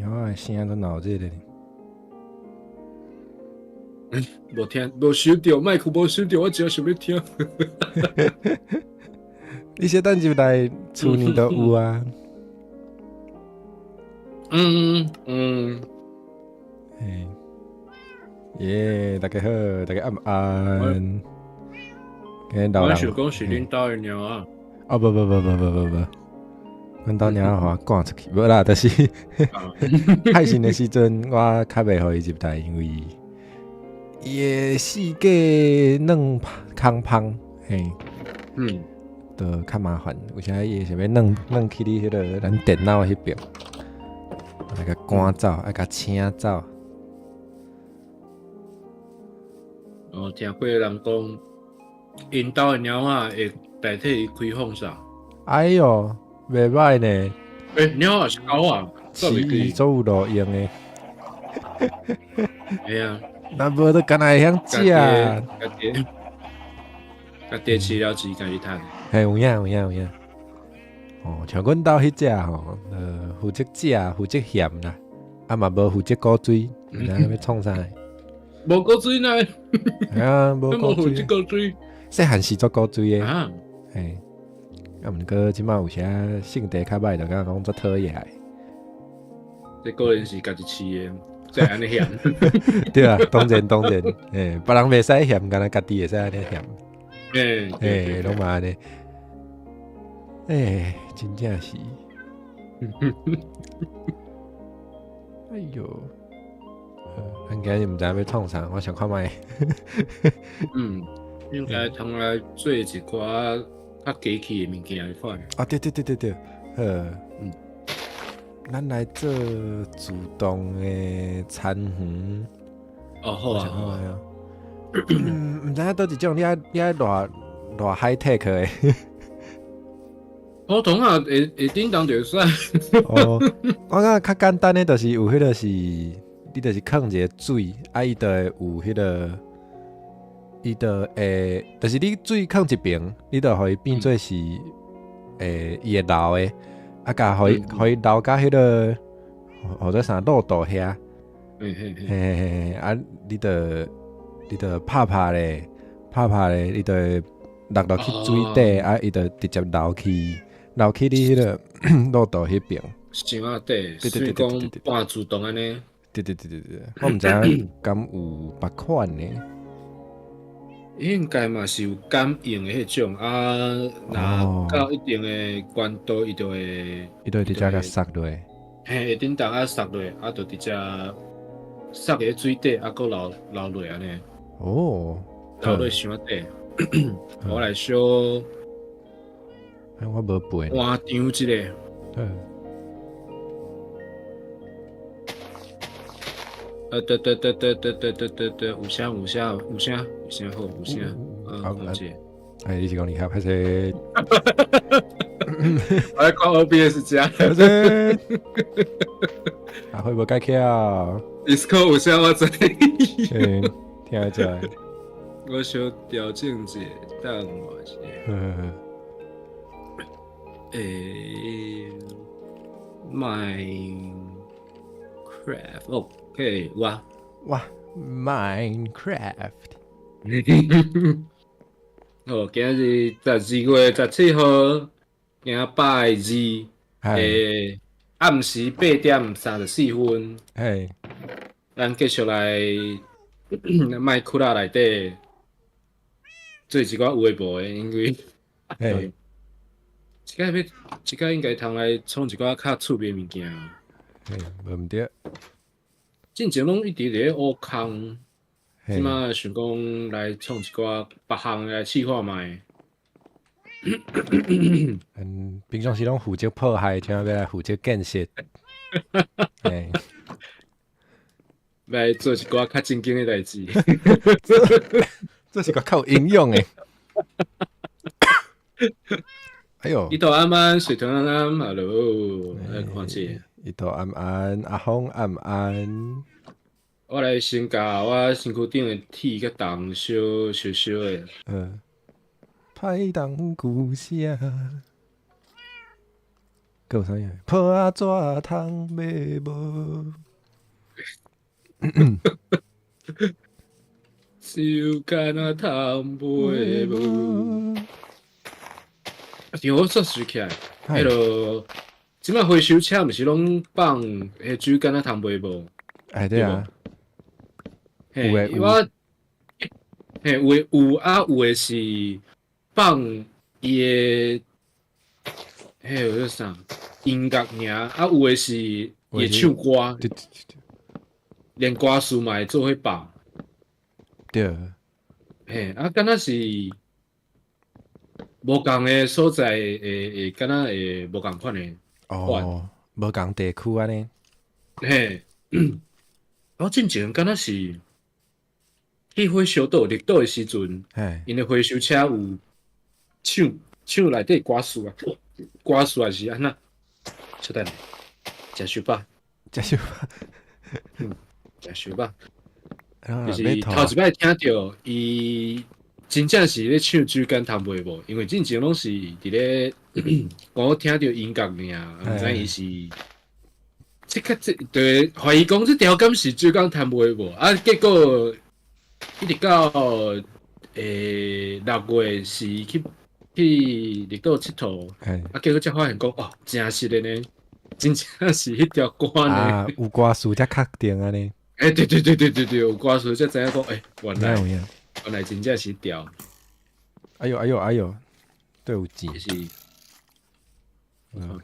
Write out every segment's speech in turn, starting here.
貓仔的聲都鬧熱的。無聽，無收著，麥克無收著，我真想欲聽。你小等入來厝裡都有啊。嘿，耶，大家好，大家暗安。我想講是恁兜的貓仔。哦，無無無無無無無，阮兜貓仔予我趕出去，無啦，就是海巡的時陣，我較袂予伊入來，因為伊的四界軟空芳，嘿，就較麻煩。有時伊會想欲軟軟去你彼个咱電腦彼邊，愛共趕走，愛共請走。哦，聽過人講，𪜶兜的貓仔會代替伊開放啥？哎喲，袂䆀呢。欸，貓仔是狗啊？是伊做有路用的。會啊。若無就干焦會曉食。家己飼料錢家己趁。嘿，有影有影有影。哦，像阮兜彼隻吼，負責食，負責嫌啦，啊嘛無負責顧水，毋知欲創啥。無顧水呢？係啊，無顧水。負責顧水。細漢時足顧水的。嘿，啊，毋過這擺有時性地較歹，就感覺講足討厭的。這可能是家己飼的，才按呢嫌。對啊，當然當然，欸，別人袂使嫌，干焦家己會使按呢嫌。欸，攏嘛按呢。欸，真正是。哎喲，咱今日毋知影欲創啥，我想看覓。嗯，應該通來做一寡較機器的物件款。啊，對對對對對，好。咱來做自動的田園。哦，好啊，好啊。毋知影佗一種，你愛偌偌 high tech 的？普通啊，會會叮當就會使。哦，我感覺較簡單的，就是有彼个是，你就是囥一个水，啊，伊就會有彼个，伊就會，就是你水囥一邊，你就予伊變做是，伊會流的，啊，共予伊，予伊流到彼个，號做啥漏斗遐。嘿嘿嘿，啊，你就拍拍咧，拍拍咧，伊就會落落去水底，啊，伊就直接流去。流去你彼个漏斗彼邊，箱仔底，所以講半自動按呢。對對對對對，我毋知影敢有別款的。應該嘛是有感應的彼種啊，若到一定的懸度，伊就會，伊就會直接共塞落。嘿，會叮當啊塞落，啊，就直接塞佇水底，啊，閣流流落按呢。哦，流落箱仔底，我來小。我無背。換張一下。對對對對對對對對對，有聲有聲有聲有聲好有聲，好謝。哎，你是講你較歹勢？我來看 OBS 遮。啊，會無改巧？Discord 有聲我知。嗯，聽得出來。我小調整一下，等我一下。欸，Minecraft，OK，哇哇，Minecraft。哦，今日12月17號，今拜二，欸，暗時8點34分。嘿，咱繼續來麥克拉內底做一寡有的無的，因為，嘿。這擺欲，這擺應該通來創一寡較趣味的物件。嘿，無毋對。進前攏一直佇咧挖空，這擺想講來創一寡別項來試看覓。嗯，平常時攏負責破壞，這擺欲來負責建設。嘿，來做一寡較正經的代誌。做一寡較有營養的。哎喲！伊都安安，水豚安安，Hello，來看者。伊都安安，阿峰安安。我來先共我身軀頂的鐵佮銅燒燒燒的。嗯。歹人舊聲。閣有啥物？破仔紙通買無？手繭仔通買無？啊，對，我煞想起來，彼落這擺回收車毋是攏放彼水繭仔通賣無？哎，對啊，嘿，我嘿有的有啊，有的是放伊的，彼個叫啥音樂爾，啊有的是伊的唱歌，連歌詞嘛會做伙放。對。嘿，啊，敢若是無仝的所在，會會敢若會無仝款的。哦，無仝地區按呢。嘿，我進前敢若是去火燒島綠島的時陣，𪜶的回收車有唱唱內底歌詞啊，歌詞也是按怎？稍等，食傷飽，食傷飽，嗯，食傷飽。就是頭一擺聽著伊真正是咧唱水繭通賣無？因為進前攏是佇咧講聽著音樂爾，毋知伊是這個這對懷疑講這條敢是水繭通賣無？啊，結果一直到6月時去去綠島𨑨迌，啊，結果才發現講哦，真實的呢，真正是彼條歌呢。啊，有歌詞才確定按呢。欸，對對對對對對，有歌詞才知影講，欸，原來原來真正是條。哎喲哎喲哎喲，對有錢。是。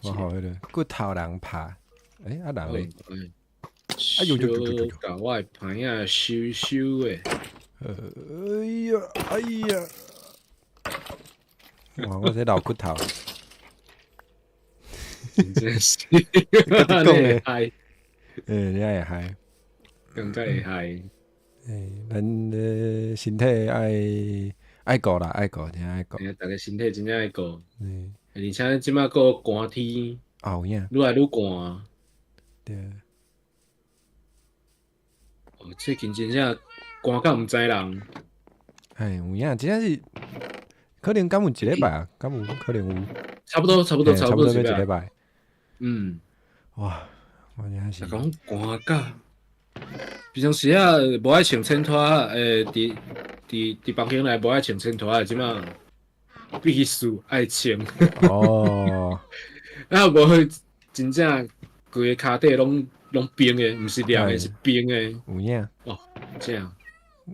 我好彼个骨頭人拍，欸，啊人咧？哎呦呦呦呦呦！共我的盤仔收收的。哎呀哎呀！哇，我這老骨頭。真正是。你講的。欸，你也會害。感覺會害。欸，咱的身體愛愛顧啦，愛顧，真愛顧。欸，逐个身體真正愛顧。嗯。而且這擺閣寒天。啊，有影。愈來愈寒。對。哦，最近真正寒到毋知人。哎，有影，真正是，可能敢有一禮拜啊？敢有可能有。差不多，差不多，差不多欲一禮拜。嗯。哇，我真是。講寒到。平常時啊，無愛穿淺拖，欸，佇佇佇房間內無愛穿淺拖仔，這擺必須愛穿。哦。啊，無真正規个跤底攏攏冰的，毋是涼的，是冰的。有影。哦，這樣。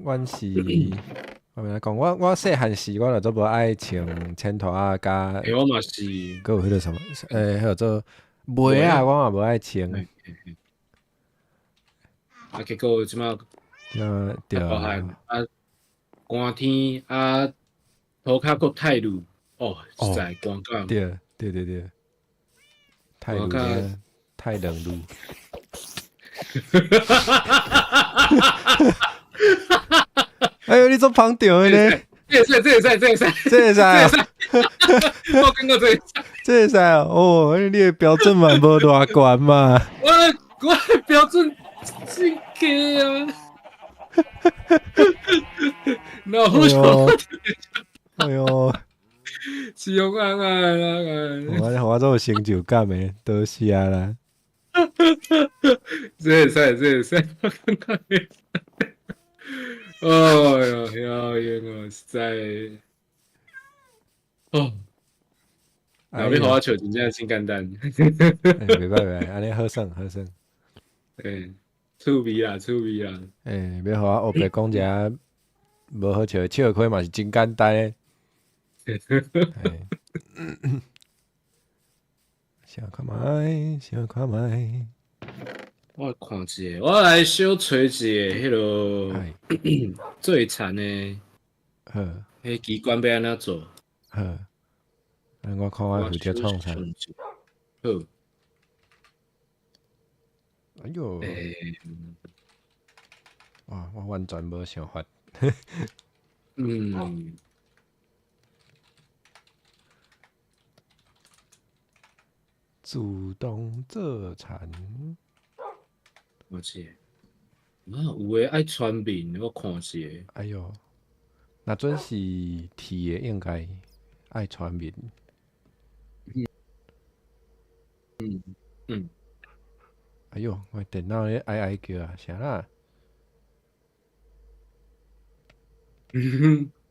阮是，我欲按怎講，我我細漢時，我就足無愛穿淺拖仔，佮。欸，我嘛是。閣有彼个啥物？欸，彼個做襪仔，我嘛無愛穿。啊，結果這擺，對，大汗啊，寒天啊，塗跤閣太熱，哦，實在寒到。對對對對，太熱，太冷滷。哎呦，你做捧場的呢？這會使，這會使，這會使，這會使啊！我感覺這會使，這會使哦，你的標準嘛無偌懸嘛。我我的標準。真低啊！那好笑，哎喲，是用按按按。我我做有成就感的，多謝啦。這會使，這會使，我感覺會使。哎喲，曉用哦，實在。哦，若欲予我笑，真正真簡單。袂歹袂歹，按呢好耍好耍。欸，趣味啦，趣味啦。欸，欲予我黑白講一下無好笑，笑開嘛是真簡單的。想看覓，想看覓。我看一下，我來小揣一下，彼个做田的，好，彼機關欲按怎做？好，我看我負責創啥。好。哎喲！哇，我完全無想法。嗯。自動做田。我知。啊，有的愛穿面，我看一下。哎喲，若準是鐵的，應該愛穿面。哎喲，我電腦咧哀哀叫啊，啥啦？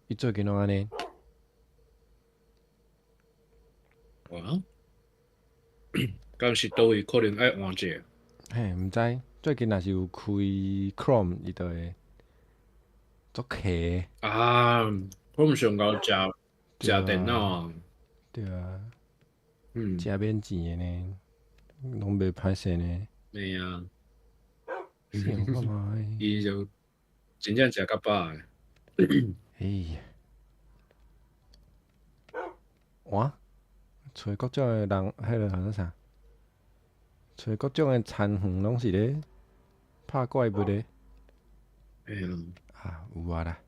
伊最近攏按呢。哇！敢是佗位可能愛換一个？嘿，毋知，最近若是有開 Chrome，伊就會足卡。啊，Chrome 上𠢕食食電腦啊。對啊。食免錢的呢，攏袂歹勢呢。嘿啊。想看覓。伊就真正食較飽的。哎呀！哇！揣各種的人，彼个叫做啥？揣各種的田園攏是咧拍怪物的。嘿啊。啊，有啊啦。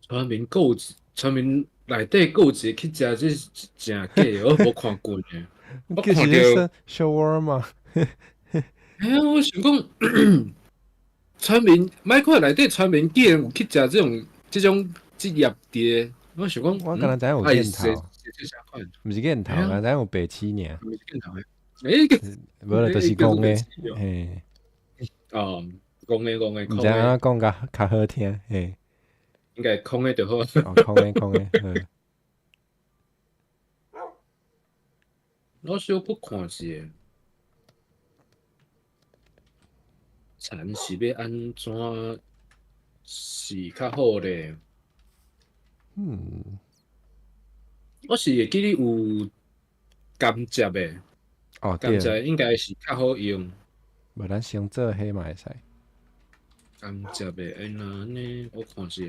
村民閣有，村民內底閣有一個去食，這是誠假的，我無看過呢。我看著小窩嘛。嘿啊，我想講，村民莫看內底村民竟然有去食這種職業佇个，我想講，我敢若知影有鏡頭，毋是鏡頭，敢若知影有白痴爾。毋是鏡頭的，欸，無啦，就是戇的，嘿。哦，戇的戇的，毋知按怎講較較好聽，嘿。應該空的就好。哦，空的空的，好。我小閣看一下，田是欲按怎是較好咧？我是會記得有甘蔗的，哦，甘蔗應該是較好用。無咱先做彼嘛會使。甘蔗的，欸，那按呢？我看一下。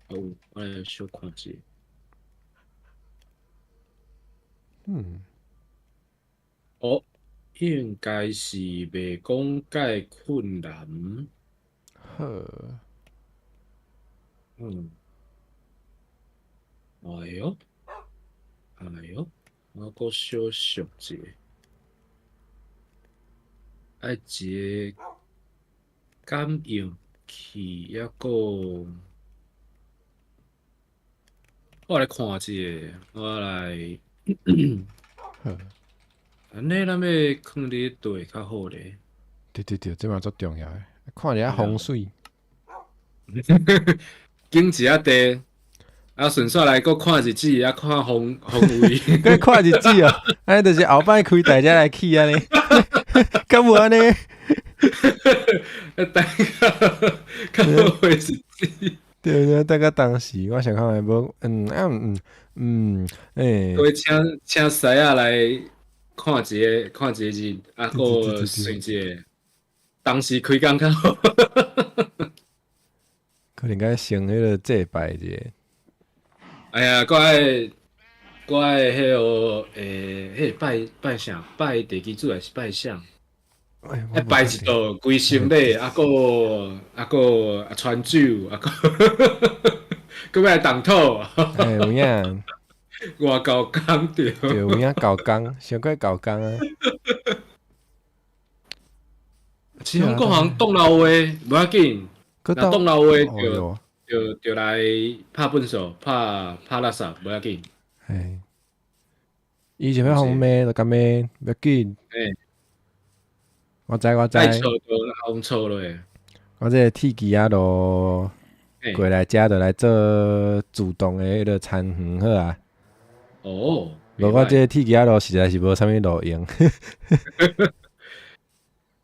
好，我來小看一下。哦，應該是袂講介困難。好。哎喲，哎喲，我閣小想一下，愛一個感應器，抑閣，我來看一下，我來。好。按呢，咱欲囥佇佗位較好咧？對對對，這嘛足重要的，看一下風水。揀一下地，啊，順紲來閣看日子，啊，看風位。閣看日子哦，按呢就是後擺開台才來起按呢，敢無按呢？等較較好日子。對對，等甲當時我想看覓無，嗯啊嗯嗯，欸。閣請師仔來看一个，看一個日，啊，閣算一个，當時開工較好。可能該先彼个祭拜一下。哎呀，閣愛彼个，欸，彼个拜拜啥？拜地基主還是拜啥？愛拜一道歸心禮，啊，閣啊閣啊傳酒，啊閣閣欲來動土。欸，有影。外交工對。對，有影搞工，傷過搞工啊。其實各行擋老話，無要緊。若擋老話就就就來拍糞掃，拍拍垃圾，無要緊。嘿，伊想欲予罵就共罵，無要緊。欸。我知我知。愛錯就予錯落。我這個鐵枝仔路過來遮，就來做自動的彼个田園好啊。哦。無我這個鐵枝仔路實在是無啥物路用。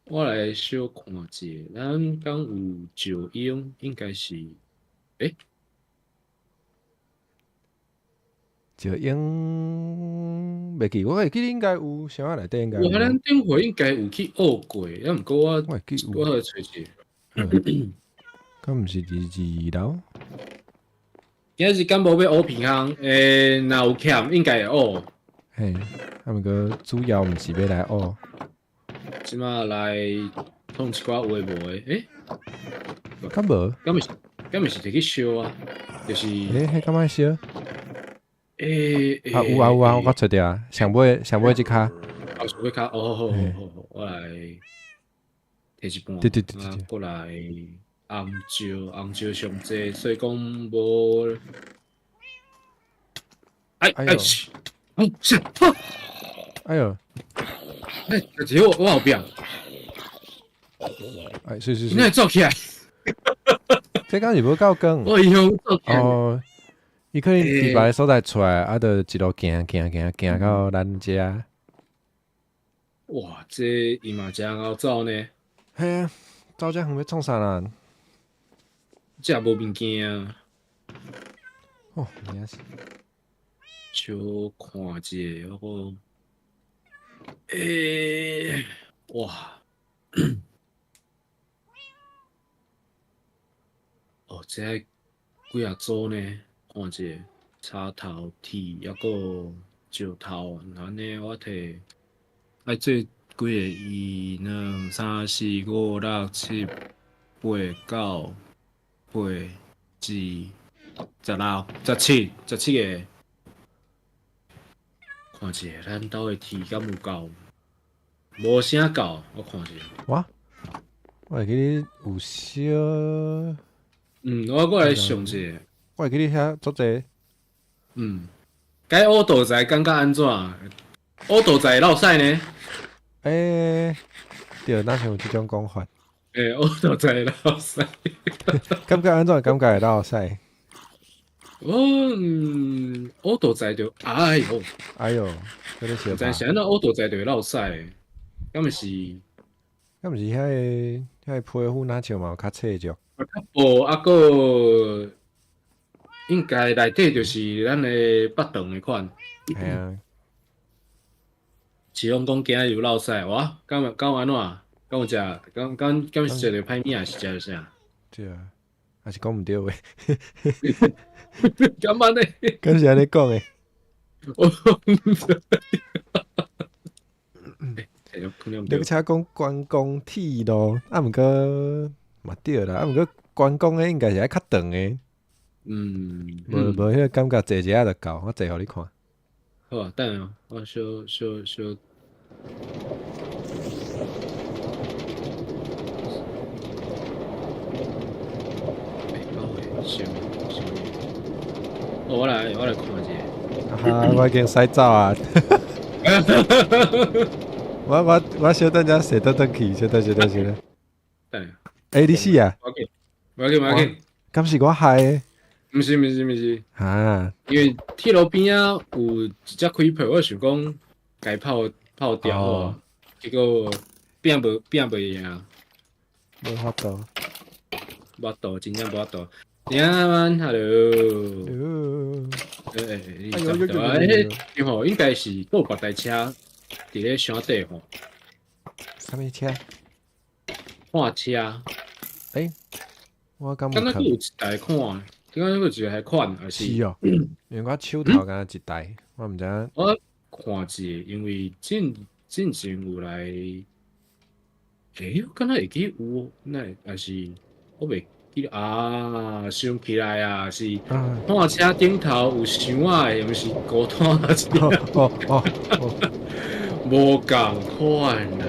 我來小看一下，咱敢有石英，應該是，欸？石英袂記，我會記應該有，啥仔內底應該有。有啊，咱頂回應該有去學過，啊，毋過我我會記有，我來揣者。敢毋是佇二樓？今仔日敢無欲學平衡？欸，若有欠應該會學。嘿，啊，毋過主要毋是欲來學。這馬來創一寡有的無的，欸？敢無？敢毋是摕去燒啊？就是。欸，彼敢愛燒？欸啊有啊有啊，我閣揣著啊，上尾上尾這跤。哦，上尾跤，哦，好好好好，我來摕一半。對對對對對。過來紅石，紅石上濟，所以講無。哎哎，哦是，哎喲，哎，這我後壁。哎，是是是。你會走起來？這敢是無夠光。我以後走起來。哦，伊可能佇別个所在出來，啊，就一路行行行行到咱遮。哇，這伊嘛誠𠢕走呢。嘿啊，走遮遠欲創啥啦？遮無物件啊。哦，真是。小看一下，我個，欸，哇！哦，這幾仔組呢？看一下，插頭、鐵，抑閣石頭，按呢我摕愛做幾个？一、兩、三、四、五、六、七、八、九、八、二、16、17、17个。看一下，咱兜的鐵敢有夠？無啥夠，我看一下。我，我會記得有小。嗯，我過來想一下。我會記得遐足濟。嗯，該烏道仔感覺按怎？烏道仔落屎呢？欸，對，若像有這種講法。欸，烏道仔落屎。感覺按怎？感覺會落屎？我嗯，烏道仔就哎喲，哎喲，這個小。但是按怎烏道仔就會落屎？敢毋是？敢毋是遐个遐个皮膚若像嘛有較脆弱？較薄啊，閣應該內底就是咱的腹腸的款。係啊。是攏講今日有落屎，哇！敢有敢有按怎？敢有食？敢敢敢是食著歹物仔，是食著啥？對啊，還是講毋對話。敢按呢？敢是按呢講的？我毋知。你車講觀光鐵路，啊，毋過嘛對啦，啊，毋過觀光的應該是愛較長的。嗯，無無彼個感覺坐一下就夠，我坐予你看。好啊，等下我小小小。欸，什物什物？我來我來看一下。啊，我已經駛走啊！我我我小等陣踅倒轉去，小等小等小等。等下。欸，你死啊！無要緊，無要緊，無要緊。敢是我害的？毋是毋是毋是。啊！因為鐵路邊仔有一隻 creeper，我想講共炮炮掉好，結果變無變袂贏。無法度。無法度，真正無法度。呀，hello。欸欸，你差不多啊？欸，對吼，應該是閣有別台車佇咧箱底吼。啥物車？看車。欸，我敢敢若閣有一台看，敢若閣有一台款，還是？是哦，因為我手頭敢若一台，我毋知影。我看一下，因為進進前有來，欸，我敢若會記有，那還是我袂記得啊？想起來啊，是看車頂頭有箱仔的，毋是孤單車。哦哦哦，無仝款啊！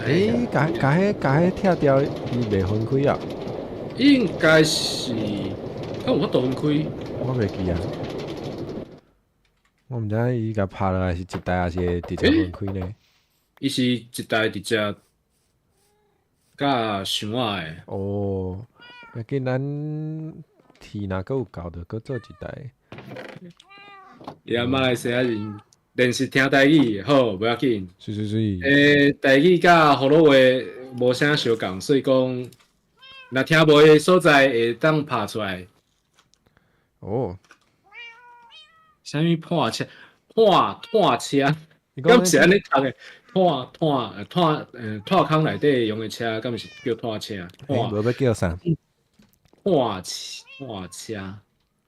欸，共共彼共彼拆掉，伊袂分開啊？應該是，敢有法度分開？我袂記啊。我毋知伊共拍落來是一台，抑是會直接分開呢？伊是一台直接佮箱仔的。哦，要緊咱鐵若閣有夠，就閣做一台。伊啊，馬來西亞人練習聽台語，好，無要緊。是是是。欸，台語佮福佬話無啥相仝，所以講，若聽無的所在會當拍出來。哦。啥物破車？破破車？敢是按呢讀的？拖拖拖，拖空內底用的車，敢是叫拖車？無欲叫啥？拖車，拖車，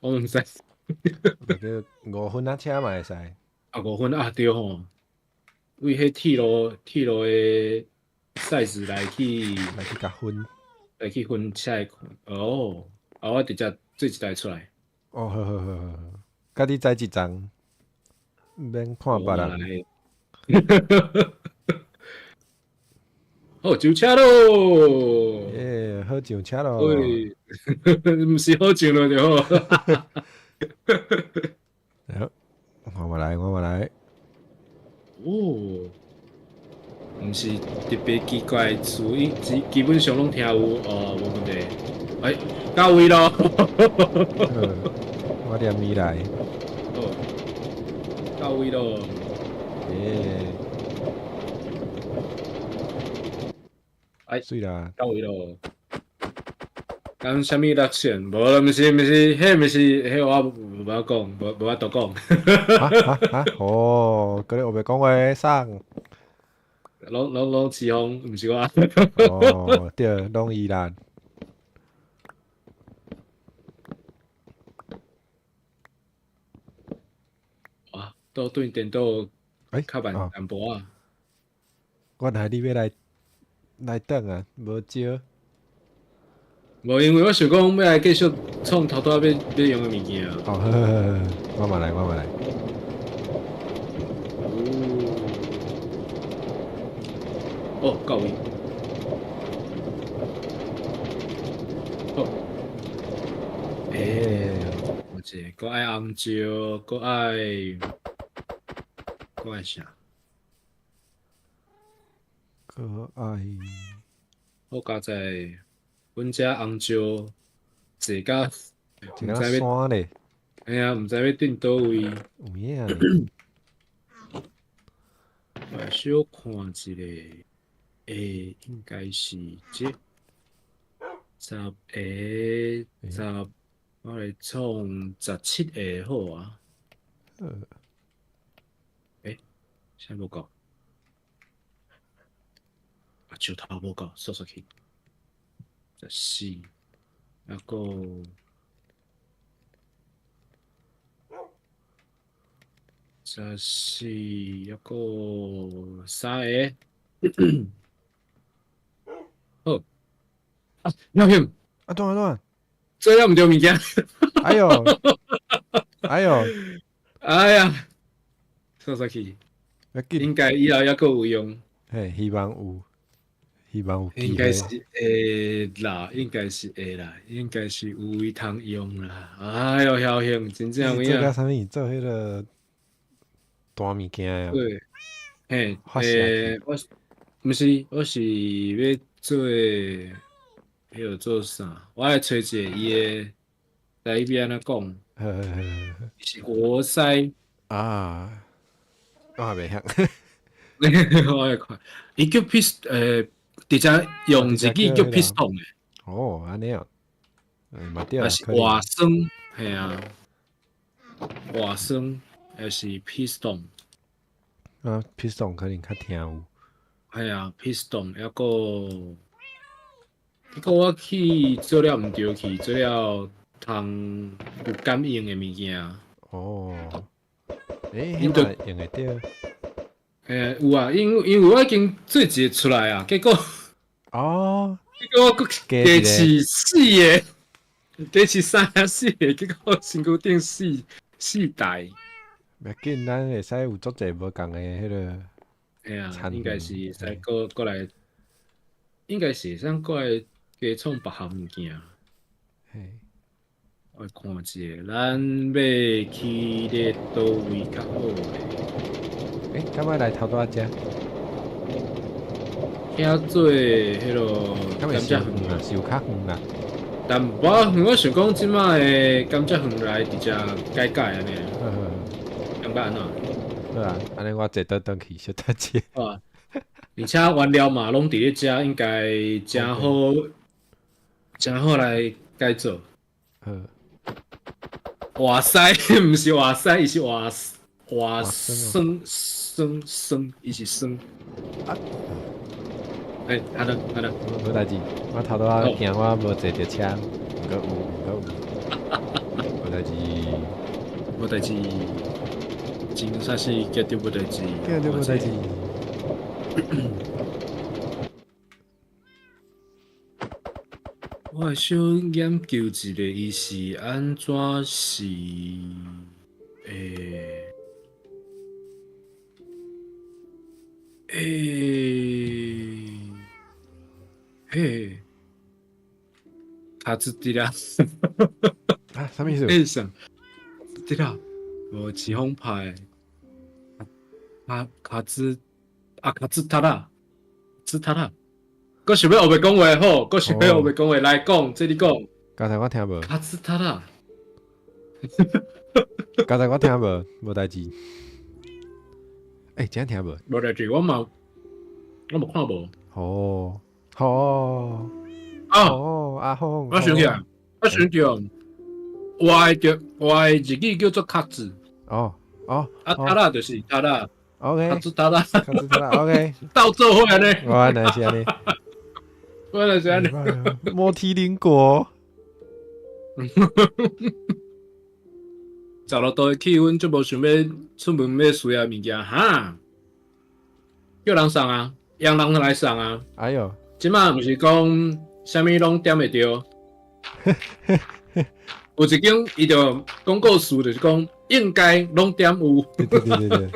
我毋知。叫五分仔車嘛會使。啊，五分啊，對吼。為彼鐵路鐵路的 size 來去來去共分，來去分車的哦。啊，我直接做一台出來。哦，好好好好，家己載一層，毋免看別人。好上車囉！耶，好上車囉！喂，毋是好上囉就好。好，我嘛來，我嘛來。哦，毋是特別奇怪的詞，基本上攏聽有哦，無問題。哎，到位咯。我踮伊來。哦，到位咯。耶。哎，媠啦。到位咯。講啥物六線？無啦，毋是毋是，彼毋是，彼我無法講，無法度講。哈哈哈！哦，閣咧烏白講話送。攏起哄，毋是我。哦，對，攏伊啦。哇，倒對電腦較慢淡薄仔。原來你欲來轉啊，無招。無，因為我想講欲來繼續創頭拄仔欲用的物件。哦，好好好，我嘛來，我嘛來。哦，到位。好。欸，有一個，閣愛紅椒，閣愛啥？閣愛。好佳哉，阮遮紅椒濟甲，毋知欲山咧。嘿啊，毋知欲轉佗位。有影。我來小看一下，欸，應該是這十個十，我來創17個好啊。欸，啥無夠？啊，石頭無夠，煞煞去。14，抑閣14，抑閣三個。好。啊，了兄。啊，怎啊怎啊？做了毋著物件。哎喲，哎喲，哎呀，煞煞去。應該以後抑閣有用。嘿，希望有，希望有。應該是會啦，應該是會啦，應該是有位通用啦。哎喲，僥倖，真正有影。做甲啥物？做彼个大物件啊？對，嘿，欸，我毋是，我是欲做，彼個做啥？我來揣一个伊的來欲按怎講？是活塞啊，我也袂曉。我來看，伊叫 pist，直接用一句叫 piston 的。哦，按呢哦，嘛對啊，是活栓，嘿啊，活栓還是 piston？啊，piston 可能較聽有。嘿啊，piston，抑閣，結果我去做了毋對去，做了通有感應的物件。哦，欸，彼個用會著？欸，有啊，因為我已經做一個出來啊，結果，哦，結果我閣加試四個，加試三四個，結果身軀頂四台。袂要緊，咱會使有足濟無仝的彼个。嘿啊，應該是會使閣來，應該是會使閣來加創別項物件。嘿，我看一下，咱欲去咧佗位較好咧？欸，敢欲來頭拄仔遮？遐做彼落甘蔗園啊，是有較遠啦。但我想講，這擺的甘蔗園來直接改改按呢。感覺按怎？好啊，按呢我坐倒轉去小等者。啊，而且原料嘛攏佇咧遮，應該誠好，誠好來改做。好。活塞毋是活塞，伊是活栓栓栓，伊是栓。啊。欸，好的好的。無代誌，我頭拄仔驚我無坐著車，毋過有，毋過有。無代誌。無代誌。真正是絕對無代誌。絕對無代誌。我想研究一下，伊是按怎是，欸，欸，嘿，卡住佇啦。啊，啥物意思？欸啥？佇啦，無奇風派，卡卡茲啊卡茲塔拉，茲塔拉，閣想欲烏白講話好，閣想欲烏白講話來講，這你講。剛才我聽無。卡茲塔拉，剛才我聽無，無代誌。欸，真聽無？無代誌，我嘛，我無看無。哦，好，啊，哦，阿峰，我想起來，我想著，我的我的日語叫做卡茲。哦哦，啊，塔拉就是塔拉。 OK，卡茲塔拉，卡茲塔拉，OK，鬥做伙按呢？原來是按呢，原來是按呢。摩天輪國， 16度的氣溫，就無想欲出門欲需要物件，哈？叫人送啊，讓人來送啊。哎喲，這馬毋是講啥物攏點會著？有一間伊就廣告詞就是講應該攏點有。對對對對。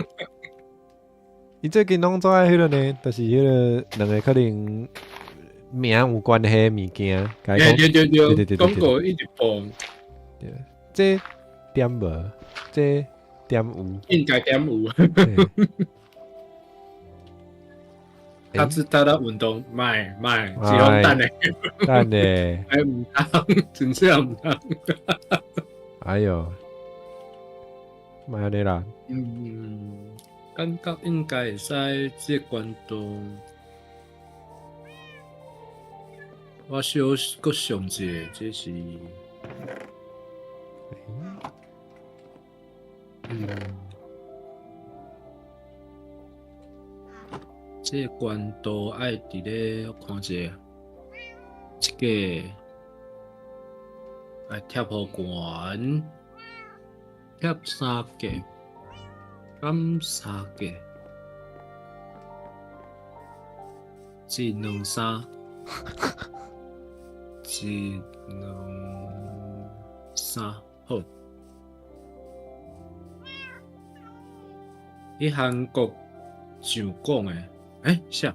伊最近攏做愛彼個呢，就是彼個兩个可能名有關係的物件。對對對對對，廣告一直播。對，這點無，這點有。應該點有。他知道他運動，賣賣，是講等咧，等咧，哎毋通，真正毋通。哎喲，莫按呢啦。嗯，感覺應該會使這個關度。我小閣上一个，這是，嗯。這个懸度愛佇咧看者，這個愛貼予懸，貼三格，減三格，一兩三，一兩三，好。去韓國上講的。欸，啥？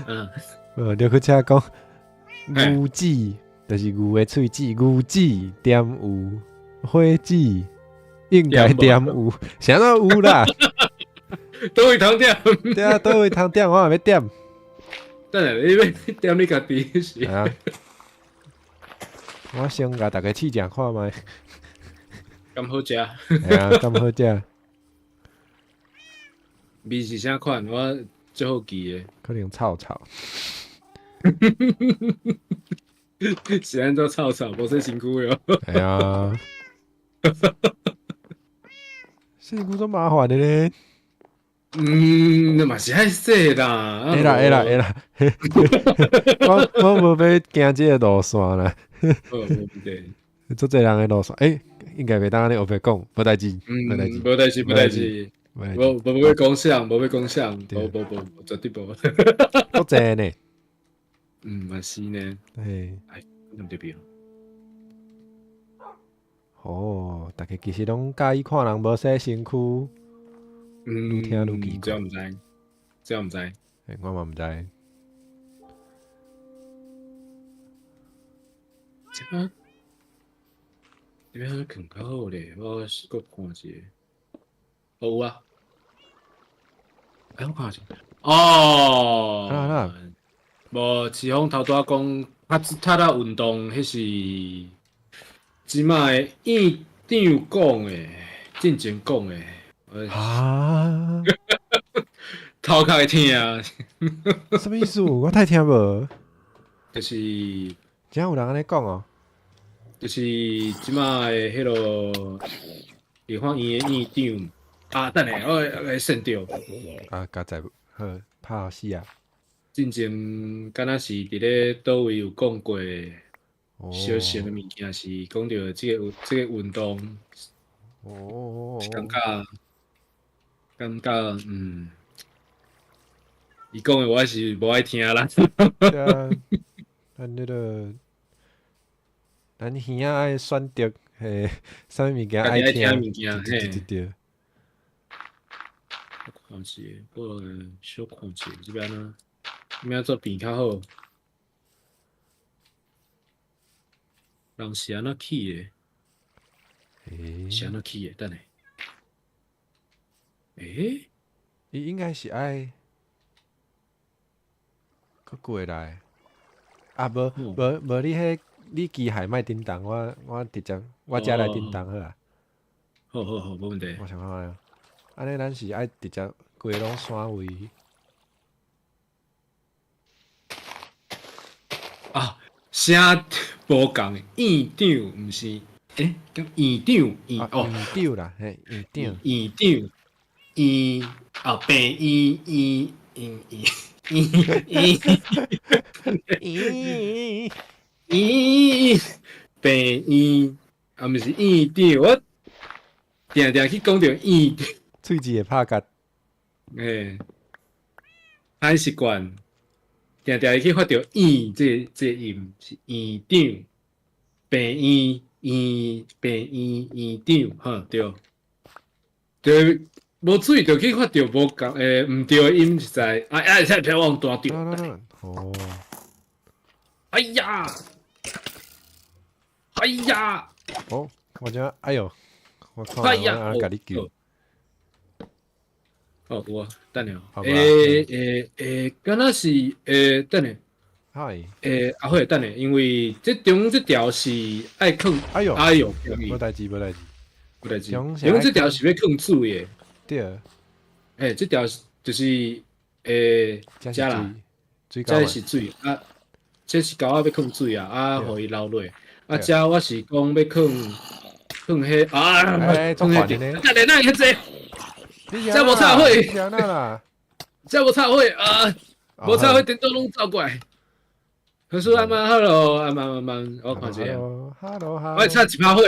嗯，無，你去車講牛舌，就是牛的喙齒，牛舌點有，火舌應該點有，啥都有啦。佗位通點？對啊，佗位通點，我嘛欲點。等下，你欲點你家己是？啊，我先共大家試食看覓。敢好食？係啊，敢好食？味是啥款？我最好奇的。可能臭臭。是按怎臭臭？無洗身軀喲。係啊。洗身軀足麻煩的咧。嗯，嘛是愛洗啦。會啦會啦會啦。我無欲行這个路線啦。好，無問題。足濟人的路線，欸，應該袂當按呢烏白講，無代誌，無代誌，無代誌，無代誌。無無欲講啥，無欲講啥，無無無，絕對無。足濟呢。嗯，嘛是呢。嘿。哎，毋對表。哦，大家其實攏佮意看人無洗身軀。嗯，愈聽愈奇怪。這我毋知，這我毋知。欸，我嘛毋知。這個，這邊更較好咧，我閣看一下。哦，有啊。欸，我看一下。哦。啊啊。無，慈風頭拄仔講，較較早運動，彼是這馬的院長講的，進前講的。啊！頭殼會疼啊！啥物意思？我太聽無。就是，真有人按呢講哦。就是這馬的彼个立法院的院長啊，等下我來算著。啊，佳哉好，拍死啊！進前敢若是佇咧佗位有講過，小型的物件是講著這个這个運動，哦，感覺感覺嗯，伊講的我是無愛聽啦。對啊，咱彼个，咱耳仔愛選擇，嘿，啥物物件愛聽？物件，對對對。我看一下，我小看一下，這邊呢，欲按怎變較好？人是按怎起的？是按怎起的？等下，欸？伊應該是愛閣過來。啊，無無無，你彼你機械莫振動，我直接我遮來振動好啊。好好好，無問題。我想看覓，按呢咱是愛直接規个攏刷位。啊，聲無仝，院長毋是？欸，敢院長院哦，院長啦，嘿，院長。院長，院啊，病院院院院院院院病院啊，毋是院長，我定定去講著院，喙舌會拍結。欸，歹習慣，定定會去發著院這個音是院長，病院院病院院長，哈對，對，無注意就去發著無仝毋對的音實在，啊啊！這票往大掉。哦。哎呀！哎呀！哦，我這哎喲，我看我共你救。哦，有啊，等下。欸欸欸，敢若是欸，等下。嗨。欸，阿慧，等下，因為這中這條是愛囥。哎喲，哎喲，無代誌，無代誌，無代誌。因為這條是欲囥水的。對。欸，這條就是欸，這啦，這是水啊，這是溝仔欲囥水啊，啊，予伊流落。啊，這我是講欲囥囥彼啊，囥彼個。等下，哪會遐濟？這無插火，這無插火啊！無插火，電腦攏走過來。可是阿媽，Hello，阿媽阿媽，我看一下。 Hello，Hello，我插一拍火。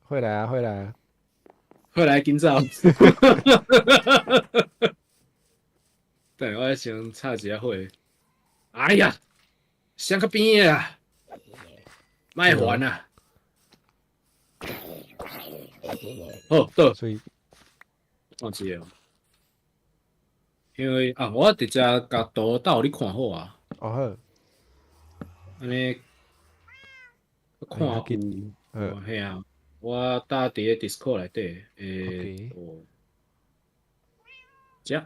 回來啊，回來啊，回來緊走。對，我先插一下火。哎呀，聲較邊的啊，莫煩啊。好，倒。所以。看一下，因為啊，我直接共圖鬥予你看好啊。哦好。按呢看有，嘿啊，我搭佇咧 Discord 內底，欸，哦，這。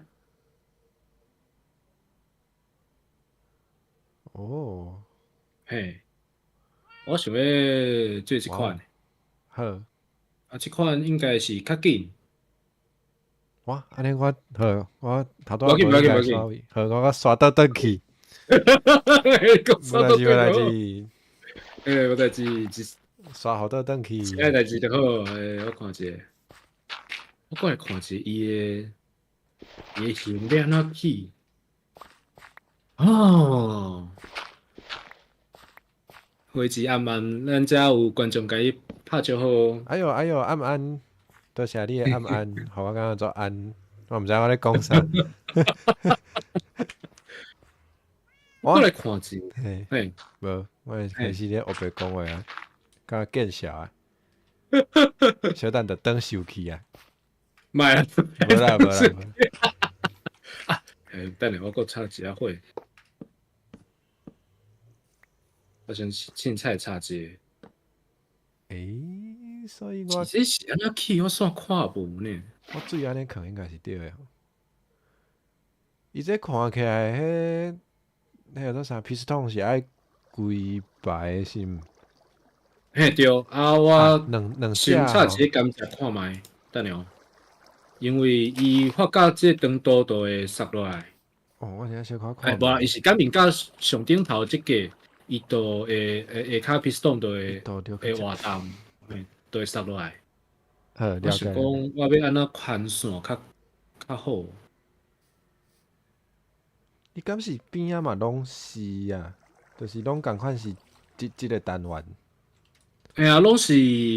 哦。嘿，我想欲做這款。好。啊，這款應該是較緊。哇！按呢我好，我頭拄仔無應該刷位，好，我刷倒轉去。無代誌，無代誌。欸，無代誌，刷予倒轉去。啥代誌就好，欸，我看一下，我過來看一下伊的形欲按怎起。哦，花枝暗暗，咱遮有觀眾共伊拍招呼。哎喲哎喲，暗暗。多謝你的暗暗，予我感覺足安，我毋知我咧講啥。我來看一下，嘿，無，我開始咧烏白講話啊，敢見笑啊，小等就轉生氣啊。莫啊，無啦無啦。啊，欸，等下我閣插一下火，我先凊彩插一下。欸，所以我這是按怎起？我煞看無呢。我水按呢囥應該是對的。伊這看起來，彼彼個做啥？piston 是愛規排的是毋？嘿對，啊我兩先插一個甘蔗看覓，等下哦。因為伊發覺這長度就會塞落來。哦，我現在小可看。欸，無啦，伊是感應到上頂頭這個，伊就會下跤 piston 就會會活動，就會塞落來。好，我想講，我欲按怎牽線較較好？伊敢是邊仔嘛攏是啊？就是攏仝款是這個單元。嘿啊，攏是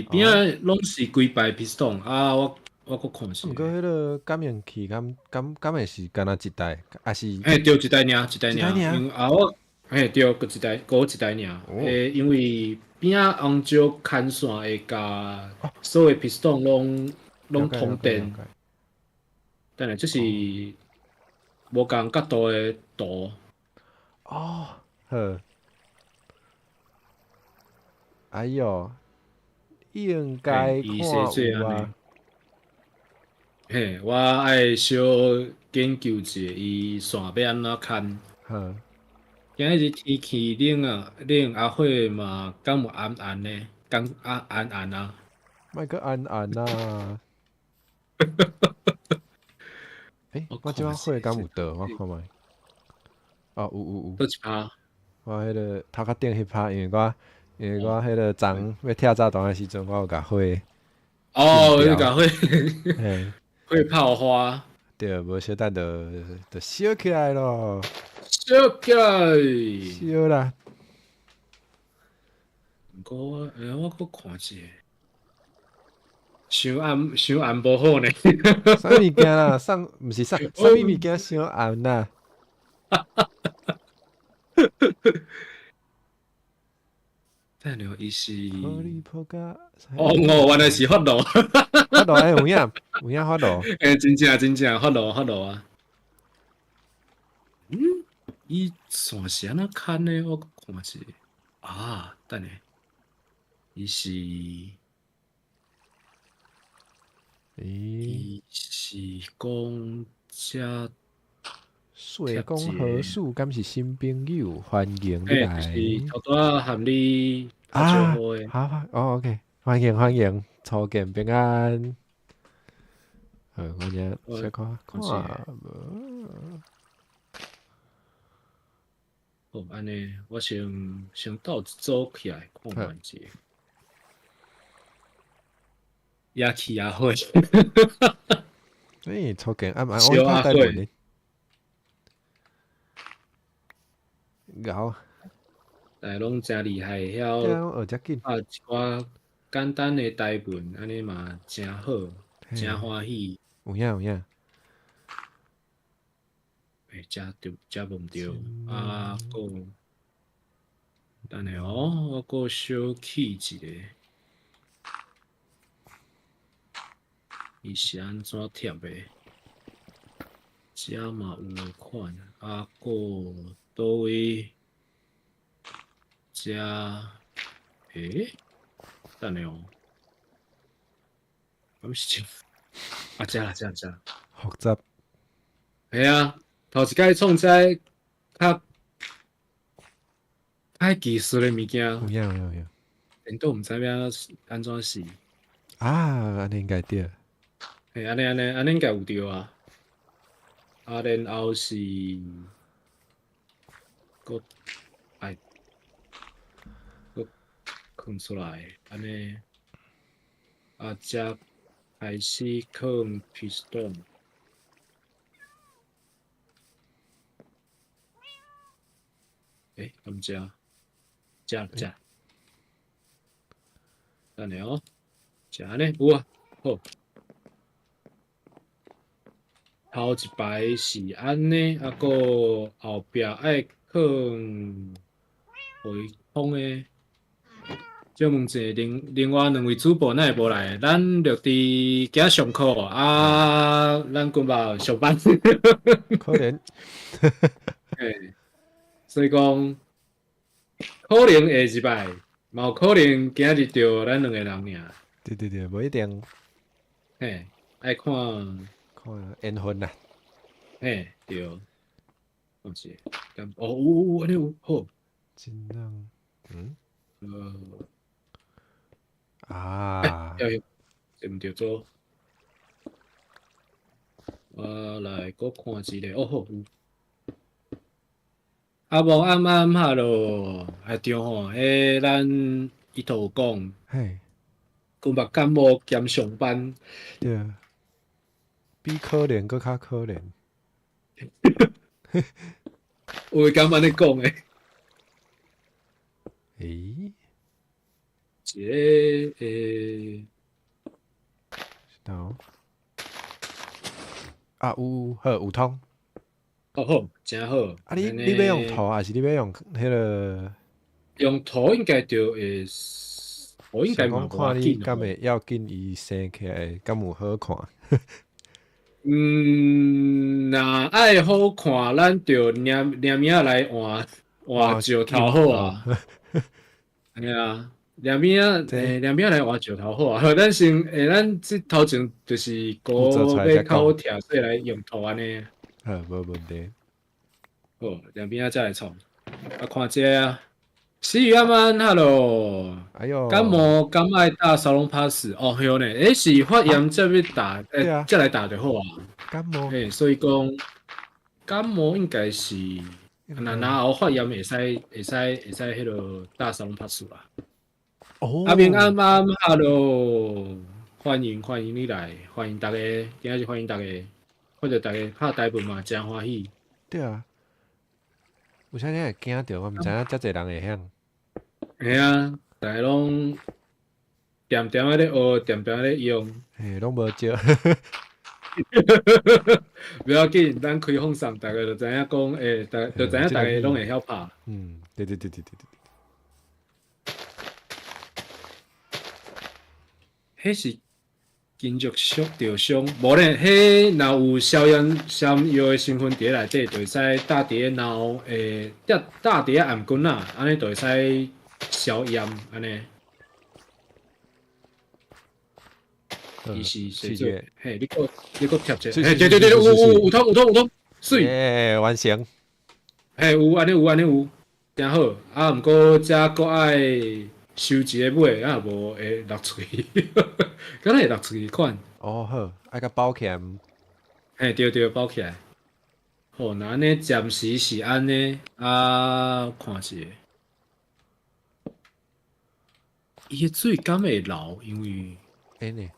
邊仔攏是規排 piston 啊！我閣看下。毋過彼個感應器敢敢敢會是干焦一台，抑是？嘿，對，一台爾，一台爾。因啊，我嘿對，閣一台，閣一台爾。欸，因為邊仔紅石牽線會共所有 piston 攏攏通電。等下，這是無仝角度的圖。哦，好。哎喲，應該看有啊。嘿，我愛小研究一下，伊線欲按怎牽。今日天氣冷啊，冷啊火嘛，敢有暗暗呢？敢啊暗暗啊？莫閣暗暗啊！欸，我這擺火敢有倒？我看覓。哦，有有有。佗一趴？我彼个頭殼頂彼趴，因為我彼个昨欲拆炸彈的時陣，我有共火。哦，你共火。火泡花。對，無小等就燒起來咯。燒起來。燒啦。毋過我，欸，我閣看一下。傷暗，傷暗無好呢。啥物件啦？送，毋是送，啥物物件傷暗啦？等下，伊是。哦，原來是發爐。發爐欸，有影，有影發爐。欸，真正真正發爐發爐啊！嗯，伊線是按怎牽的？我看一下。啊，等下，伊是。伊是講遮。歲講何事？敢是新朋友？歡迎你來。是頭拄仔含你啊，好，好，哦，OK，歡迎歡迎，初見平安。好，我這小看看無。好，按呢，我先鬥一組起來看覓者。也氣也火。欸，初見暗暗，我拍台文呢。𠢕，但攏誠厲害，曉拍一寡簡單的台文，按呢嘛誠好，誠歡喜。有影有影。欸，遮對，遮無毋對，啊，閣，等下哦，我閣小起一下。伊是按怎貼的？遮嘛有的款，啊，閣佗位？遮，欸，等下哦，敢是這？啊，遮啦，遮遮。複雜。嘿啊，頭一擺創這較較技術的物件。有影有影有影。𪜶都毋知影按怎死。啊，按呢應該對。嘿，按呢按呢按呢應該有對啊。啊，然後是，閣愛閣囥出來，按呢，啊，才開始囥 piston。欸，敢這？這這。等下哦，這按呢有啊，好。頭一排是按呢，啊，閣後壁愛囥予伊通的。借問者，另外兩位主播哪會無來？咱著佇今上課啊，咱今晡上班。可憐。嘿，所以講，可能下一擺，嘛有可能今日就咱兩個人爾。對對對，無一定。嘿，愛看看緣分啦。嘿，對。有一個，哦，有有按呢有好。真人，嗯。啊。對，對毋對做？我來閣看一下，哦好，有。阿無暗暗哈囉，啊對吼，彼咱伊都有講，今晡感冒兼上班。對，比可憐閣較可憐。有會敢按呢講的？欸？一个欸。是啊，有好有通。哦好，誠好。啊你欲用圖，還是你欲用彼个？用圖應該就會，我應該嘛看你敢會要緊伊生起來，敢有好看？嗯，若愛好看，咱就領領名來換換石頭好啊。嘿啊，兩邊啊，兩邊來換石頭好啊。咱先，咱這頭前就是鍋欲較好拆，所以來用塗按呢。好，無問題。好，兩邊仔再來創。啊，看這啊，思雨阿曼，Hello。哎喲。感冒敢愛打沙龍 pass？哦，對呢，是發炎才欲打，才來打就好啊。感冒。所以講感冒應該是，若然後發炎會使會使會使彼囉打沙龍 pass 啦。哦。阿明阿媽，Hello，歡迎歡迎你來，歡迎大家，今仔日歡迎大家，看著大家拍台文嘛，誠歡喜。對啊。有啥物會驚著？我毋知影遮濟人會曉。嘿啊，逐家攏恬恬仔咧學，恬恬仔咧用。嘿，攏無招。不要緊，咱開放上，逐家就知影講，逐就知影逐家攏會曉拍。嗯，對對對對對對。彼是金屬傷著傷，無咧，彼若有消炎消炎藥的成分佇內底，就會使搭佇咧腦，搭搭佇咧頷頸仔，按呢就會使消炎，按呢。伊是寫做，嘿，你閣你閣貼者，嘿，對對對對，有有有通有通有通，媠。欸，完成。嘿，有按呢有按呢有，誠好。啊，毋過遮閣愛收一个尾，啊無會落喙，敢若會落喙款。哦好，愛共包起來。嘿，對對，包起來。好，若按呢暫時是按呢，啊，看一下。伊的水敢會流？因為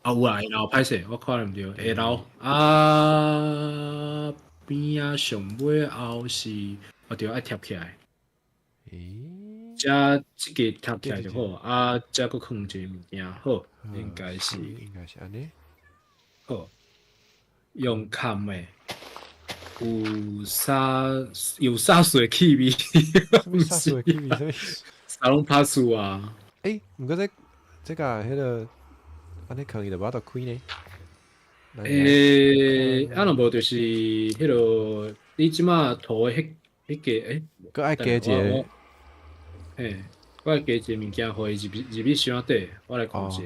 啊有啊，會流，歹勢，我看毋著，會流。啊，邊仔上尾後是，哦對，愛貼起來。遮這个貼起來就好，啊，遮閣囥一个物件，好，應該是，應該是按呢。好，用崁的，有灑有灑水氣味，灑水氣味啥物？沙龍帕斯啊。毋過這這个彼个，按呢囥伊就無法度開呢。啊若無就是彼囉，你這馬塗的彼彼个，閣愛加一个。嘿，我愛加一個物件，予伊入去入去箱底，我來看一下。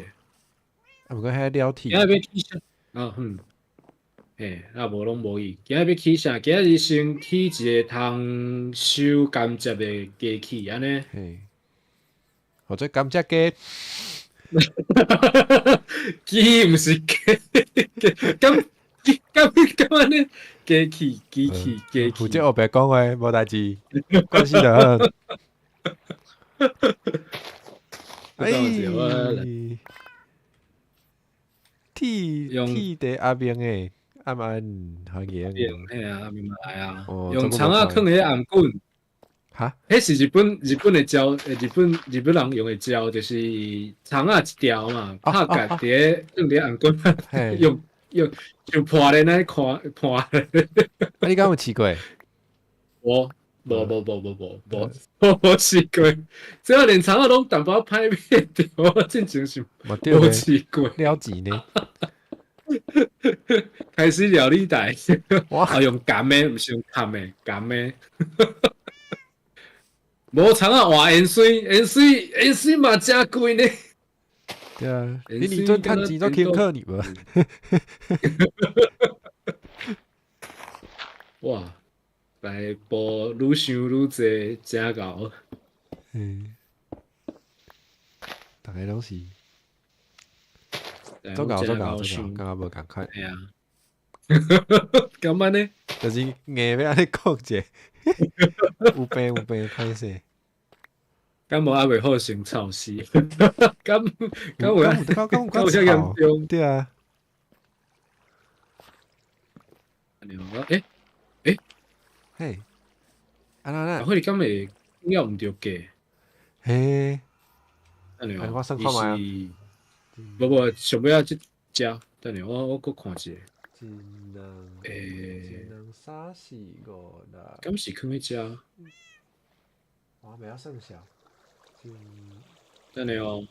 啊，毋過彼了鐵。今仔欲起啥？啊，嗯。嘿，啊無攏無去。今仔欲起啥？今仔日先起一個通收甘蔗的機器，按呢。嘿。或者甘蔗機。機毋是機，甘甘甘按呢？機器機器機器。負責烏白講話，無代誌，關係就好。哎，鐵鐵阿明的，阿曼歡迎。嘿啊，阿明嘛來啊。用蔥仔囥佇頷頸。哈？彼是日本日本的招，日本日本人用的招，就是蔥仔一條嘛，拍結佇咧囥佇頷頸，用用像破咧那看破。啊，你敢有試過？無。無無無無無無無試過，這個連蔥仔攏淡薄歹變著，我進前是無試過。了錢呢？開始料理台，啊用鹹的，毋是用崁的，鹹的。無蔥仔換鹽水，鹽水鹽水嘛誠貴呢。對啊，你你陣趁錢都輕巧你無？哇！來步愈想愈濟，誠𠢕。嗯，逐个攏是，足𠢕足𠢕足𠢕，感覺無仝款。嘿啊，敢按呢？就是硬欲按呢講者，有病有病，歹勢。敢無猶未好先臭死？敢敢有敢敢有遮嚴重？對啊。欸欸。嘿，啊那那，阿輝，你敢會了毋著價？嘿，等下我算看覓啊？無無，上尾仔這隻，等下我我閣看一下。一兩，一兩三四五六。敢是囥佇遮？我袂曉算數。等下哦，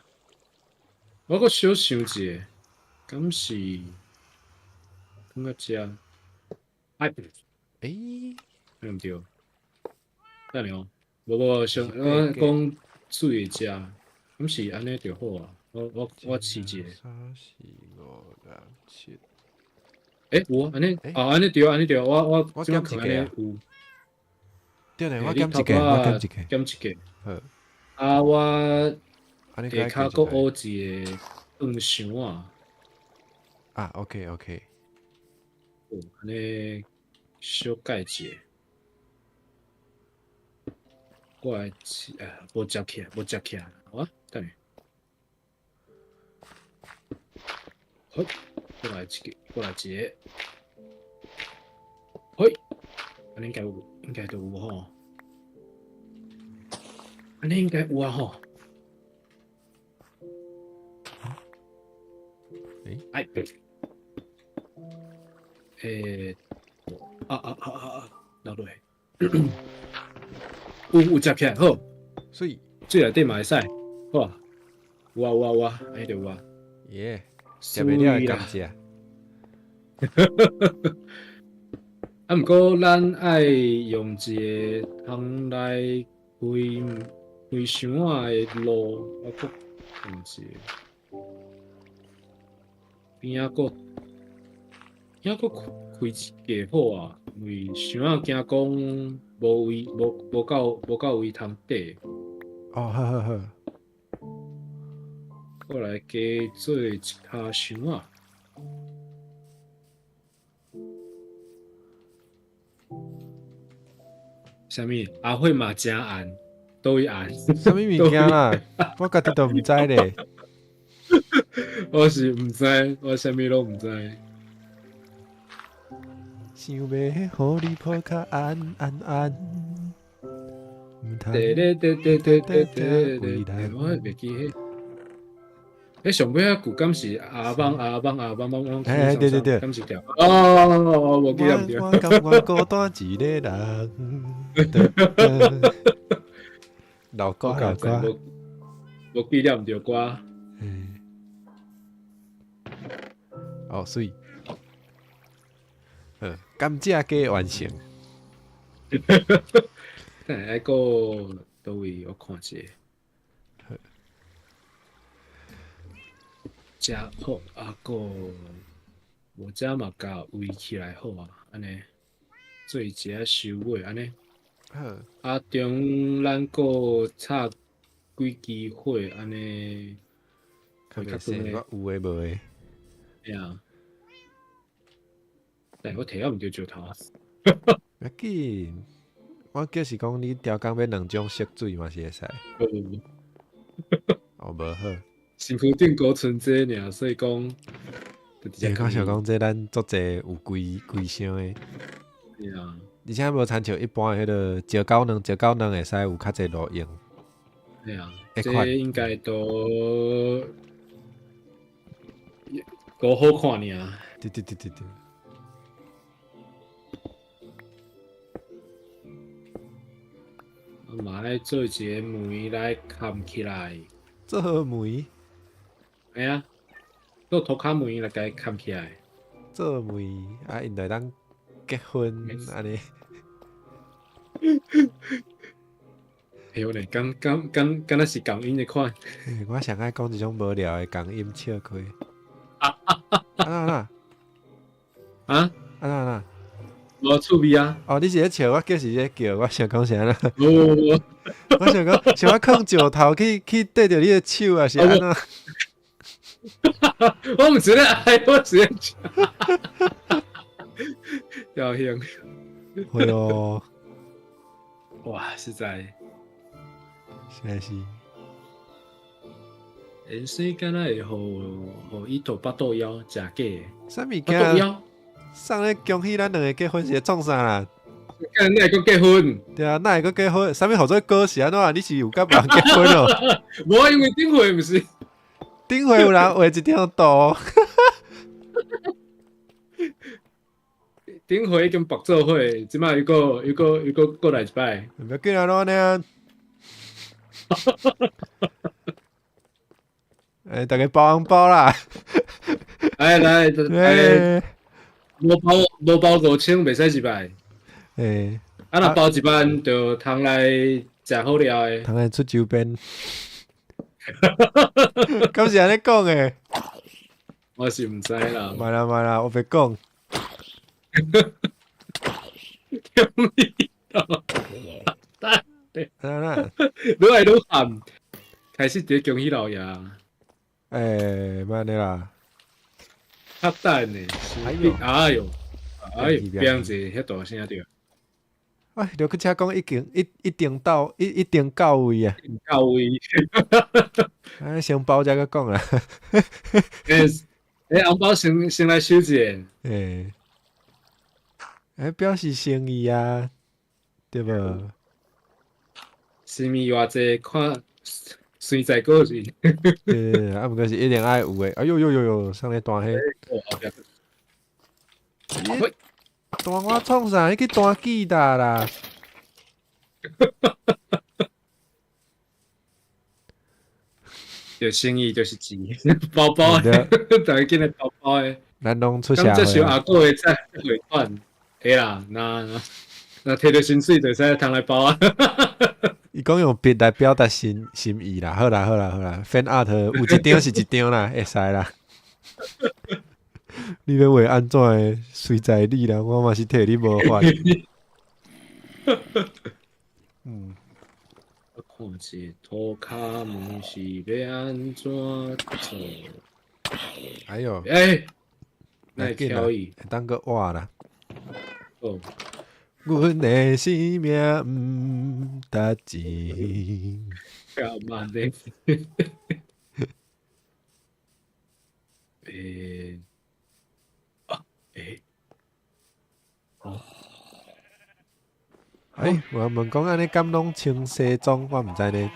我閣小想一下，敢是囥佇遮？哎，欸。對毋對？等下哦，無無，上我講水的遮，敢是按呢就好啊。我試一下。三四五六七。欸，有啊，按呢，哦，按呢對，按呢對，我我減一個啊。有。對咧，我減一個，我減一個，減一個。好。啊，我下跤閣學一個放箱啊。啊，OK OK。好，按呢小改一下。我來試啊，無接起來，無接起來，好啊，等下。好，過來一個，過來一個。嘿，按呢應該有，應該都有吼。按呢應該有啊吼。欸？哎，欸，啊啊啊啊啊，落落去。有接起來，好。水。水內底嘛會使，好啊。有啊有啊有啊，按呢就有啊。耶，食袂了的甘蔗。啊，毋過咱愛用一個通來開開箱仔的路，我閣用一個邊仔閣邊仔閣開一個好啊，因為箱仔驚講無位，無夠位通底。哦，好好好。過來加做一跤箱仔。啥物？阿慧嘛誠紅，佗位紅？啥物物件啦？我家己都毋知咧。我是毋知，我啥物攏毋知。想欲予你抱較按按按。對對對對對對對對，我袂記彼。彼上尾仔句敢是阿邦阿邦阿邦邦邦？欸，對對對，敢是條？哦，無記得毋對。我甘願孤單一个人。老歌老歌，無記得毋對歌。哦，媠。好，甘蔗雞完成。等下愛閣佗位，我看一下。遮好，啊，閣無遮嘛，共圍起來好啊，按呢做一下收尾，按呢。好。啊，中咱閣插幾支火，按呢。較袂使，我有的無的。對啊。但我提抑毋著石頭。欲緊，我就是講你刁工欲兩種色水嘛是會使。哦，無好。身軀頂閣賰這爾，所以講。欸，我想講這咱足濟有規規箱的。對啊。而且無親像一般的彼個石膏卵，石膏卵會使有較濟路用。對啊，這應該都閣好看爾。對對對對對。嘛愛做一個門來崁起來。做門？會啊，做塗跤門來共伊崁起來。做門啊，𪜶就會當結婚按呢。哎呦咧，敢若是共音的款。我上愛講這種無聊的共音笑話。啊啊啊！啊啊！無趣味啊！哦，你是咧笑，我叫是咧叫，我想講啥啦？無無無，我想講，想我囥石頭去綴著你的手啊，是按怎？我毋是咧愛，我是咧笑。要興。會哦。哇，實在。實在是。鹽水敢若會予伊吐腹肚枵，食假的。啥物件？送咧恭喜咱兩个結婚是咧創啥啦？幹，哪會閣結婚？對啊，哪會閣結婚？啥物號做歌是按怎？你是有佮別人結婚哦？無，因為頂回毋是。頂回有人畫一張圖。頂回已經縛做伙，這擺又閣又閣又閣閣來一擺。毋要緊啊，攏按呢啊。欸，逐家包紅包啦！來來來，無包5000，袂使一擺。欸，啊，若包1萬，就通來食好料的。通來出周邊。敢是按呢講的？我是毋知啦。莫啦莫啦，我袂講。恭喜老啊啦，愈來愈喊，開始佇恭喜老爺。欸，莫按呢啦。較等呢，哎呦，哎呦，哎呦，變一個遐大聲著。哎，就去車講已經一定到一定到位啊！到位。哎，先包才閣講啦。欸欸，紅包先來收一下。欸，欸，表示誠意啊，對無？心意偌濟，看隨在個人。對對對，啊，毋過是一定愛有的。哎喲喲喲喲，啥物彈彼？彈我創啥？你去彈吉他啦！就心意就是錢，包包的，大家緊來包包的。咱攏出社會。這時阿哥會再匯款，會啦，那提著薪水就會使通來包啊。伊講用筆來表達心意啦，好啦好啦好啦，fan art 有一張是一張啦，會使啦。你欲畫按怎的，隨在你啦，我嘛是替你無法。嗯，我看一下塗跤門是欲按怎做？哎喲，欸，來挑伊，會當閣活啦。哦。阮的生命毋值錢。幹嘛呢？欸，啊，欸，哦，欸，有人問講按呢敢攏穿西裝，我毋知呢。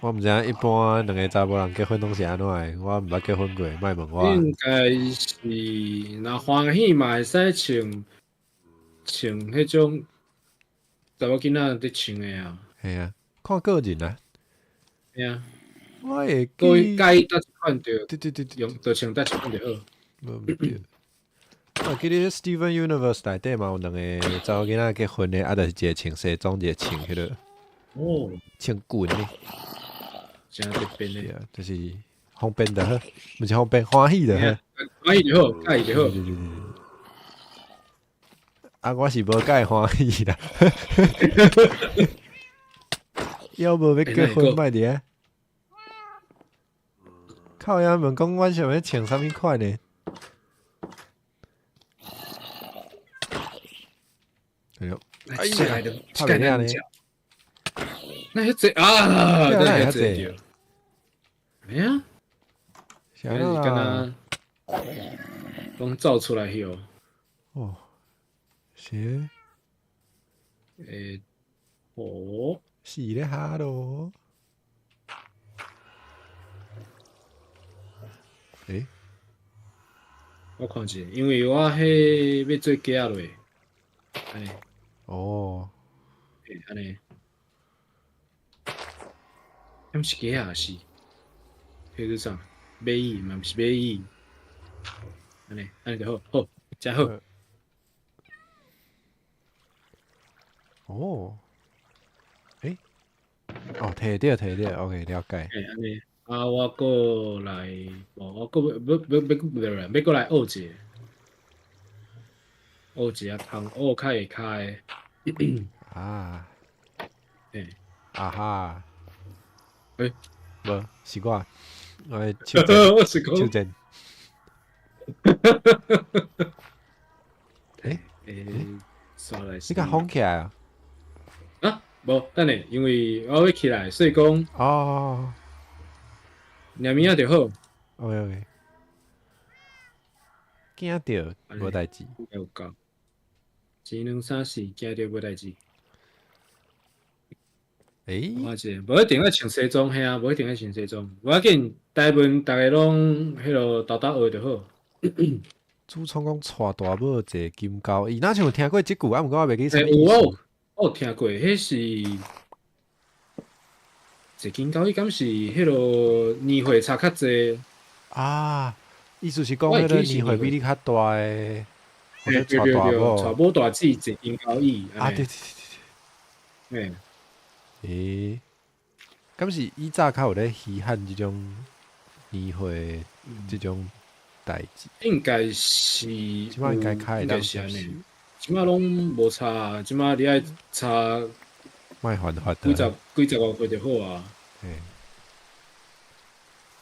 我毋知影一般兩个查某人結婚攏是按怎的，我毋捌結婚過，莫問我。應該是，若歡喜嘛會使穿穿彼種查某囡仔佇穿的啊。嘿啊，看個人啊。嘿啊。我會記。佮意佗一款就，對對對對，用就穿佗一款就好。無毋對。我記得 Steven Universe 內底嘛有兩个查某囡仔結婚的，啊，就是一个穿西裝，一个穿彼个。哦。穿裙的。誠特別的。對啊，就是方便就好，毋是方便，歡喜就好。歡喜就好，佮意就好。對對對對。啊，我是無介歡喜啦。猶無欲結婚，莫佇遐。靠呀！問講阮想欲穿啥物款的？哎喲，哎呀，拍袂了呢。那遐濟啊，那遐濟。沒啊？啥啦？攏走出來翕。哦，是。欸，哦，是咧哈囉。欸，我看者，因為我彼欲做雞仔落，按呢。哦。欸，按呢。敢是雞仔是？彼叫啥？馬椅嘛，毋是馬椅。按呢，按呢就好，好，誠好。哦。欸？哦，提著提著，OK，了解。欸，按呢。啊！我閣來，無我閣欲欲欲欲欲閣來學一個，學一下通學較會跤的。啊。欸。啊哈。欸。無，是我，我的手震，我是講手震。欸？欸，煞來。你共封起來啊？啊，無，等下，因為我欲起來，所以講。哦。念物仔就好。 OK OK。驚著無代誌。有夠。一兩三四，驚著無代誌。欸？我看者，無一定愛穿西裝，嘿啊，無一定愛穿西裝。無要緊，大部分逐家攏彼落沓沓學就好。主創講娶大某坐金交椅，若像有聽過這句，啊，毋過我袂記啥物欸，意有思。我有聽過，彼是。坐金交椅敢是彼落年歲差較濟？啊，意思是講彼个年歲比你較大的，或者對娶大對對，某。娶某大姊坐金交椅。啊，對對對對對。欸。敢是以早較有咧稀罕這種年歲這種代誌？應該是，這擺應該較會當接受。這擺攏無差，這擺你愛差，莫犯法。幾十外歲就好啊。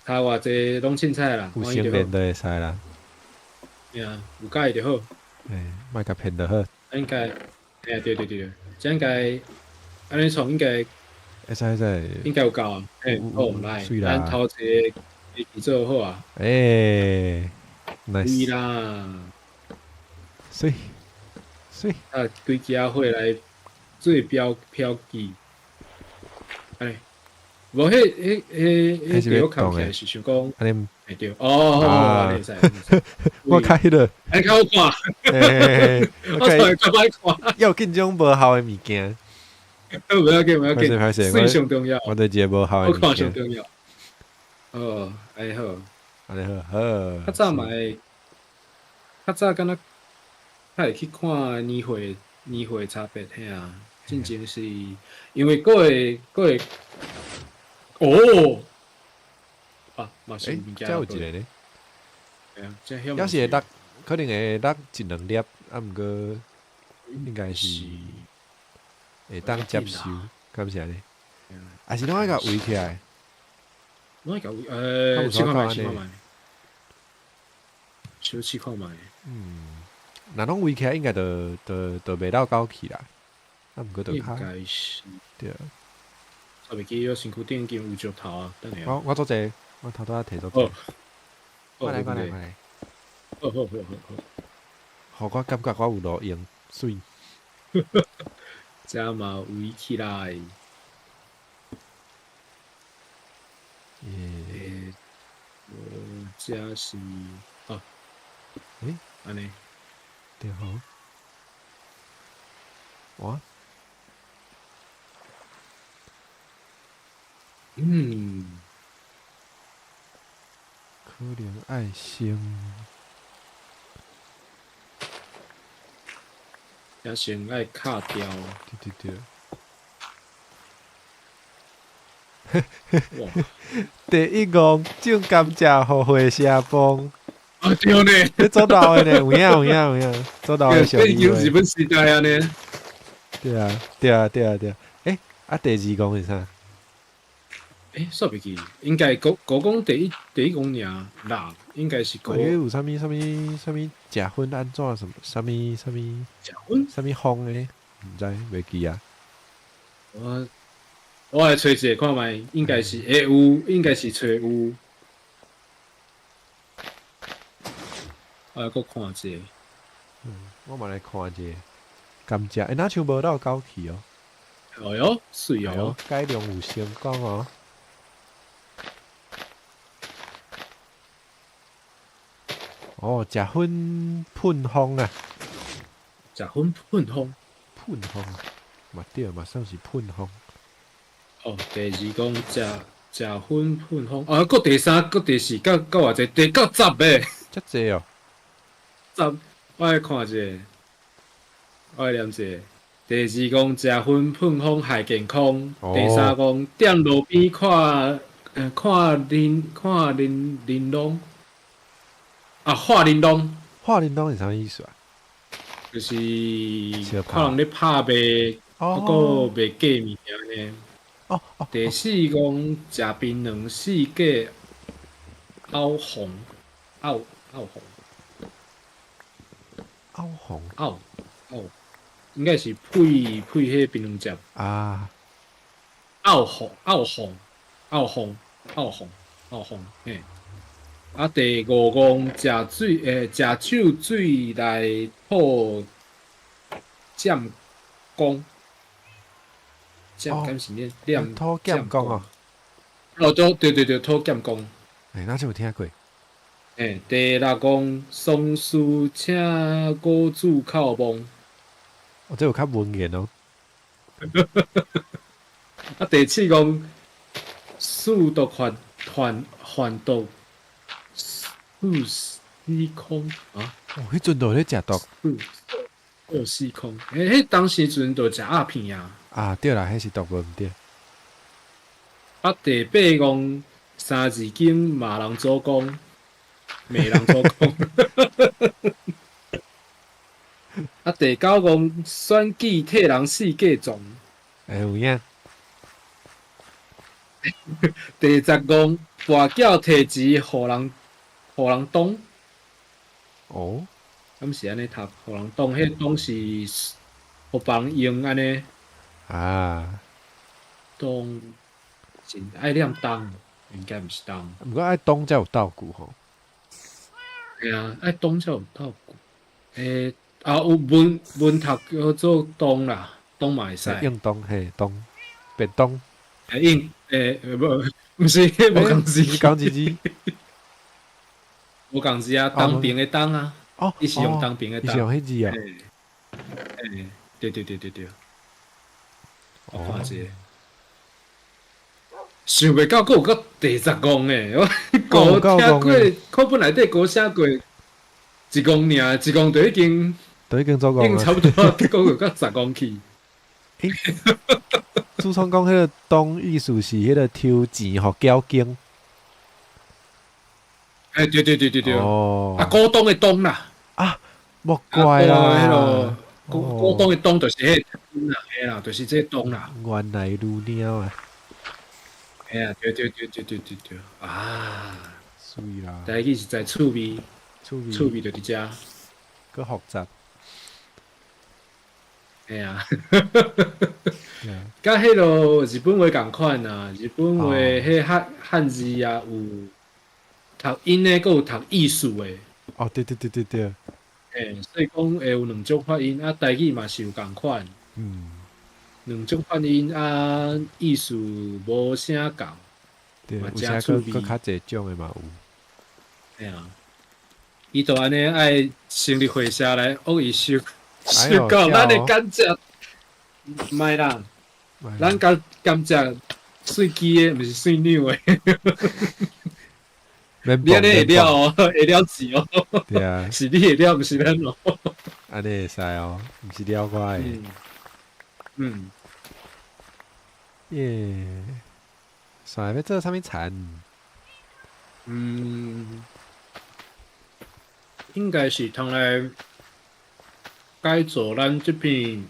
差偌濟攏凊彩啦，有成年就會使啦。對啊，有佮意就好。莫共騙就好。應該，對對對對，這應該，按呢創應該。會使會使。應該有夠啊！好來，咱頭一個一起做好啊。nice。對啦。媠，媠。啊，規家伙來做標標記。哎，無彼彼彼彼對我看起來是想講，對，哦，會使。我較彼个。哎，較好看。我才較歹看。要緊種無效的物件。無要緊，無要緊，水上重要。我對這個無效的物件。我看上重要。哦，按呢好，按呢好，好。較早嘛會，較早敢若較會去看年歲，年歲差別嘿啊。進前是因為閣會閣會，哦，啊，嘛是物件。這有一個呢。對啊，這猶是會落，可能會落一兩粒，啊，毋過應該是會當接受，敢是按呢？還是攏愛共圍起來？攏愛共圍，試看覓，試看覓，小試看覓。若攏圍起來，應該就就就袂落狗去啦。啊，毋過就較應該是。對。我袂記我身軀頂已經有石頭啊，等下。我做者，我頭拄仔提做者。過來過來過來。好好好好好。予我感覺我有路用，媠。這嘛圍起來。我這是哦，按呢。對好。哇。可能愛先。也先愛敲掉。對對對。哇！第一戇種甘蔗予火車崩。啊對呢，這做老的呢，有影有影有影，做老的小這已經日本時代啊呢。對啊對啊對啊對啊，啊第二戇是啥？煞袂記，應該講講第一戇爾啦，應該是講。有啥物啥物啥物食薰按怎什啥物啥物？食薰？啥物風的？毋知袂記啊。我來揣一下看覓，應該是會有，應該是揣有。我來閣看一下。我嘛來看一下。甘蔗，若像無落狗去哦。哎喲，媠哦！改良有成功哦。哦，食薰噴風啊！食薰噴風，噴風嘛對，嘛算是噴風。哦，第二講食薰噴風，啊，閣第三，閣第四，閣偌濟，第到十个。遮濟哦。十，我來看一下，我來念一下。第二講食薰噴風害健康，第三講踮路邊看，看玲看玲玲瑯，啊，畫玲瑯，畫玲瑯是啥意思啊？就是看人咧拍賣，啊，閣賣假物件呢。哦。第四講食檳榔四界拗紅，拗拗紅，拗紅，拗拗。應該是配配彼檳榔汁啊，拗紅拗紅拗紅拗紅拗紅嘿。啊，第五講食水食酒水來吐劍功，劍敢是念念吐劍功哦。哦，對對對對，吐劍功。哪像有聽過？第六講喪事請果主叩墓。哦，這有較文言哦。啊，第七講四毒犯犯犯毒四死空啊！哦，彼陣就咧食毒。四死空，彼當時陣就食鴉片啊。啊，對啦，彼是毒無毋對。啊，第八戇三字經罵人祖公，罵人祖公。啊，第九戇選舉替人四界撞。欸，有影。第十戇跋筊提錢予人擋。哦。敢是按呢讀，予人擋，彼擋是予別人用按呢。啊。擋是愛念東，應該毋是東。毋過愛擋才有鬥具吼。嘿啊，愛擋才有鬥具。欸，啊有文文讀叫做擋啦，擋嘛會使。用擋嘿，擋便當。欸應欸無，毋是無仝字，仝一字。無仝字啊，東平的東啊。哦。伊是用東平的東。伊是用彼字啊。欸，對對對對對。我看一下。想袂到，閣有閣第十戇的，我歌聽過，課本內底歌寫過一戇爾，一戇就已經，就已經做戇已經差不多，結果有到十戇去。欸，主創講彼个擋意思是彼个抽錢予繳經。欸，對對對對對。哦。啊，股東的東啦。啊，莫怪啦。股東的東就是彼个啦，嘿啦，就是這個東啦。原來如爾啊。哎呀，對對對對對對對，啊，水啦！台語實在趣味，趣味，趣味就佇遮，閣複雜。哎呀，佮彼囉日本話仝款啊，日本話彼漢漢字啊，有讀音的，閣有讀意思的。哦，對對對對對。欸，所以講會有兩種發音，啊，台語嘛是有仝款。嗯。兩種發音啊，意思無啥仝。對，有啥閣閣較濟種的嘛有。嘿啊，伊就按呢愛成立會社來惡意收收到咱的甘蔗，莫啦，咱甘甘蔗媠支的，毋是媠扭的。你按呢會了哦，會了錢哦。對啊，是你會了，毋是咱哦。按呢會使哦，毋是了我的。嗯。耶，煞欲做啥物田？嗯，應該是通來改造咱這片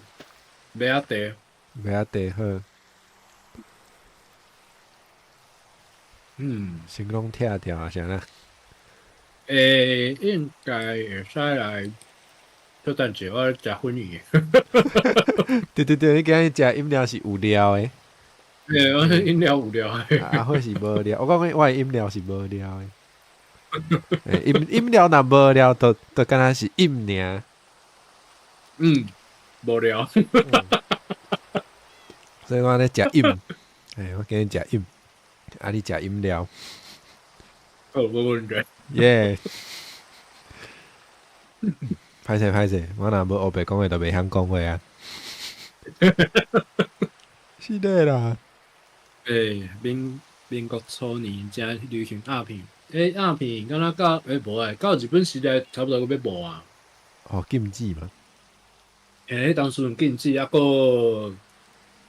麥仔地。麥仔地好。嗯。先攏拆掉啊，啥啦？欸，應該會使來。小等者，我食粉圓。對對對，你今日食飲料是有料的。欸，我飲料有料的。啊，或是無料。我講我的飲料是無料的。欸，飲飲料若無料，就就敢若是飲爾。嗯，無料。所以我咧食飲，欸，我今日食飲，啊，你食飲料。好，無問題。耶。歹勢歹勢，我若無烏白講話，就袂曉講話啊。是的啦。欸，民民國初年誠流行鴉片，欸，鴉片敢若到欸無欸，到日本時代差不多閣欲無啊。哦，禁止嘛。欸，當時陣禁止，啊，閣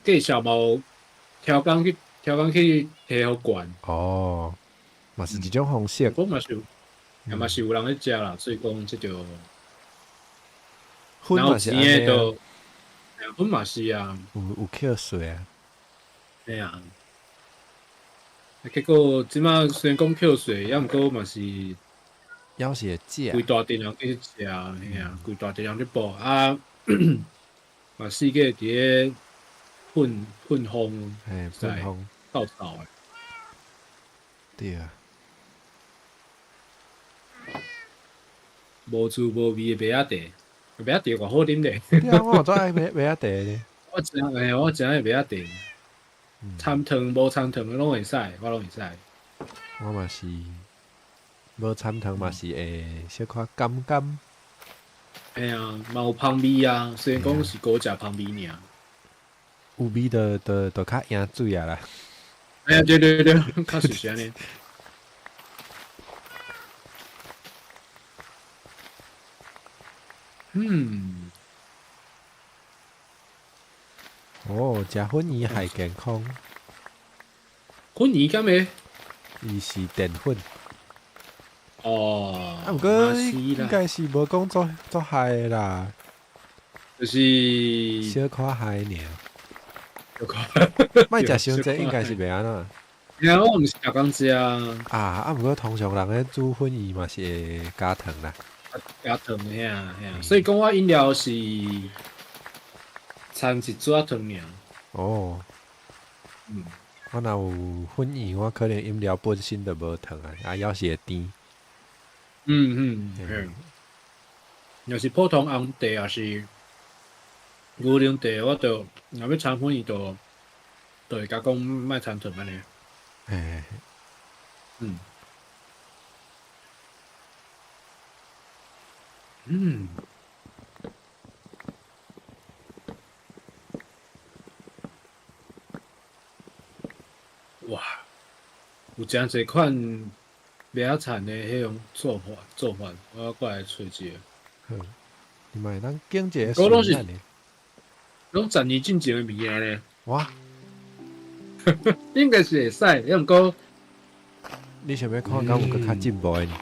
價數嘛有超工去超工去提予懸。哦，嘛是一種方式。講嘛是有，嘛是有人咧食啦，所以講這就。粉嘛是按呢啊。粉嘛是啊。有有扣稅啊。嘿啊。結果這馬雖然講扣稅，抑毋過嘛是，猶是會食。規大陣人去食，嘿啊，規大陣人去報啊，嘛四界佇咧噴噴風，嘿，噴風，夠臭的。對啊。無滋無味的麥仔茶，麥仔茶偌好啉咧。對啊，我嘛足愛麥麥仔茶咧。我誠欸，我誠愛麥仔茶。摻糖無摻糖的攏會使，我攏會使。我嘛是，無摻糖嘛是會小可甘甘。嘿啊，嘛有芳味啊，雖然講是孤食芳味爾。有味就就就較贏水啊啦。哎呀，對對對，確實是按呢。嗯。哦，食粉圓害健康。粉圓敢會？伊是澱粉。哦，啊，毋過應該是無講足足害的啦，就是小可害爾。小可，莫食傷濟，應該是袂按怎。啊，我毋是逐工食。啊啊！毋過通常人咧煮粉圓嘛是會加糖啦。加糖遐遐，所以講我飲料是摻一撮仔糖爾。哦。我若有粉圓，我可能飲料本身就無糖啊，啊，猶是會甜。嗯嗯，若是普通紅茶，抑是牛奶茶，我就若欲摻粉圓，就會共講莫摻糖按呢。嗯。嗯。哇，有誠濟款麥仔田的彼種做法做法，我過來揣一个。好，你嘛會當揀一个我攏是順眼的。攏10年進前的物件咧。哇！應該是會使，抑毋過你想欲看敢有閣較進步的呢？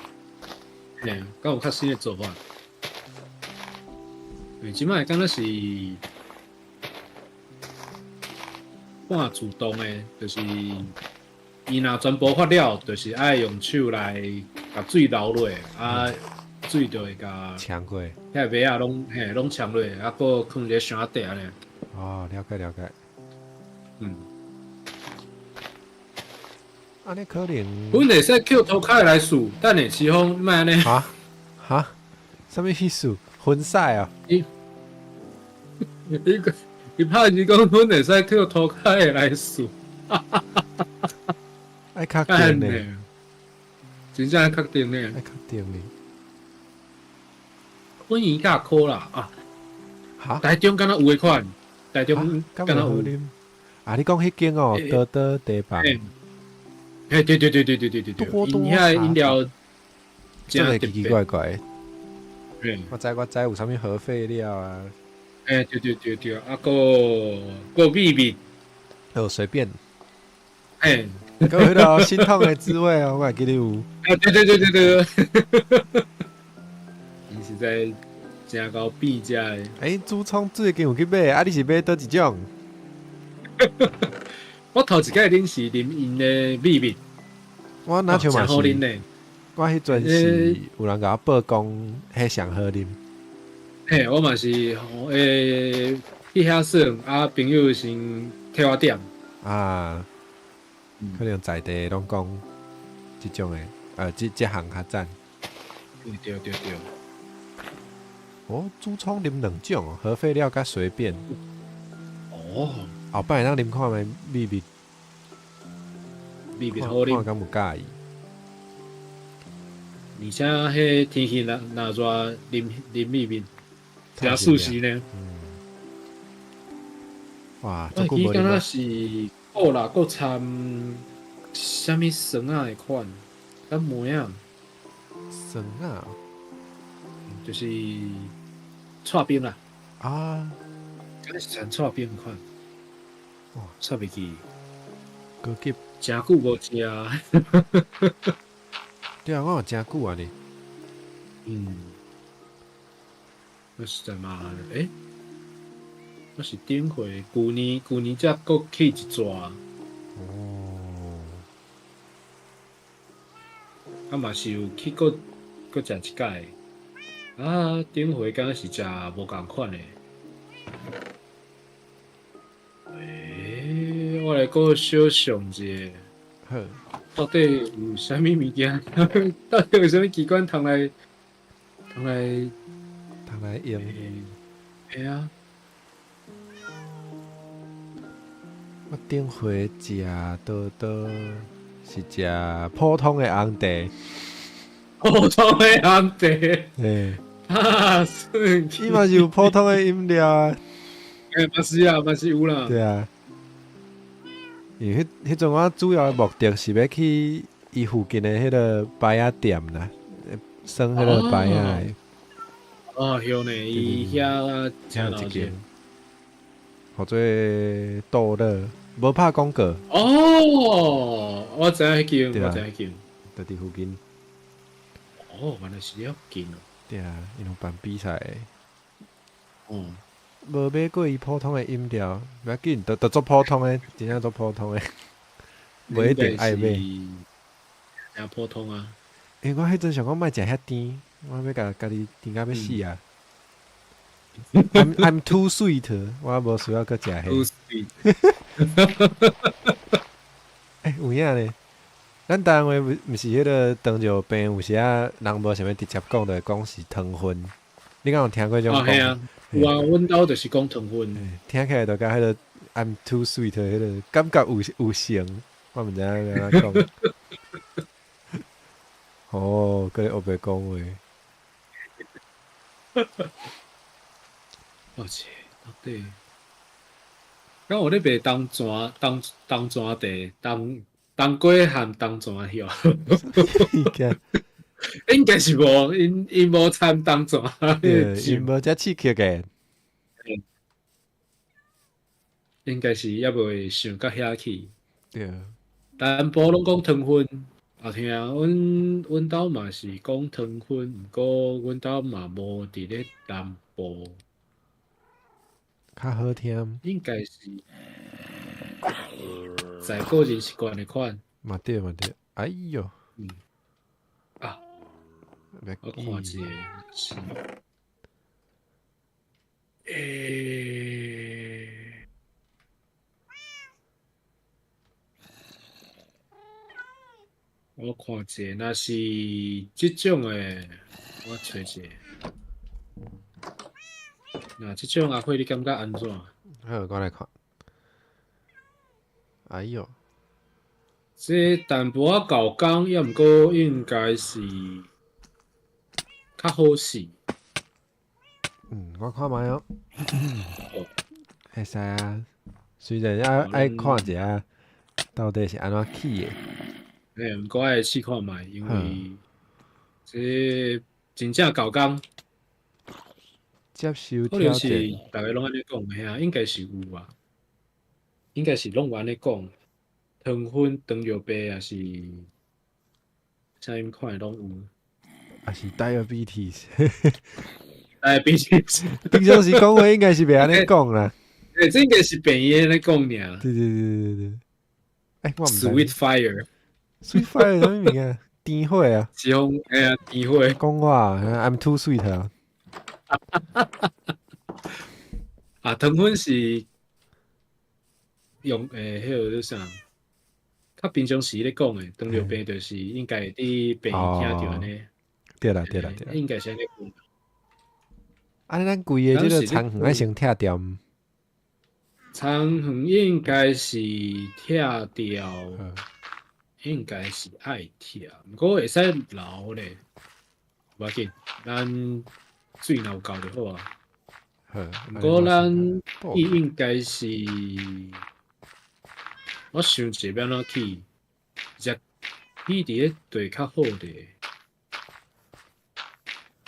嘿，敢有較新的做法？因為這擺敢若是半自動的，就是伊若全部發了，就是愛用手來共水流落，啊，水就會共沖過。遐麥仔攏嘿攏沖落，啊，閣囥佇咧箱仔底按呢。哦，了解了解。按呢可能。阮會使叫塗跤來試，等下起風莫按呢。哈？哈？啥物意思？婚曬哦？伊伊伊拍是講阮會使叫塗跤的來試。愛確定呢？真正愛確定呢？愛確定呢？粉圓較苦啦啊！哈？台中敢若有彼款，台中敢若有。啊，你講彼間哦，多多茶房。欸，對對對對對對對對，𪜶遐飲料真的奇奇怪怪。我知我知有啥物核廢料啊？欸，對對對對，啊，閣閣秘密，哦，隨便。欸，閣彼个心痛的滋味哦，我會記得有。啊，對對對對對。伊實在誠𠢕變食的。欸，主創最近有去買，啊，你是買佗一種？我頭一擺啉是啉𪜶的秘密。我若像嘛是，好啉呢。我彼陣是有人共我報講，彼上好啉。嘿，我嘛是，去遐耍，啊，朋友先替我點。啊，可能在地攏講這種的，這這項較讚。對對對對。哦，主創啉兩種，核廢料佮隨便。哦。後擺會當啉看覓秘密。秘密好啉。看敢有佮意。而且彼天氣若若熱，啉啉秘密，誠舒適呢。哇！我記敢若是閣啦，閣摻啥物酸仔的款，敢糜仔。酸仔。就是剉冰啦。啊。敢若是摻剉冰款。哇！煞袂記。高級。誠久無食。對啊，我有誠久啊呢。我實在嘛，欸，我是頂回舊年，舊年才閣去一逝。哦。啊嘛是有去閣閣食一擺。啊，頂回敢若是食無仝款的。欸，我來閣小想一下。好。到底有啥物物件？到底有啥物機關通來通來通來用？會啊！我頂回食多多是食普通的紅茶。普通的紅茶。欸。啊，算。伊嘛是有普通的飲料啊。欸，嘛是啊，嘛是有啦。對啊。因為彼彼陣我主要的目的是欲去伊附近的彼个牌仔店啦，耍彼个牌仔的。哦，曉呢，伊遐遮有一間，號做逗樂。無拍廣告。哦，我知影彼間，我知影彼間，就佇附近。哦，原來是遐近哦。對啊，𪜶有辦比賽。哦。無買過伊普通的飲料，無要緊，就足普通的，真正足普通的，無一定愛買。誠普通啊！欸，我彼陣想講莫食遐甜，我欲共家己甜甲欲死啊！I'm too sweet，我無需要閣食彼。 Too sweet。欸，有影咧。咱台灣話毋是彼个糖尿病，有時仔人無想欲直接講，就會講是糖分。你敢有聽過這種講？啊，有啊，阮兜就是講糖分。聽起來就佮彼个 I'm too sweet 彼个感覺有像，我毋知影欲按怎講。哦，閣咧烏白講話。抱歉，到底，敢有咧賣冬泉、冬冬泉茶、冬冬瓜和冬泉曉？應該是無，𪜶𪜶無摻冬泉。𪜶無遮刺激的。應該是猶未想到遐去。對。南部攏講糖分，啊聽，阮阮兜嘛是講糖分，毋過阮兜嘛無佇咧南部。較好聽。應該是在個人習慣的款。嘛對嘛對，哎喲。啊。我看一下是。欸。我看一下，若是這種的，我揣一下。若這種阿輝，你感覺按怎？好，我來看。哎喲，這淡薄仔厚工，抑毋過應該是較好勢。嗯，我看覓哦。會使啊，雖然愛看一下，到底是按怎起的。欸，毋過愛試看覓，因為這真正厚工。接受可能是逐家攏按呢講，嘿啊，應該是有啊，應該是攏有按呢講。糖分、糖尿病也是啥物款的攏有。也是 diabetes。 diabetes。平常時講話應該是袂按呢講啦。欸，這應該是病院咧講爾。對對對對對。欸，我毋知。 Sweet fire。 Sweet fire 啥物物件？甜火啊。是講，哎呀，甜火。講我，I'm too sweet 啊。啊，糖分是用欸，彼个叫啥？較平常時咧講的，糖尿病就是應該會佇病院聽著按呢。對啦對啦對啦。應該是按呢講。按呢，咱規个這个田園愛先拆掉。田園應該是拆掉，應該是愛拆，毋過會使留咧，無要緊，咱水若有夠就好啊。毋過咱伊應該是，我想一下欲按怎起，只起佇咧地較好咧，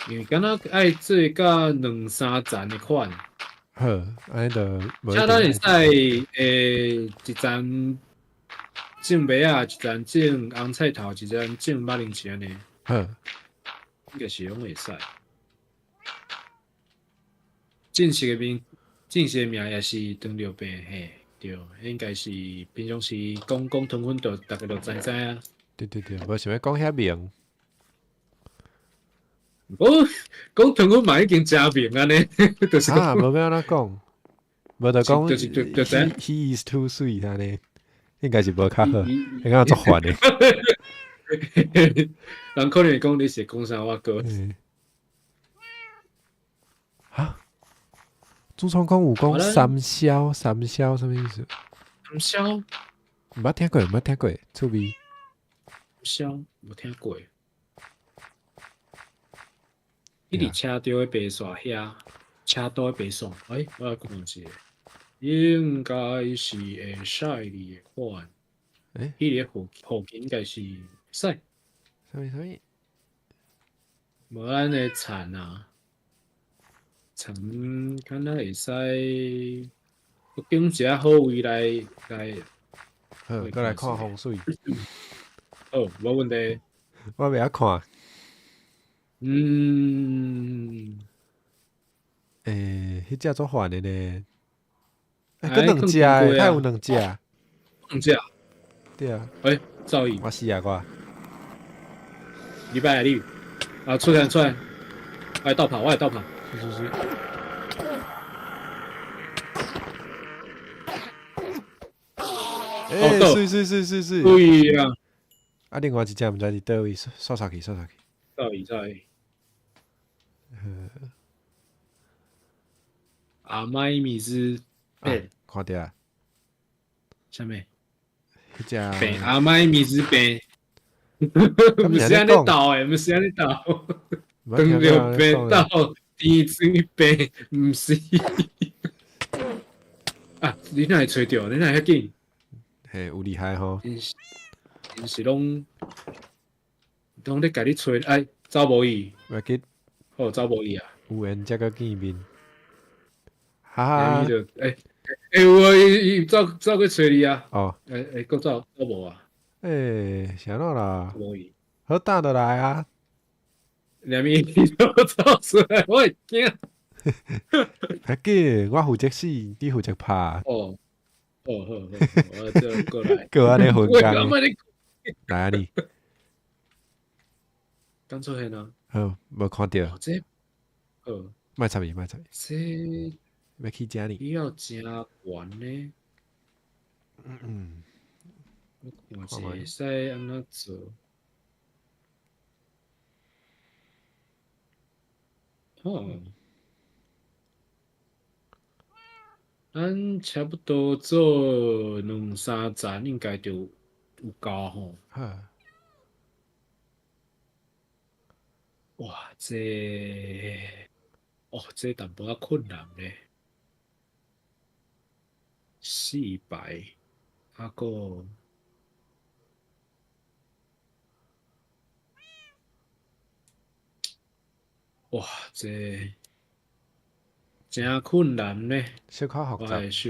因為敢若愛做甲兩三層的款。好，按呢就。遮咱會使一層種麥仔，一層種紅菜頭，一層種馬鈴薯按呢。好，應該是攏會使。正式的名，正式的名也是糖尿病，嘿，對，應該是平常時講講糖分，就逐家就知知啊。對對對，無想欲講遐明。哦，講糖分嘛已經誠明按呢，就是啊，無欲按怎講，無就講，就是就就知 He is too sweet 按呢，應該是無較好，你感覺足煩的。人可能會講你是講啥我哥。哈？主創講有講三消，三消啥物意思？三消？毋捌聽過，毋捌聽過，趣味。三消無聽過。伊佇車道的白線遐，車道的白線，欸，我來看一下，應該是會使的款。欸，彼个附附近應該是會使。啥物啥物？無咱的田啊，田敢若會使，我拣一个好位來來。好，閣來看風水。好，無問題。我袂曉看。欸，彼隻足煩的呢。欸，閣兩隻，它有兩隻。兩隻。對啊。欸，走伊。我死啊我。禮拜你，啊，出來出來，我來倒跑，我來倒跑。是是是。欸，媠媠媠媠媠。對啊。啊，另外一隻毋知佇佗位，刷刷去，刷刷去。走伊走伊。阿麥米茲，欸，看著啊。啥物？彼隻。病阿麥米茲病。毋是按呢鬥的，毋是按呢鬥。糖尿病鬥甜水病，毋是。啊！你哪會揣著？你哪會遐緊？嘿，有厲害吼！𪜶是𪜶是攏攏咧共你揣，哎，走無伊。袂記。好，走無伊啊！有緣才閣見面。哈哈。欸欸，有啊！伊伊走走去揣你啊！哦。欸欸，閣走走無啊？欸，是按怎啦？無伊。好膽就來啊！連伊都走出來，我會驚。較緊，我負責死，你負責拍。哦，好好好，我這過來。閣按呢分工。來啊你。敢出現啊？好，無看著。這，好。莫插伊，莫插伊。這欲去食呢？伊要誠懸呢。我看會使按怎做？哦，咱差不多做兩三層，應該就有夠吼。好。哇，這，哦，這淡薄仔困難咧。4排，啊閣。哇，這誠困難呢。小可複雜。我來小，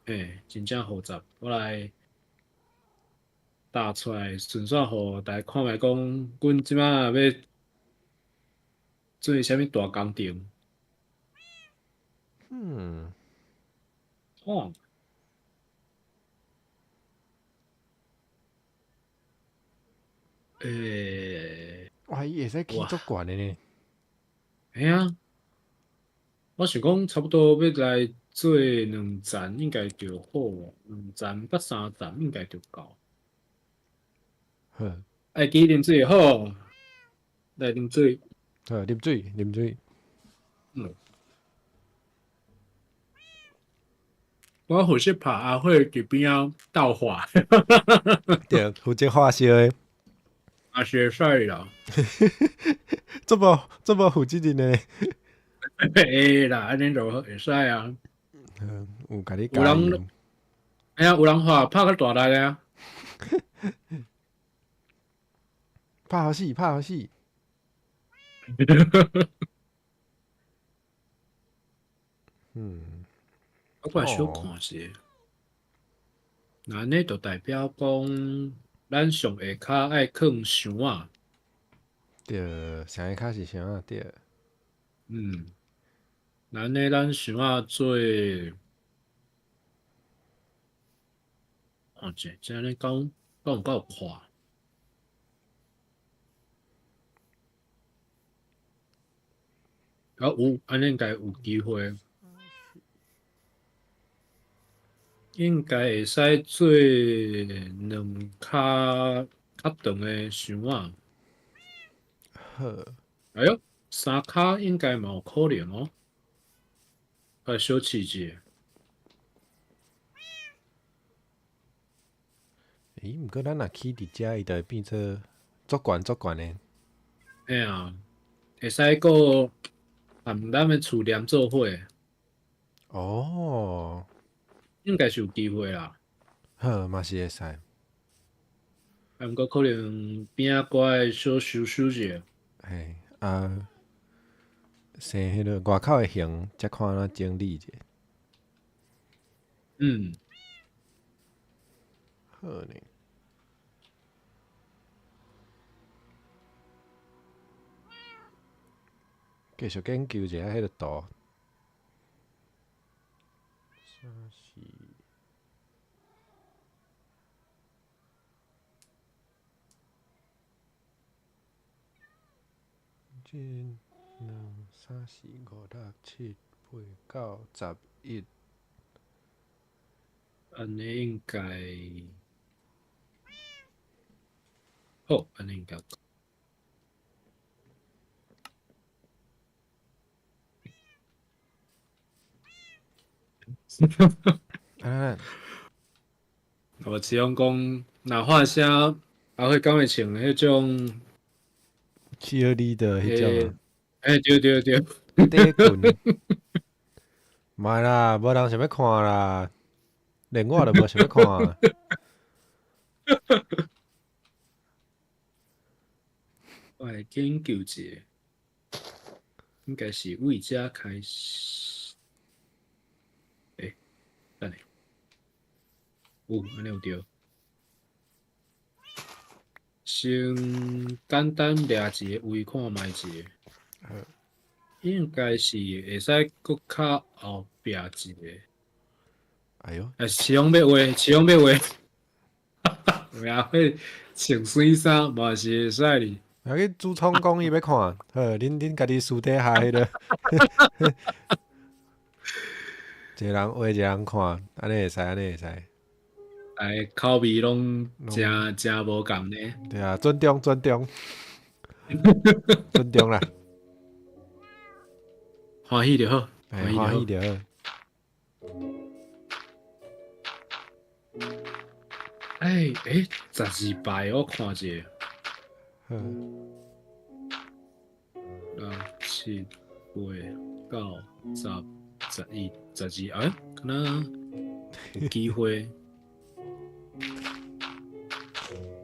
欸，真正複雜。我來打出來，順紲予大家看覓講，阮這擺欲做啥物大工程。哦。欸。哇，伊會使起足懸的呢。嘿啊，我想講差不多欲來做兩層應該就好，兩層到三層應該就夠。好。愛記啉水好，來啉水。好，啉水，啉水。我負責拍阿火佇邊仔鬥火。對，負責化燒的。也是會使啦。這麼這麼負責任的。會啦，按呢就會使啊。嗯，有共你有人，哎呀，有人話拍較大力啊。拍好死，拍好死。我過來小看一下。那按呢就代表講，咱上下跤愛囥箱仔。對，上下跤是箱仔，對。那按呢，咱箱仔做，看者，這按呢講，敢有夠寬？啊有，按呢應該有機會。應該會使做兩跤較長的箱仔。好。哎喲，三跤應該嘛有可能哦。來小試一下。欸，毋過咱若起佇遮，伊就會變做足懸足懸的。嘿啊，會使閣和咱的厝連做伙。哦。應該是有機會啦。好，嘛是會使。啊，毋過可能邊仔閣愛小修修者。嘿，啊，生彼個外口的形，才看按怎整理者。好呢。繼續研究一下彼個圖。三四，一、兩、三、四、五、六、七、八、九、十、一。按呢應該好，按呢應該。啊！我只用講，若發聲，阿會敢會穿彼種企鵝的彼種啊？欸，對對對，短裙。莫啦，無人想欲看啦，連我都無想欲看。我來研究一下，應該是為這開始。欸，等下，有，按呢有對。先簡單掠一個位看覓一下，應該是會使閣較後壁一個。哎喲！欸，是講欲畫，是講欲畫，有影會穿水衫嘛是會使哩。啊去主創講伊欲看，好，恁家己私底下彼个，一個人畫一個人看，按呢會使，按呢會使。哎，口味攏誠誠無仝呢。對啊，尊重尊重，尊重啦。歡喜就好，歡喜就好。欸欸，12排我看一下。六、七、八、九、十、11、12，欸，敢若有機會，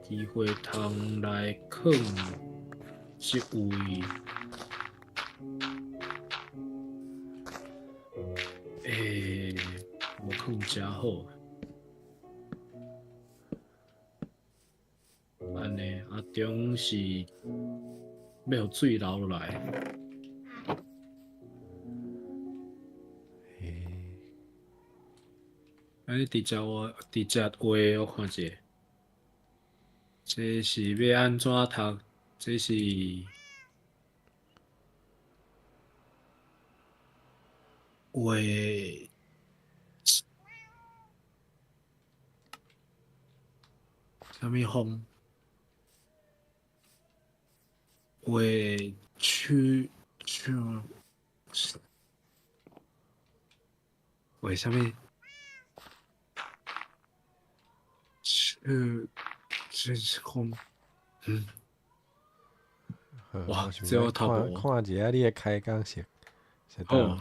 機會通來囥這位。欸，無囥誠好。按呢，啊中是欲予水流落來。欸。按呢直接畫，直接畫，我看一下。這是欲按怎讀？這是畫。啥物風？畫區唱，畫啥物？這這是空，嗯。哇，這我讀無。看一下你的開講是，好。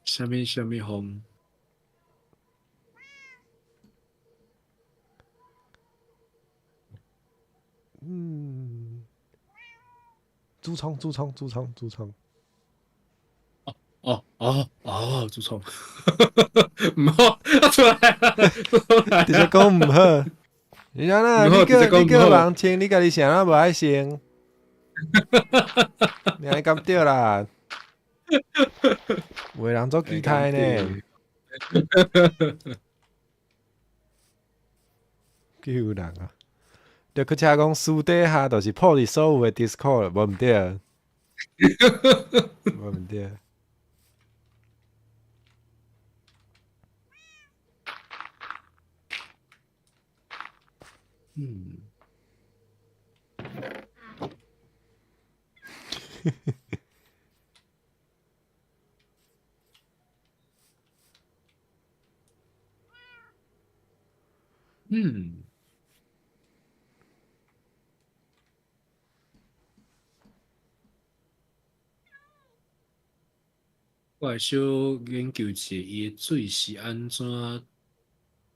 啥物啥物風？嗯，主創主創主創主創。哦哦哦哦，主創，毋好，出來啦，直接講毋好。你講啦，你叫人穿，你家己啥都無愛穿。你按呢敢對啦？有的人做期待呢。救人啊！就閣車講私底下就是鋪佇所有的 Discord，無毋對，無毋對。我來小研究一下，伊的水是按怎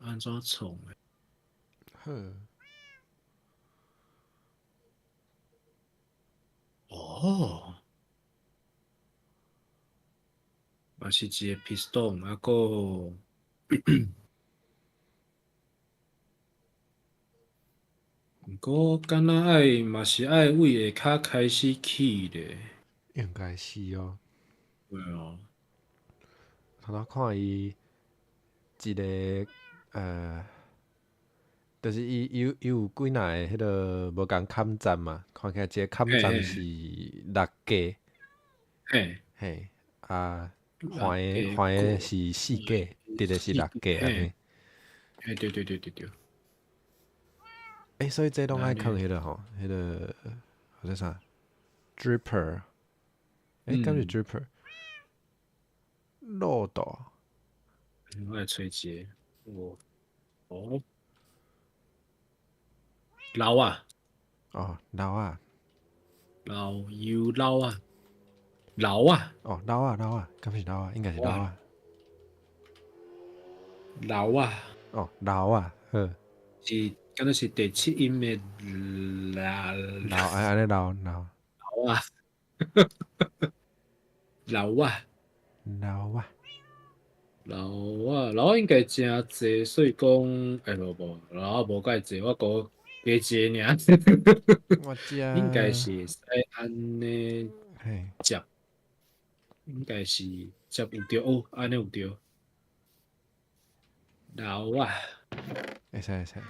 按怎創的？好。哦，嘛是一个 piston，啊閣。毋過，敢若愛嘛是愛為下跤開始起咧。應該是哦。對啊。頭拄看伊一個就是伊有幾若个彼个無仝坎站嘛，看起來一个坎站是六格。嘿，啊，橫的橫的是四格，直的是六格按呢。嘿，對對對對對。欸，所以這攏愛囥彼个吼，彼个號做啥？Dripper，欸，敢是 Dripper？漏斗。我來揣一个，我哦，老啊。哦，老啊。老油老啊，老啊。哦，老啊老啊，敢是老啊？應該是老啊。老啊。哦，老啊，好。是，敢若是第七音的老。老，按呢老老。老啊。老啊。老啊。老啊，老應該誠濟，所以講，欸，無無，老啊無介濟，我閣加一个爾。我知。應該是會使按呢接，應該是接有著哦，按呢有著。老啊。會使會使。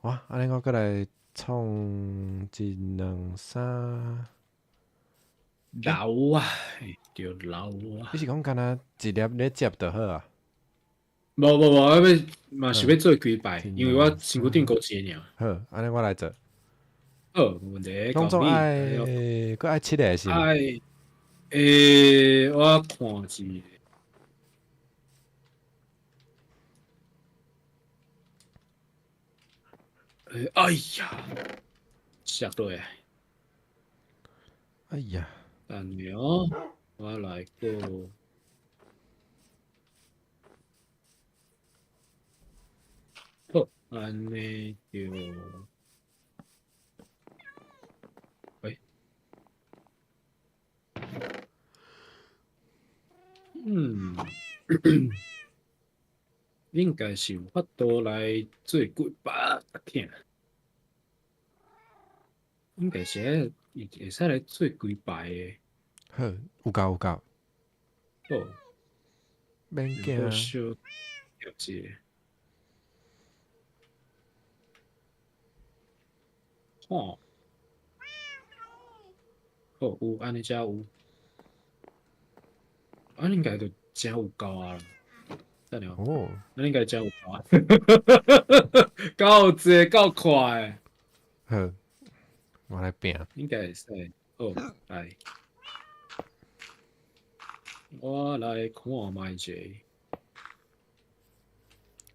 哇，按呢我閣來創一兩三。老啊，對老啊。你是講敢若一粒咧接就好啊？無無無，我欲嘛是欲做幾擺，因為我身軀頂孤一个爾。好，按呢我來做。好，無問題。攏總愛，閣愛七个是？愛，欸，我看一下。欸，哎呀，摔落來。哎呀。等下哦，我來閣。好，按呢就，喂，嗯，應該是有法度來做幾擺疼。應該是會使來做幾擺的。好，有夠有夠。好，免驚。小調一下。吼，好，有按呢才有，按呢應該就真有夠啊。等下哦，按呢應該真有夠啊。夠濟夠快。好，我來拼。應該會使，好，來，我來看覓者。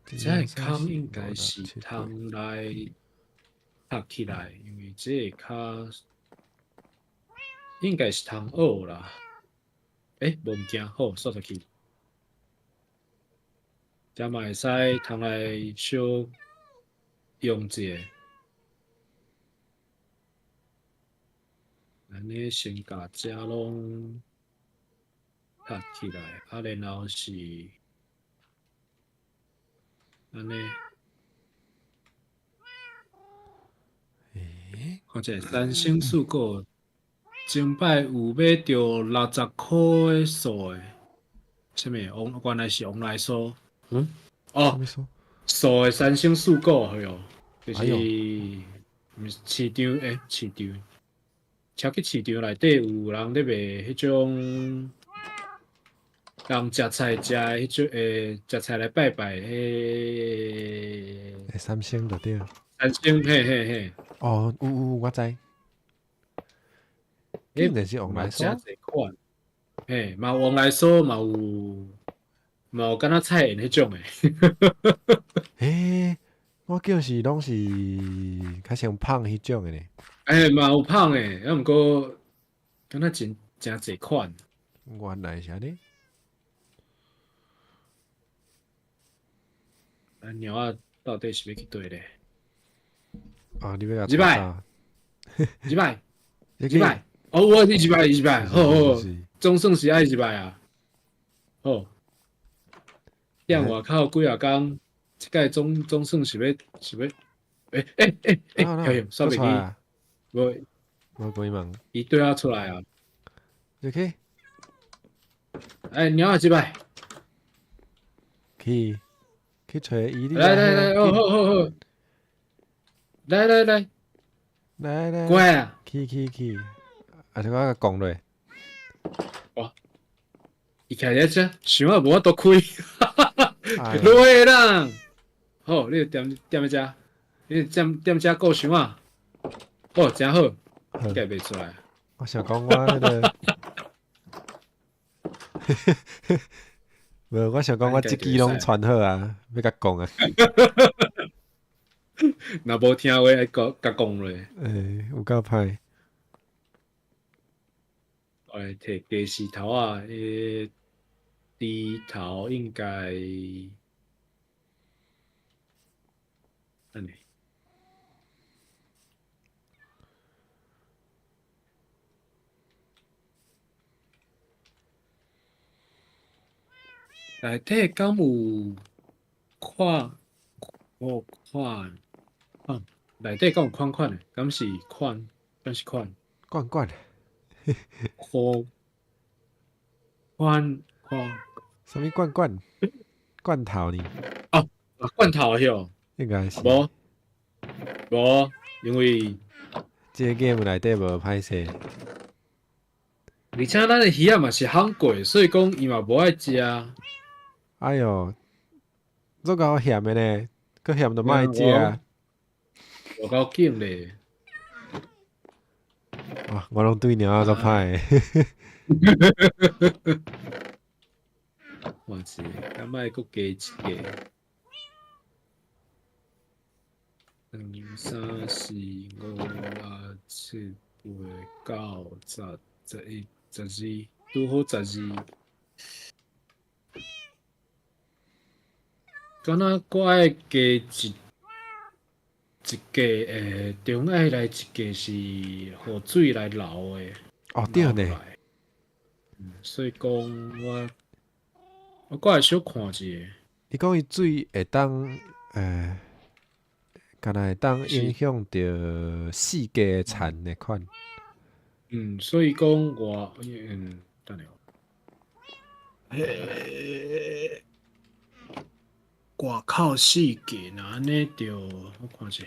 這个空應該是通來合起來，因為這个較應該是通學啦。欸，無物件，好，煞出去。這嘛會使通來小用一下。按呢先共這攏合起來，啊，然後是按呢。欸？看者三星水果，前擺有買著60箍的素的，啥物？王原來是黃梨酥。嗯？哦，素的三星水果，哎喲，就是毋是市場，欸，市場，超級市場內底有人咧賣彼種人食菜食的彼種，欸，食菜來拜拜彼。欸，三星就對。三星，嘿嘿嘿。哦，有有，我知。竟然是黃梨酥。誠濟款，嘿，嘛有黃梨酥，嘛有嘛有敢若菜園彼種的。欸，我叫是攏是較像芳彼種的呢。欸，嘛有芳的，啊，毋過敢若真誠濟款。原來是按呢。啊，貓仔到底是欲去佗咧？啊，你欲共入來，入來，入來。哦，我是入來，入來，好好，總算是愛入來啊。好，踮外口幾仔工，這擺總算是欲，欸欸欸欸，欸，煞袂記，無無關門，伊對我出來啊，入去，欸，鳥仔這擺，去去揣伊，來來來，哦好好好，來來來，來來，乖啊，去去去，啊是我共講落，哇，伊徛佇遮，想啊無法度開，落來啦，好，你踮踮遮，你踮踮遮顧箱仔，好，誠好，應該袂出來。我想講我彼個，無，我想講我這支攏傳好啊，欲共講啊。若無聽話，愛共共講落。欸，有夠歹。我來提雞絲頭啊，彼個豬頭應該，按呢。內底敢有款？哦款啊，內底敢有款款的？敢是款？敢是款？罐罐。款款款，啥物罐罐？罐頭呢？哦，罐頭喲，應該是。無無，因為這個 game 內底無歹勢。而且咱的魚仔嘛是烘過，所以講伊嘛無愛食。哎喲，這夠鹹的呢，閣鹹就莫愛食。有夠緊咧！哇，我攏對鳥仔足歹。看一下，敢愛閣加一個？兩三四五六七八九十十一十二，拄好十二。敢若閣愛加一個，欸，中愛來一個是予水來流的。哦，對呢。所以講我閣會小看一下。你講伊水會當，欸，敢若會當影響著四季的田的款。嗯，所以講我，等下。欸，外口四季，若按呢著，我看一下，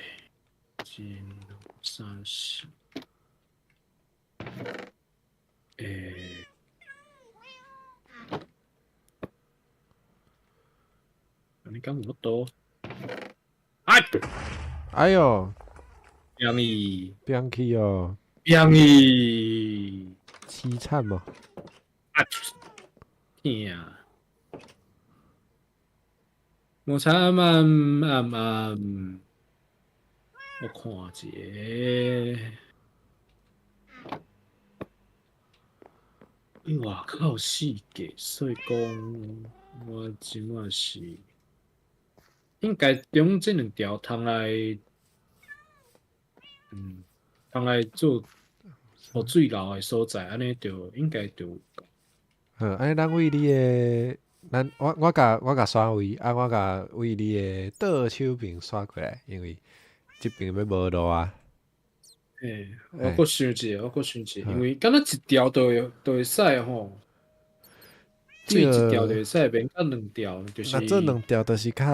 一、兩、三、四，欸，按呢敢有法度？哎，哎喲，變去，變去哦，變去，淒慘無？啊，疼！無差暗暗暗暗，我看一下，因外口四個，所以講我這馬是應該將這兩條通來，通來做予水流的所在，按呢就應該就有夠。好，按呢咱為你的。咱我共徙位，啊，我共為你的倒手邊徙過來，因為這邊欲無路啊。欸，我閣想一下，我閣想一下，因為敢若一條就會使吼，水一條就會使，免甲兩條，就是。若做兩條，就是較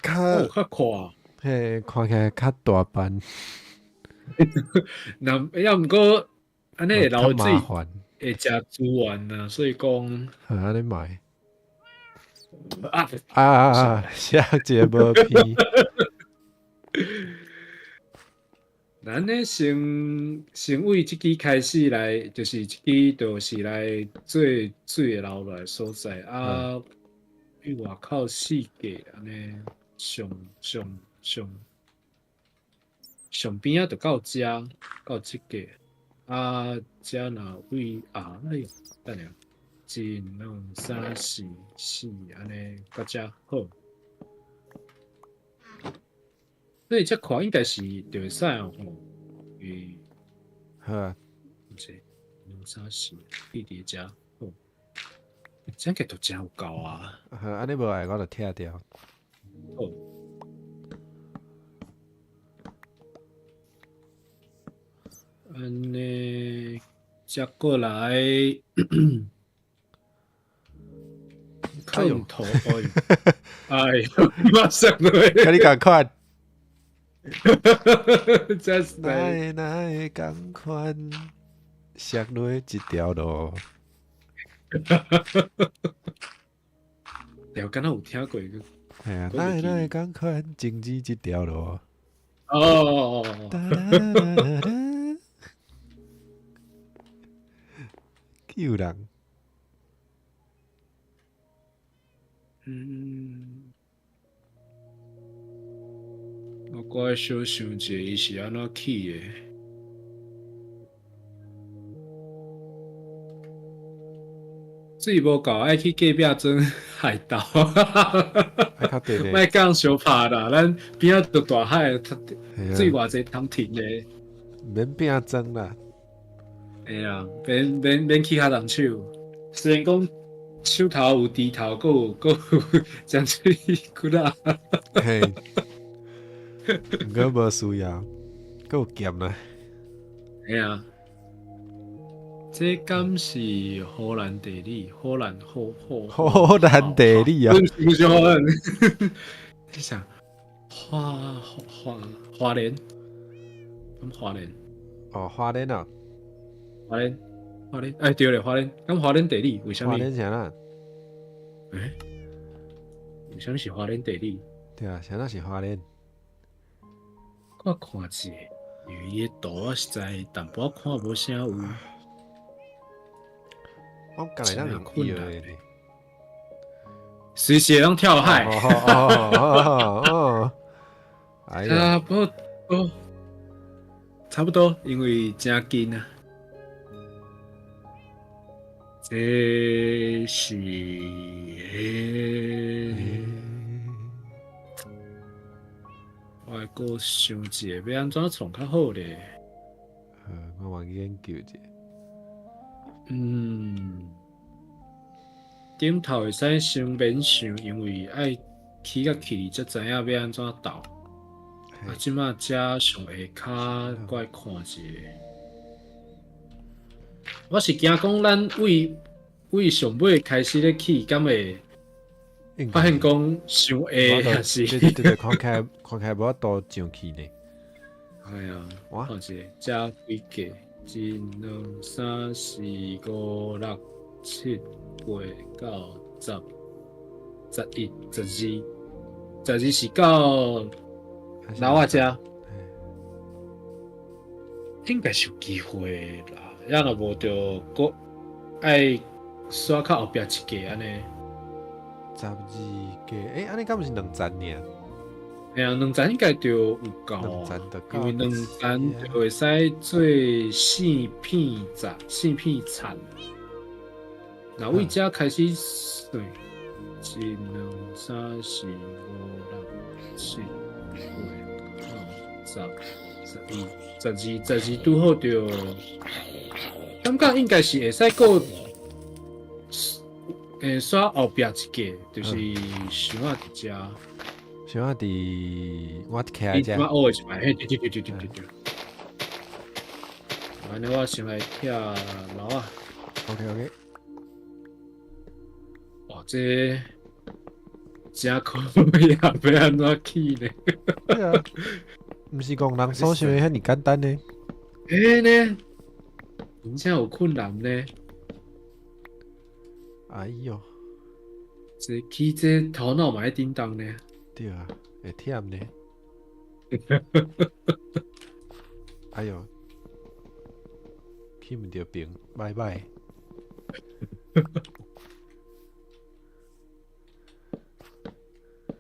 較較快。嘿，看起來較大班。若抑毋過按呢會流水。會食資源啊，所以講，好，按呢買。啊啊啊！寫一個無皮。咱呢先為這支開始來，就是這支就是來做水會流落來所在啊。去外口四個按呢上上上上邊仔就到遮到這個。啊，遮若位啊，哎喲，等下，一、兩、三、四、四，按呢到遮好。所以這看應該是就會使哦，欸，好啊。一、兩、三、四，對佇遮好。這個都真有夠啊！按呢無愛，我就拆掉。好。按呢，接過來，空頭，哎呦，馬上來，佮你仝款。真是哪會哪會仝款，摔落一條路。了，敢若有聽過。嘿啊，哪會哪會仝款，情字這條路。哦。救人。嗯。我閣愛小想一下，伊是按怎起的？水無夠，愛去隔壁庄海盗。莫講相拍啦，咱邊仔就大海，水偌濟通停的。免拼裝啦。會啊，免免免去較重手。雖然講手頭有豬頭，閣有閣有漿水骨仔。嘿，毋過無需要，閣有劍啦。嘿啊。這敢是荷蘭地理？荷蘭荷荷荷蘭地理啊！不是荷蘭，你想花花花蓮？敢花蓮？哦，花蓮啊！花蓮，花蓮，哎對咧，花蓮。敢花蓮地理？為啥物？花蓮啥啦？欸？為啥物是花蓮地理？對啊，啥物是花蓮？我看一下，因為伊的圖我實在淡薄仔看無啥有。我剛來當困難的，隨時會當跳海。哦，差不多，差不多，因為誠近啊。這是，我愛閣想一下，欲按怎創較好咧？我嘛去研究一下。嗯，頂頭會使先免想，因為愛起甲起才知影欲按怎鬥。啊，這馬遮上下跤，閣愛看一下。我是驚講咱為為上尾開始咧起，敢會發現講傷下，還是？對對對，看起來看起來無法度上去呢。哎呀，看一下，遮幾格？一、兩、三、四、五、六、七、八、九、十、十一、十二，十二是到老仔遮，應該是有機會啦。抑若無就閣愛煞較後壁一格按呢。十二格，欸，按呢敢毋是兩層爾？嘿啊，兩層應該就有夠啊，因為兩層就會使做四片層，四片層。若為遮開始算，一、兩、三、四、五、六、七、八、九、十、十一、十二、十二，拄好就感覺應該是會使閣，會煞後壁一格，就是想仔佇遮。想仔佇我徛遮。我學一擺，嘿，對對對對對對對。按呢，我先來拆樓仔。 OK OK。哇，這真可以啊！欲按怎起呢？對啊，毋是講人所想的遐爾簡單呢。欸呢，真正有困難呢。哎喲，這起這頭腦嘛愛叮當呢。對啊，會忝呢。哎喲，起毋著爿，拜拜。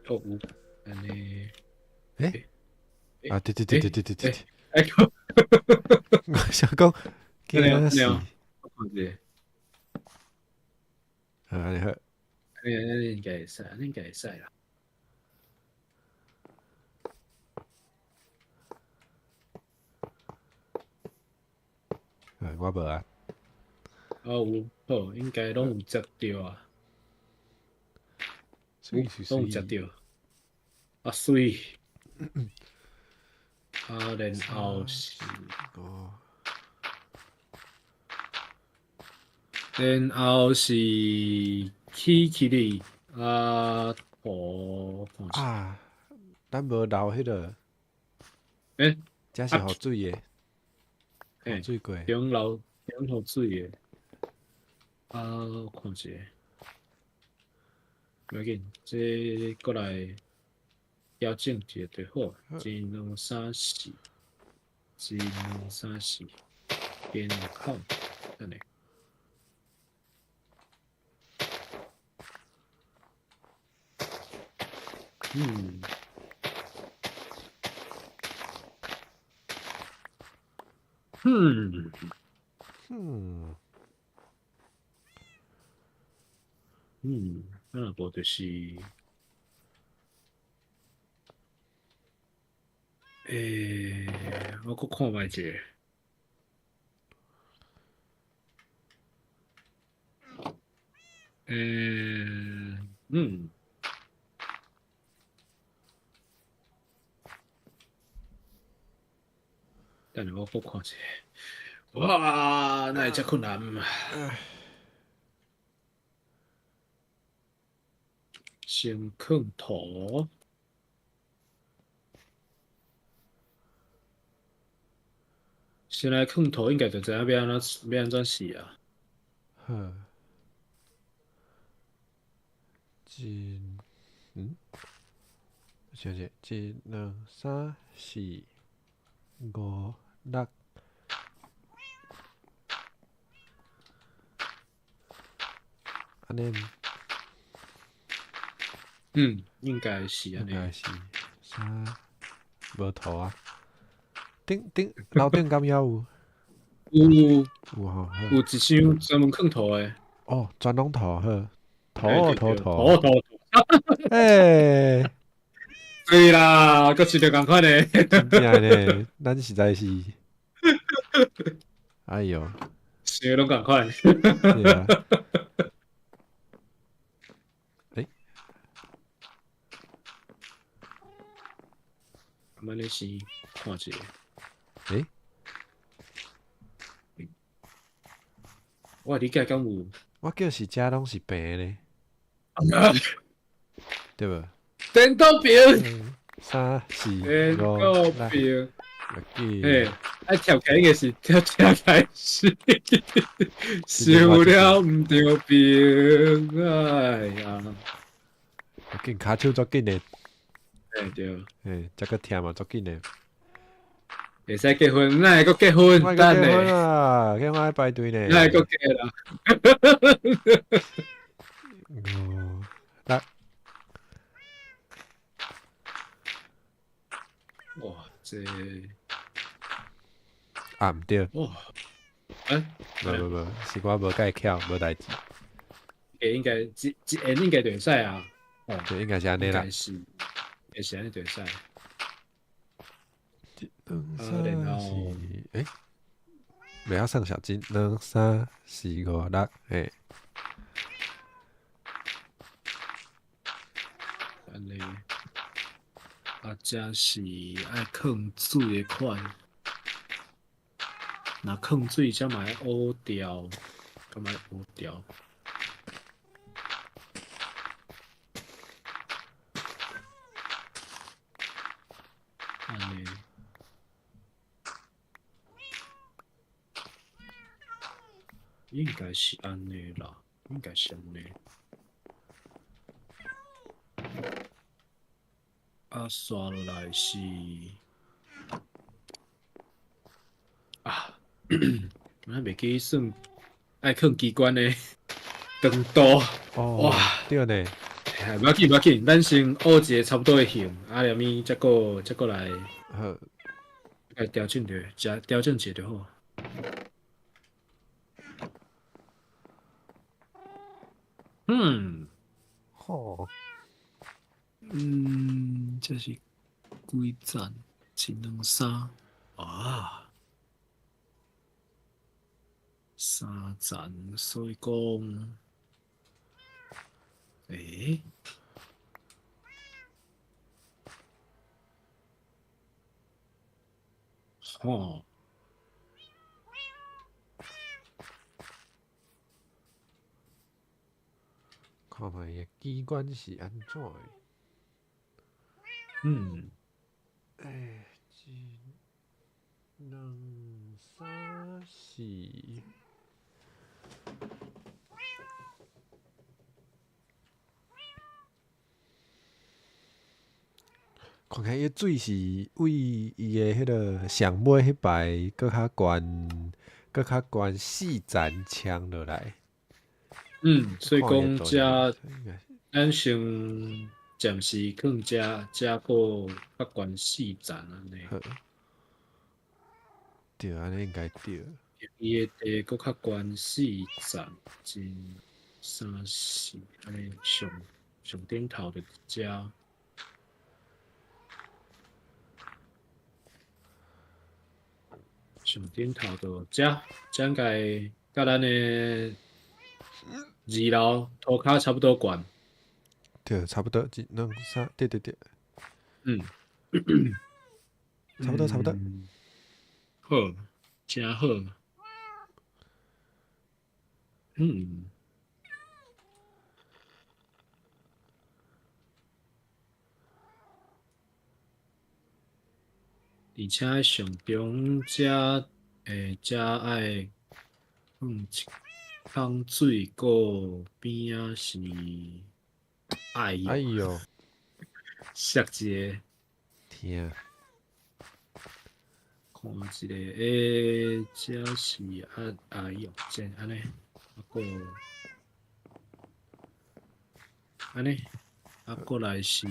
哦有，按呢。欸？啊對對對對對對對。欸，我想講，驚死。我看者。好，按呢好。按呢應該會使，按呢應該會使啦。我無啊。哦有，好，應該攏有接著啊。水水拢有食著。啊媠，啊然後是，然後是起起哩啊塗啊，咱無留彼個，欸，這是予水的，予水過，中流中予水的，啊，看一下，無要緊，這閣來調整一下就好。一兩三四，一兩三四，邊口，等下。嗯。嗯。嗯。嗯，啊，無就是，欸，我閣看覓一下。欸，嗯。等下我閣看一下。哇，哪會遮困難？先囥塗，先來囥塗，應該就知影欲按怎欲按怎試啊。好。一，嗯，小姐，一、兩、三、四、五、六。按呢？嗯，應該是按呢。應該是啥？無塗啊？頂頂樓頂敢猶有？有有吼，有一箱專門囥塗的。哦，專攏塗好，塗塗塗塗。欸，對啦，閣飼著仝款的。真正呢，咱實在是，哎喲，想攏仝款。是啊。欸，咱咧先看一下。欸？我理解敢有？我叫是遮攏是平的。對無？顛倒平。三四五顛倒平。欸，啊跳起來應該是跳起來是，想了毋著平，哎呀！緊跤手足緊的。欸對。欸，這閣疼嘛足緊的。會使結婚，哪會閣結婚？莫閣結婚啊！結婚愛排隊呢。哪會閣結啦？五六。哇，這啊，毋對。哇，欸？無無無，是我無蓋巧，無代誌。欸，應該一一下應該就會使啊。哦，對，應該是按呢啦。應該是，應該是按呢就會使。一、兩、三、四，欸，袂曉算小一、兩、三、四、五、六，欸。按呢，啊，這是愛囥水的款，若囥水才嘛愛烏掉，敢愛烏掉。按呢，應該是按呢啦，應該是按呢。啊，刷落來是啊，我袂記算愛囥機關的長度。哦，哇，對呢。無要緊，無要緊，咱先學一個差不多的型，啊，後面才閣才閣來，好，來調整著，加調整一下就好。嗯，好。嗯，這是幾層？一兩三啊，三層，所以講，欸？吼。看覓伊的機關是按怎的？嗯。欸，一、兩、三、四。看起來伊的水是為伊的彼个上尾彼排閣較懸，閣較懸四層衝落來。嗯，所以講遮咱先暫時囥遮，遮閣較懸四層按呢。對，按呢應該對。伊的地閣較懸四層，一、三、四，按呢上上頂頭就遮。上頂頭就遮，遮應該佮咱的二樓塗跤差不多懸。對，差不多，一、兩、三，對對對。嗯，差不多，差不多。好，誠好。嗯。而且上中遮會遮愛放一桶水，閣邊仔是哎哎喲，摔一个，疼。看一下，欸，遮是啊，哎喲，這按呢，啊閣按呢，啊過來是。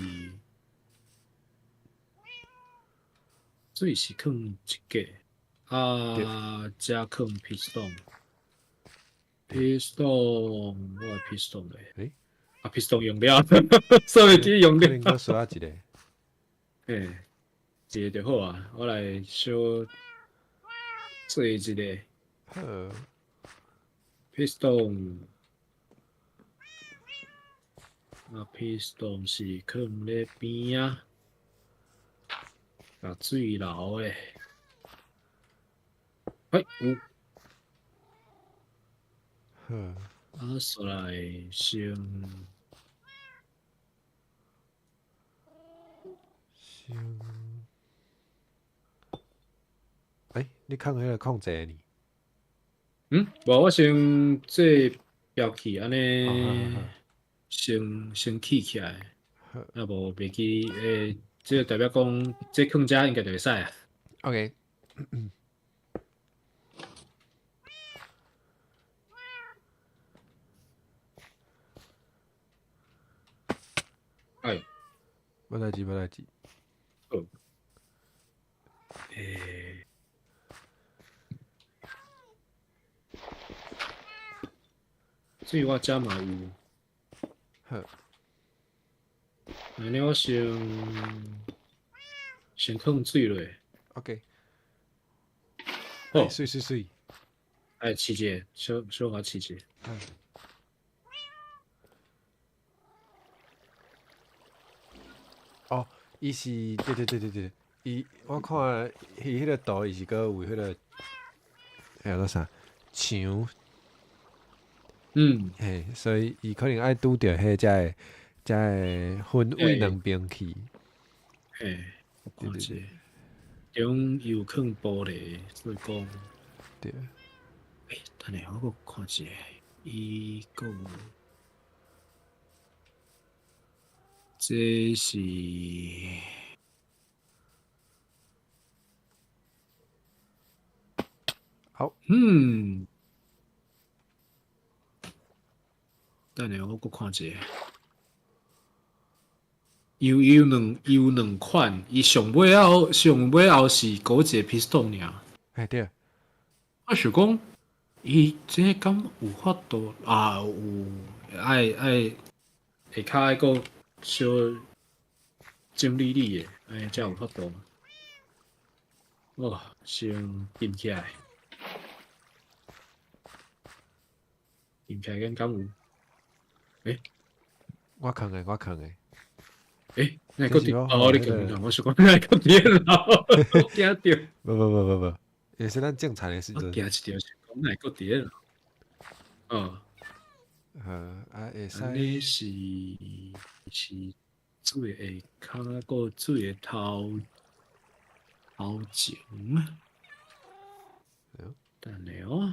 水是囥一格，啊，遮囥 piston，piston，我的 piston 咧，欸？啊，piston 用了，所以去用了。可能閣需要一個。欸，一個就好啊，我來小做一個。好。 piston，啊，piston 是囥咧邊仔。啊，水流的，欸，有。好。啊，煞來先。先。欸，你囥彼个控制呢？嗯，無，我先做標記，按呢，先起起來，啊無袂記欸。這個代表講，這囥遮應該就會使啊。 OK。哎，無代誌，無代誌。好。欸。所以我遮嘛有。好。按呢，我先囥水落。 OK。好，水水水。哎，試一下，小小可試一下。嗯。哦，伊是，對對對對對，伊我看伊彼個圖，伊是閣有彼個，彼個啥牆。嗯。嘿，所以伊可能愛拄著彼才會。才會分位兩邊去。嘿，我看者，中有囥玻璃，所以講。對。欸，等下我閣看一下，伊閣有，這是。好。嗯。等下我閣看一下。有兩款，伊上尾後上尾後是閣一個 piston 爾。嘿對。我想講，伊這敢有法度啊？有愛愛下跤愛閣小整理理的，按呢才有法度。哦，先撳起來，撳起來敢有？欸？我囥的，我囥的。欸，那個佇哦，你講，我想講那個佇咧流，驚著。無無無無無，也是咱種田的時陣。驚一條是講哪個佇咧流。哦。好，啊會使。按呢是是水的跤，閣水的頭頭前。等下哦，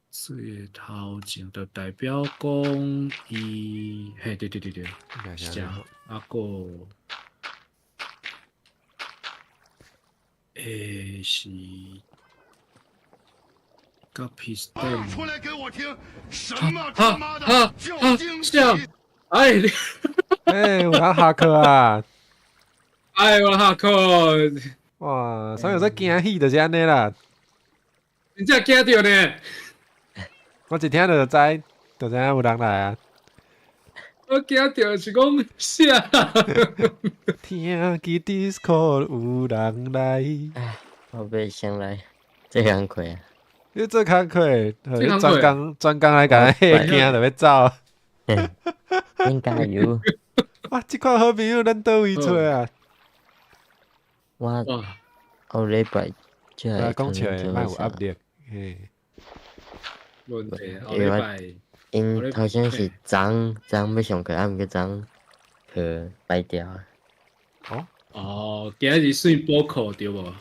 水的頭前就代表講伊，嘿，對對對對，是這樣。啊閣，欸是，甲 piston。出來給我聽，什麼他媽的叫驚喜！哎，欸，有人下課啊！哎，我下課。哇，啥有這驚喜就是按呢啦。真正驚著呢！我一聽就知，就知影有人來啊！我驚著是講啥？聽見 Discord 有人來。唉，我欲先來做工課啊！你做工課，你專工專工來共咱嚇驚就欲走。恁加油！哇，這款好朋友咱佗位揣啊？我後禮拜。講笑的，莫有壓力。嘿，無問題。後禮拜，𪜶頭先是昨昨欲上課，啊毋過昨課擺掉啊。哦哦，今日算補課對無？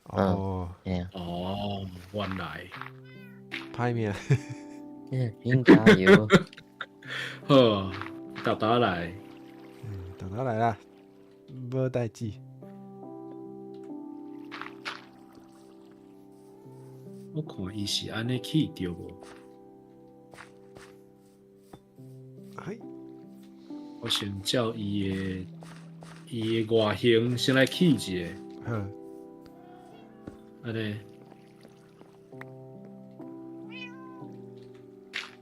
哦，嘿啊。哦，原來。歹命。恁加油。好，沓沓來。嗯，沓沓來啦，無代誌。我看伊是按呢去對無？嘿，我先照伊的伊的外形先來去一下。好，按呢，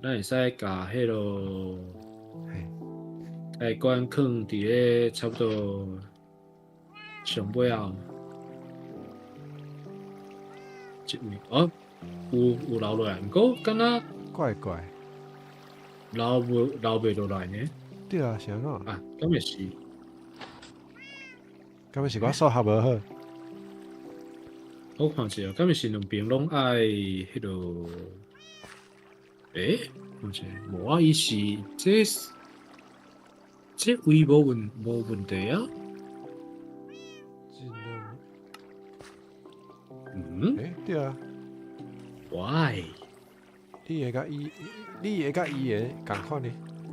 咱會使共彼落開關囥佇咧差不多上尾後。這位哦，有有留落來，毋過敢若怪怪，留無留袂落來呢？對啊，是按怎？啊，敢會是？敢會是我數學無好？我看者，敢會是兩邊攏愛彼落？欸，看者，無啊，伊是這這位無問無問題啊。嗯？欸，對啊。 Why？你的佮伊，你的佮伊的仝款呢？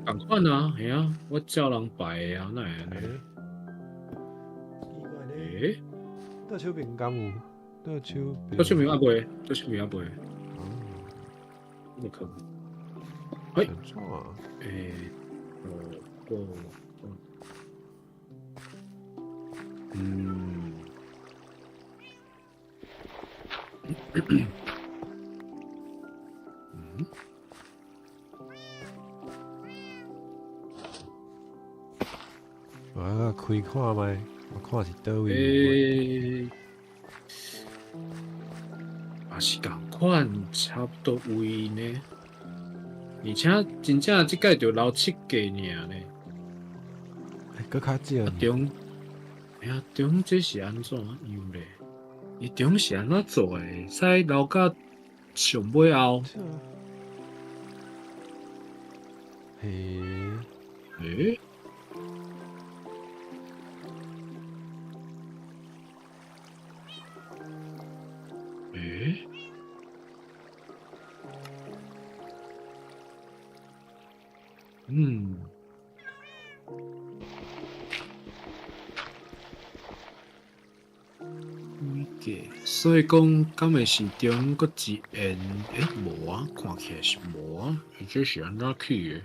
仝款啊，嘿啊，我照人排的啊，哪會按呢？奇怪呢。欸？倒手邊敢有？倒手邊。倒手邊猶未，倒手邊猶未。哦。無可能。欸。按怎？欸，哦，嗯。嗯？我開看覓，我看是佗位。欸，嘛是仝款，差不多位呢。而且真正這擺就留七個爾呢。欸，閣較少。中，哎呀，中這是按怎樣咧？伊中是按怎做的？會使留到上尾後。嘿。欸？欸？嗯。所以講，敢會是中閣一緣？欸，無啊，看起來是無啊。伊這是按怎去的？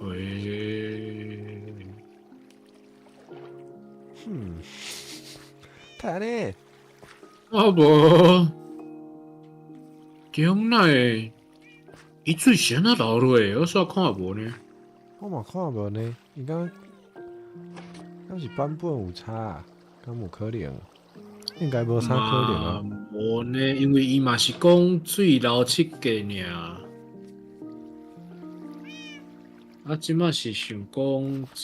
欸？嗯，太按呢？啊無，中哪會？伊水是按怎流落來？我煞看無呢。我嘛看無呢。伊敢敢是版本有差啊？敢有可能？應該無啥可能啊。無呢，因為伊嘛是講水流七個爾。啊，這馬是想講這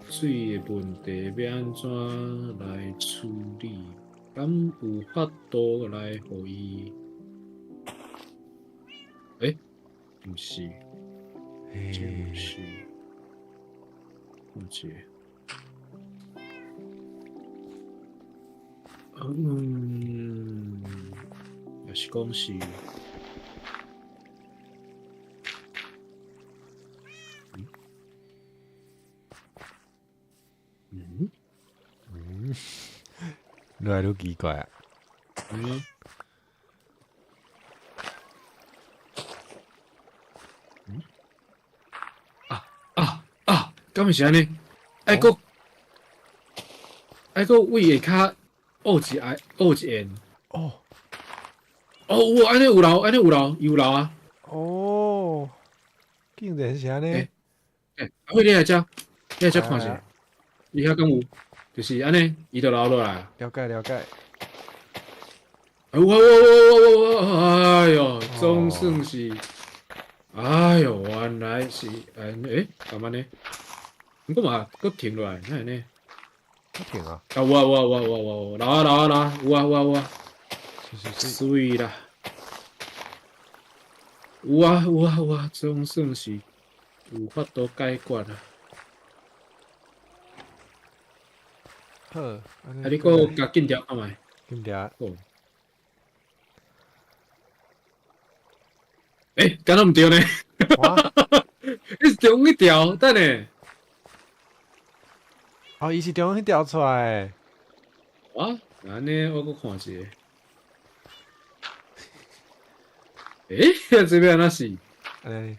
水的問題欲按怎來處理？敢有法度來予伊？欸，毋是，這毋是，看者。嗯，也是講是。嗯嗯，愈來愈奇怪啊！嗯嗯啊啊啊！敢會是按呢？愛閣愛閣位下跤學一愛學一緣。哦哦，有按呢有留，按呢有留，有留啊！哦，竟然是按呢！欸，阿慧你來遮，你來遮看者，伊遐敢有？就是按呢，伊就留落來。了解了解。哎，有有有有有，哎喲，總算是，哎喲，原來是按呢，欸，幹嘛呢？毋過嘛，閣停落來，哪會呢？閣停啊！啊有啊有啊有啊有啊有，留啊留啊留啊，有啊有啊有啊，媠啦！有啊有啊有啊，總算是有法度解決啊！好，啊你閣共禁掉看覓？禁掉。好。欸，敢若毋對呢？你是中去調，等下。哦，伊是中去調出來。啊，按呢我閣看一下。欸，這欲按怎是？按呢。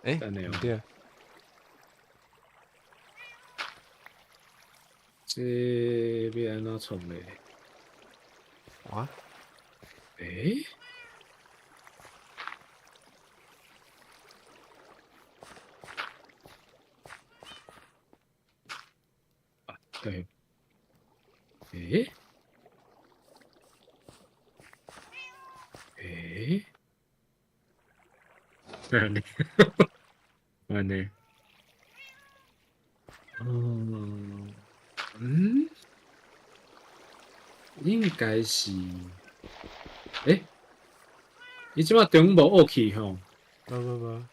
欸，等下哦。毋對。這欲按怎創咧？哇？欸？啊，對。欸？欸？按呢？按呢？嗯嗯，應該是，欸，伊這馬中無學去吼？無無無。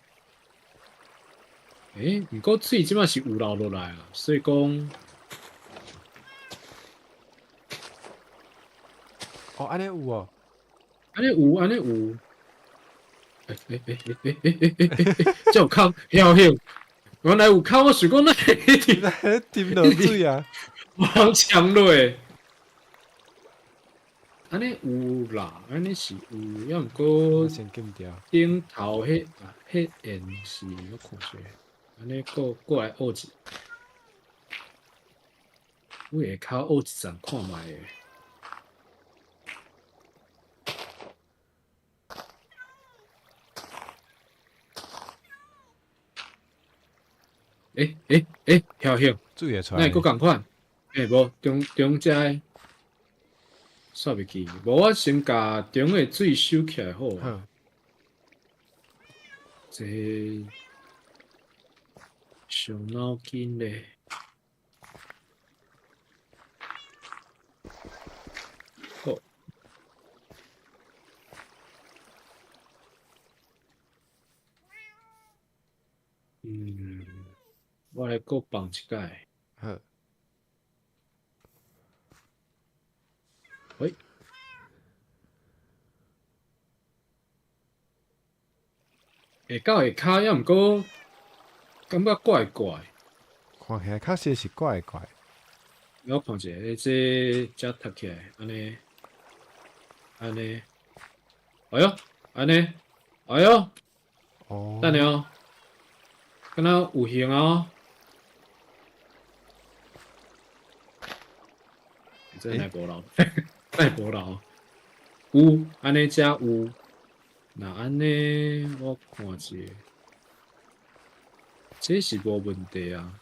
欸，毋過水這馬是有流落來啊，所以講，哦，按呢有哦，按呢有，按呢有。欸欸欸欸欸欸欸欸欸，這有空，僥倖，原來有空，我想講哪會沉落水啊！往牆落。按呢有啦，按呢是有，抑毋過先禁掉。頂頭彼啊，彼緣是我看者，按呢閣過來學一，位下跤學一層看覓的。欸欸欸，僥倖，水會出來。哪會閣仝款？欸，無中中遮的，煞袂記。無，我先共中的水收起來好。好。這傷腦筋咧。好。嗯，我來閣放一擺。好。喂。會到下跤，抑毋過感覺怪怪。看起來確實是怪怪。我看者，這遮讀起來，按呢，按呢，哎喲，按呢，哎喲，哦，等下哦，敢若有形啊！這哪無留？哪無留？有，按呢遮有。若按呢，我看者，這是無問題啊，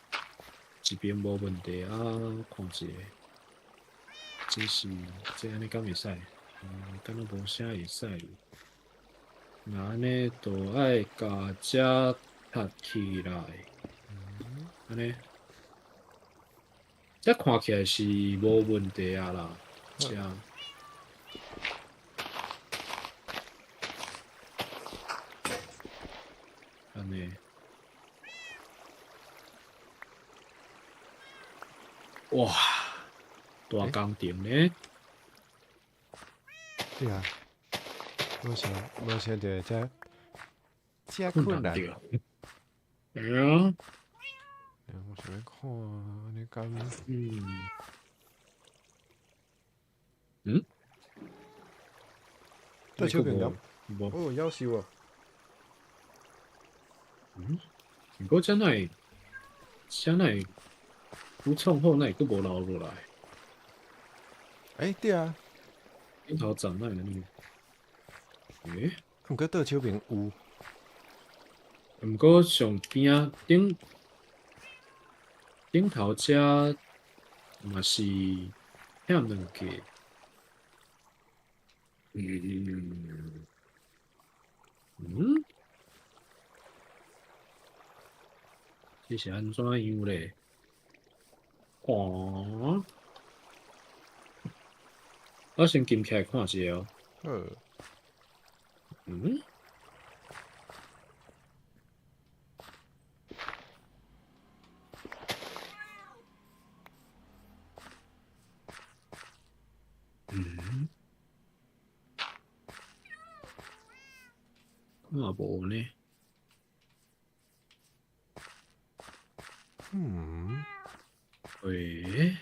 這邊無問題啊，看者，這是這按呢敢會使？嗯，敢若無啥會使。若按呢就愛共遮踢起來，按呢，這看起來是無問題啊啦，遮。按呢，哇，大工程呢？對啊，無想著遮遮困難。哎呀，我想欲看，你敢？嗯。嗯？對手邊咁，無。哦，夭壽哦。嗯？毋過這哪會，這哪會，有創好，哪會閣無留落來？欸，對啊。頂頭站哪會按呢？欸？毋過倒手邊有。毋過上邊仔頂頂頭遮嘛是欠兩個。嗯嗯，這是按怎樣咧？哦，我先撳起來看一下哦。好。嗯？嗯？嘛無呢。嗯？喂？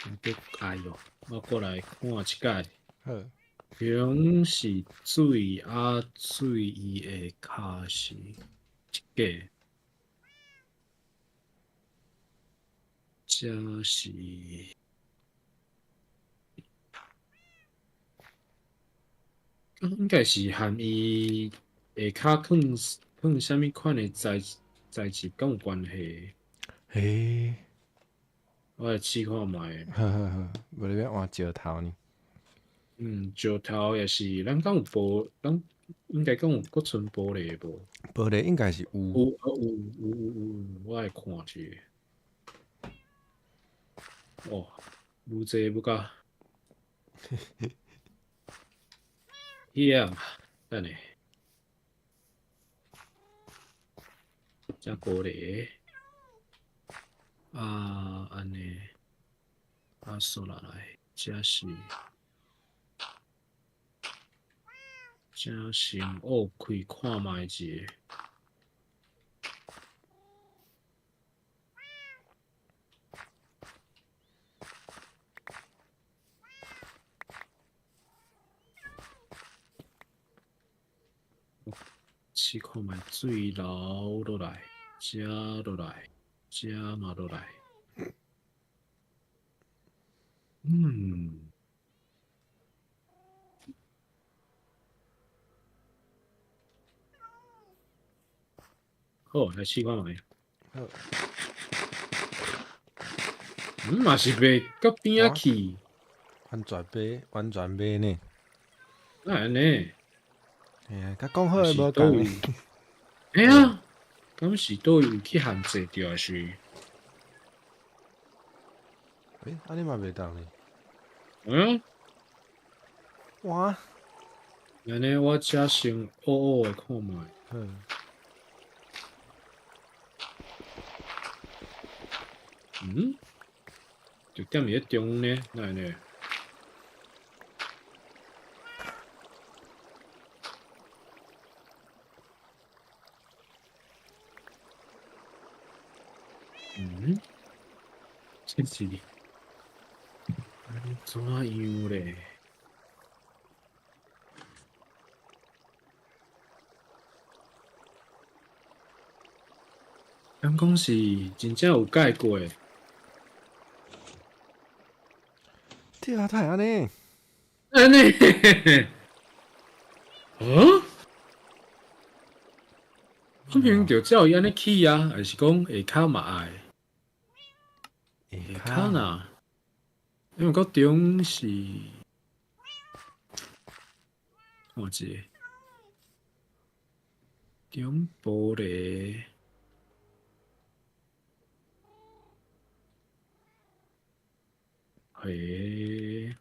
我哎喲，我過來看一擺。好。總是水啊，水伊下跤是一個，這是應該是和伊下跤囥囥啥物款的材材質敢有關係？欸，我來試看覓。好好好，無你欲換石頭呢？嗯，石頭也是，咱敢有玻，咱應該敢有閣存玻璃無？玻璃應該是有。有啊有有有有，我來看一下。哦，愈濟愈較。遐，等下，這玻璃，啊，按呢，啊，煞落來，這是。這先挖開看覓一下。試看覓水流落來，這落來，這嘛落來。嗯。好，來試看覓。好。嗯，嘛是袂到邊仔去。完全袂，完全袂呢。哪會按呢？哎呀，佮講好的無仝。哎呀，敢是佗位有去限制著，還是？欸，按呢嘛袂當呢。嗯？哇！按呢，我遮先挖挖的看覓。嗯。嗯？就踮佇咧中呢，哪會呢？嗯？這是按怎樣咧？敢講是真正有改過？對啊，哪會按呢？按呢？啊？我明明就照伊按呢起啊，還是講下跤嘛愛？下跤若，因為閣中是，看一下，中玻璃，嘿，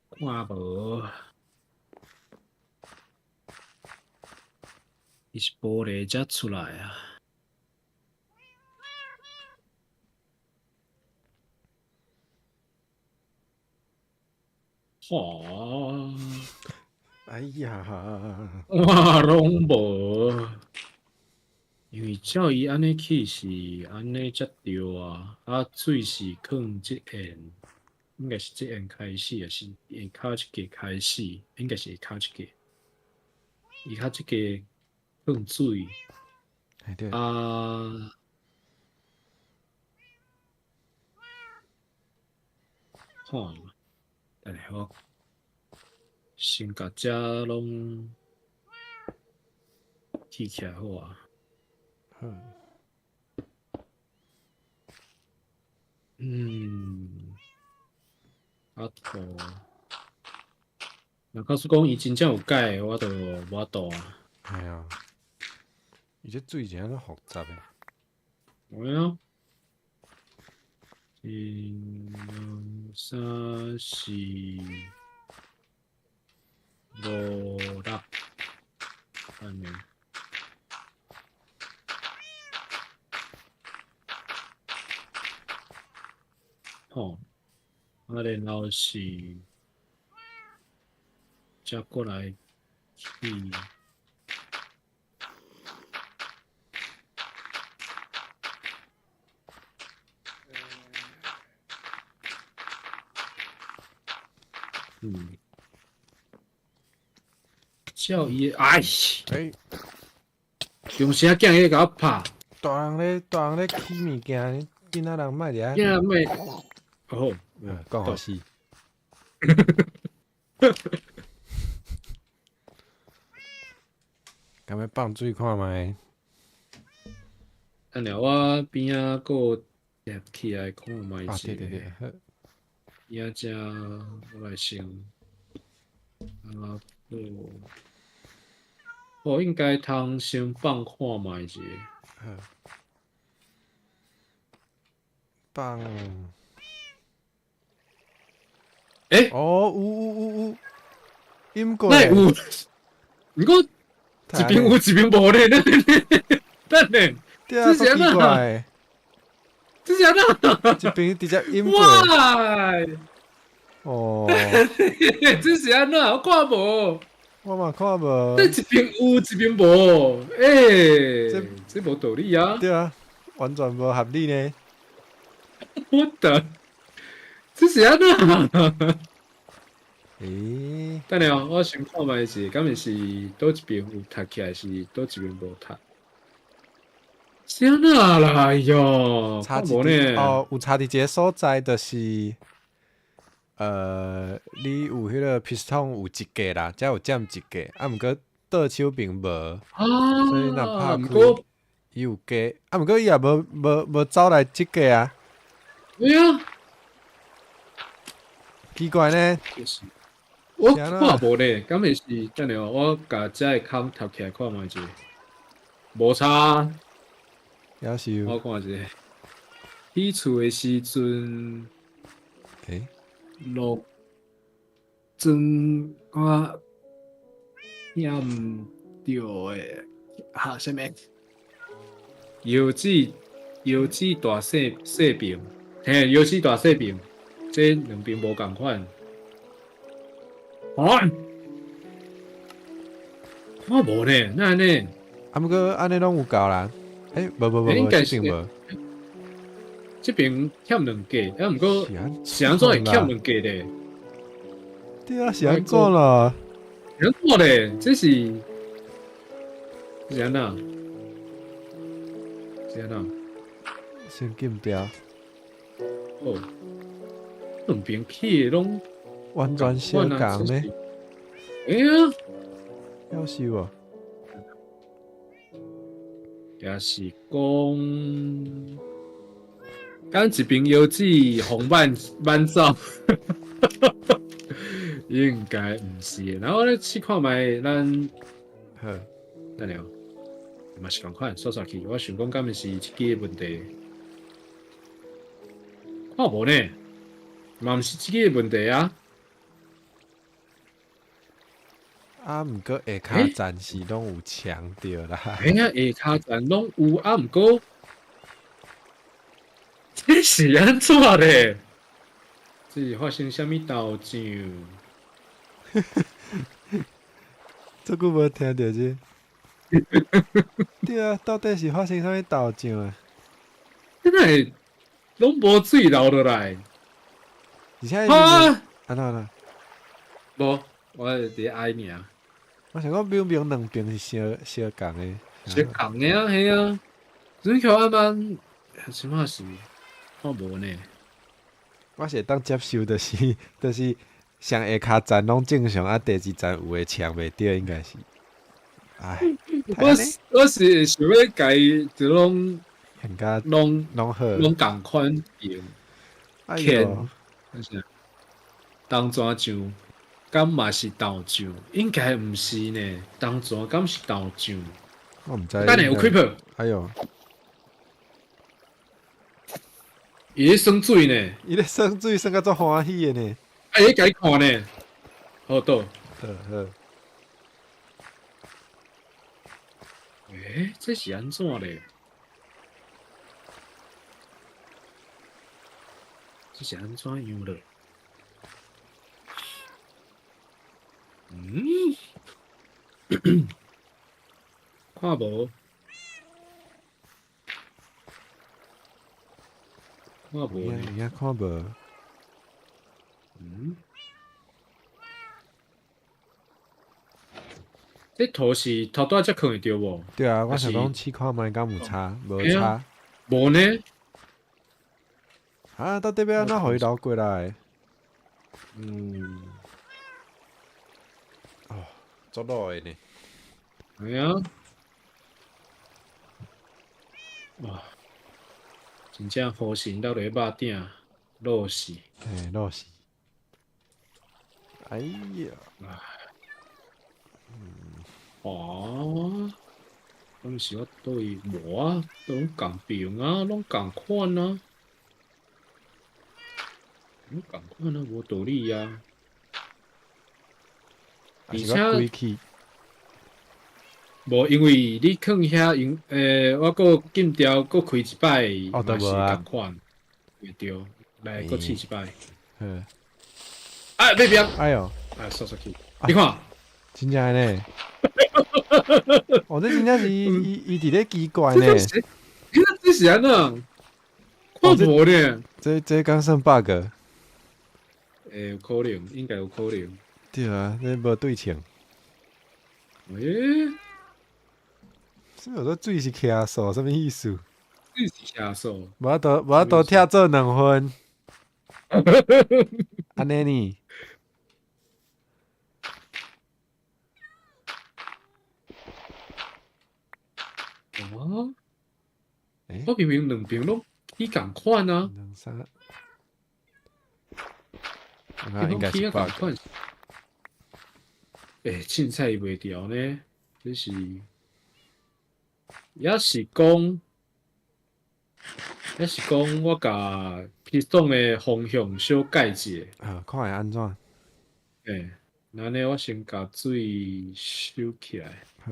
看無，伊是玻璃才出來啊！哈！哎呀！我攏無，因為照伊按呢去是按呢才對啊。啊，水是囥這緣，應該是這緣開始，抑是下跤一個開始，應該是下跤一個。伊較這個囥水，啊，看，等下我。先共遮攏起起來好啊。嗯，啊圖，若假使講伊真正有改，我就無法度啊。係啊，伊這水真正複雜的。有啊。一、兩、三、四。五、六，按呢。吼，啊，然後是，再過來去，嗯。照伊，哎，欸，用啥囝咧共我拍？大人咧起物件，囡仔人莫伫遐。囡仔莫，好，講好死。敢欲放水看覓？等下我邊仔閣疊起來看覓啊，者。對對對，好。邊仔遮我來先，啊，好。我應該通先放看覓者。好。放。欸？哦，有有有有，飲過。哪會有？毋過一邊有一邊無咧，等下，對啊，這是按怎？足奇怪。這是按怎？一邊直接飲過。哇！哦。這是按怎？我看無。我嘛看無。這一邊有，一邊無，欸，這無道理啊！對啊，完全無合理呢。我的，這是按怎？欸？等下，我先看覓是，敢若是佗一邊有讀起來，是佗一邊無讀。是按怎啦？哎喲，差看無呢？哦，有差佇一个所在，就是，你有彼个 piston 有一格啦，才有佔一格，啊，毋過倒手邊無，所以若拍開，伊有加，啊，毋過伊也無走來這格啊。對啊。奇怪呢。我看無呢，敢會是等下我共遮个空讀起來看覓者，無差。也是有。我看者，起厝的時陣，欸？落裝我聽毋著的，哈，啥物？腰子腰子大細細邊，嘿，腰子大細邊，這兩邊無仝款。啊！我無呢，哪按呢？啊，毋過按呢攏有夠啦。欸，無無無無，這邊無。這邊欠兩格，啊，毋過是按怎會欠兩格咧？對啊，是按怎啦？是按怎咧？這是是按怎？是按怎？先禁掉。哦，兩邊起的攏完全相仝呢？哎呀，夭壽哦！也是講，敢一邊腰子予挽挽走，應該毋是的。然後咧試看覓，咱好，等下嘛是仝款，煞煞去。我想講，敢毋是這支的問題？看無呢，嘛毋是這支的問題啊。啊，毋過下跤暫時攏有牆著啦。嘿啊，下跤站攏有啊，毋過這是按怎咧？這是發生啥物鬥爭？這久無聽著這。對啊，到底是發生啥物鬥爭啊？這哪會攏無水流落來？而且啊，按怎啦？無，我佇咧哀爾。我想講明明兩邊是相相仝的，相仝的啊，嘿啊。水橋按按，這馬是看無呢。我是會當接受，就是上下跤層攏正常，啊，第二層有的牆袂著，應該是。唉，我是想欲共伊就攏攏攏好，攏仝款用。哎喲，東泉醬敢嘛是豆醬？應該毋是呢。東泉敢是豆醬？我毋知。等下有 creeper。哎喲，伊咧耍水呢？伊咧耍水耍甲足歡喜的呢。啊，伊咧共你看呢。好倒。好好。欸，這是按怎咧？這是按怎樣咧？嗯，看無，看無呢？應該看無。嗯，這圖是頭拄仔才看會著無？對啊，我想講試看覓敢有差，無差。無呢？啊，到底欲按怎予伊流過來？嗯。哦，足老的呢。係啊。哇！真正火神落咧肉鼎，落死。嘿，落死。哎呀！哦，當時我對無啊，都攏仝邊啊，攏仝款啊，攏仝款啊，無道理啊。而且，無因為你囥遐因，我閣禁掉，閣開一擺，嘛是仝款，會著，來閣試一擺。嗯。啊，那邊。哎喲。啊，煞煞去，你看，真正呢。哦，這真正是伊佇咧奇怪呢。這這是按怎？看無呢？這敢算 bug？欸，有可能，應該有可能。對啊，這無對稱。欸？啥物叫做水是徛數？啥物意思？水是徛數。無法度，無法度拆做兩份。按呢呢？啊？我明明兩邊攏起仝款啊。兩三。那應該是 bug。欸，凊彩伊袂著呢，這是，抑是講，抑是講我共系統的方向小改一下。啊，看會按怎？欸，按呢我先共水收起來。好。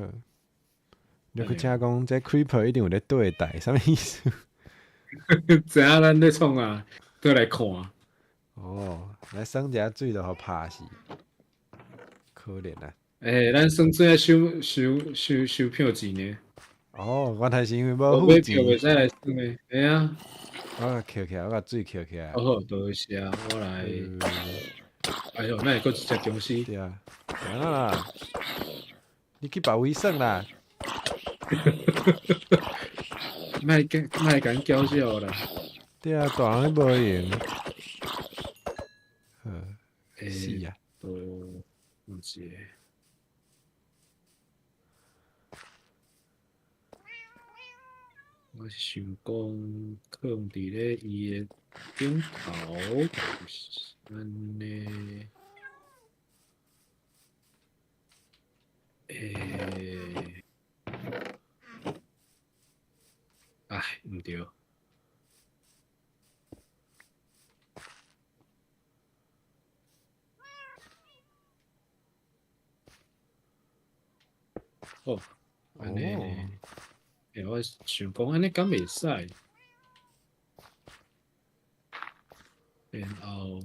你閣請講，這 creeper 一定有咧對待，啥物意思？知影咱咧創啊，倒來看。哦，來耍一下水就予拍死，可憐啊！欸，咱耍水愛收收收收票錢呢。哦，原來是因為無付錢。袂使來耍的，嘿啊。我共抾起來，我共水抾起來。好好，多謝，我來。哎喲，哪會閣一隻僵屍？對啊，按怎啦？你去別位耍啦！莫共莫共叫囂啦！對啊，大人無閒。好，是啊。都毋是。我是想講，囥佇咧伊的頂頭，是按呢。對。好，按呢，欸，我想講按呢敢袂使？然後，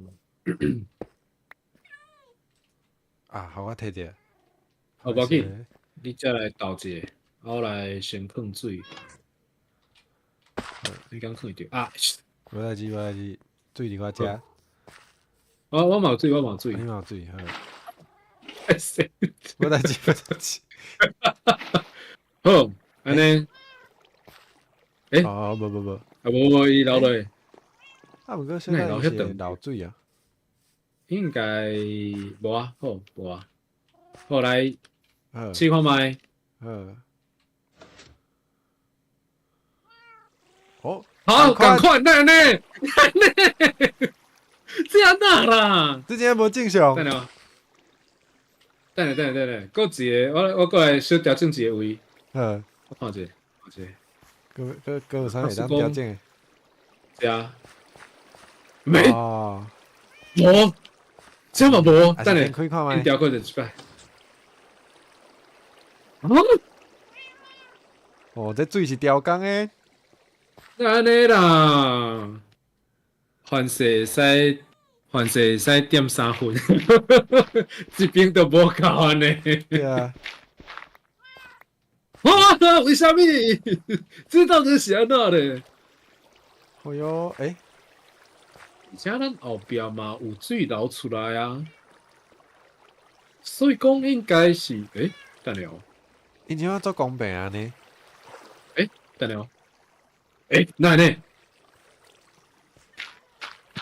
啊，好，我提著。好，無要緊，你再來投一個，我來先囥水。你敢囥會著啊？無代誌，無代誌，水佇我遮。我嘛有水，我嘛有水。你嘛有水，好。無代誌，無代誌。好，按呢。欸？哦，無無無。啊，無無，伊留落。啊，毋過現在是流水啊。應該無啊，好無啊。好來，試看覓。好。好，仝款，哪按呢？哪按呢？這按怎啦？這真無正常。等下，等下，等下，等下，閣一個，我閣來小調整一個位。我看者，看者。閣有啥會當調整的？是啊。沒。哦。無，這嘛無，等下，開看覓。調過一擺。哦，這水是調工的。按呢啦，凡事會使，凡事會使點3分，這邊都無夠按呢。對啊。哇！為啥物？這到底是按怎咧？哎喲，欸。而且咱後壁嘛有水流出來啊，所以講應該是，欸，等下哦。𪜶這馬做公平按呢？欸，等下哦。欸，哪按呢？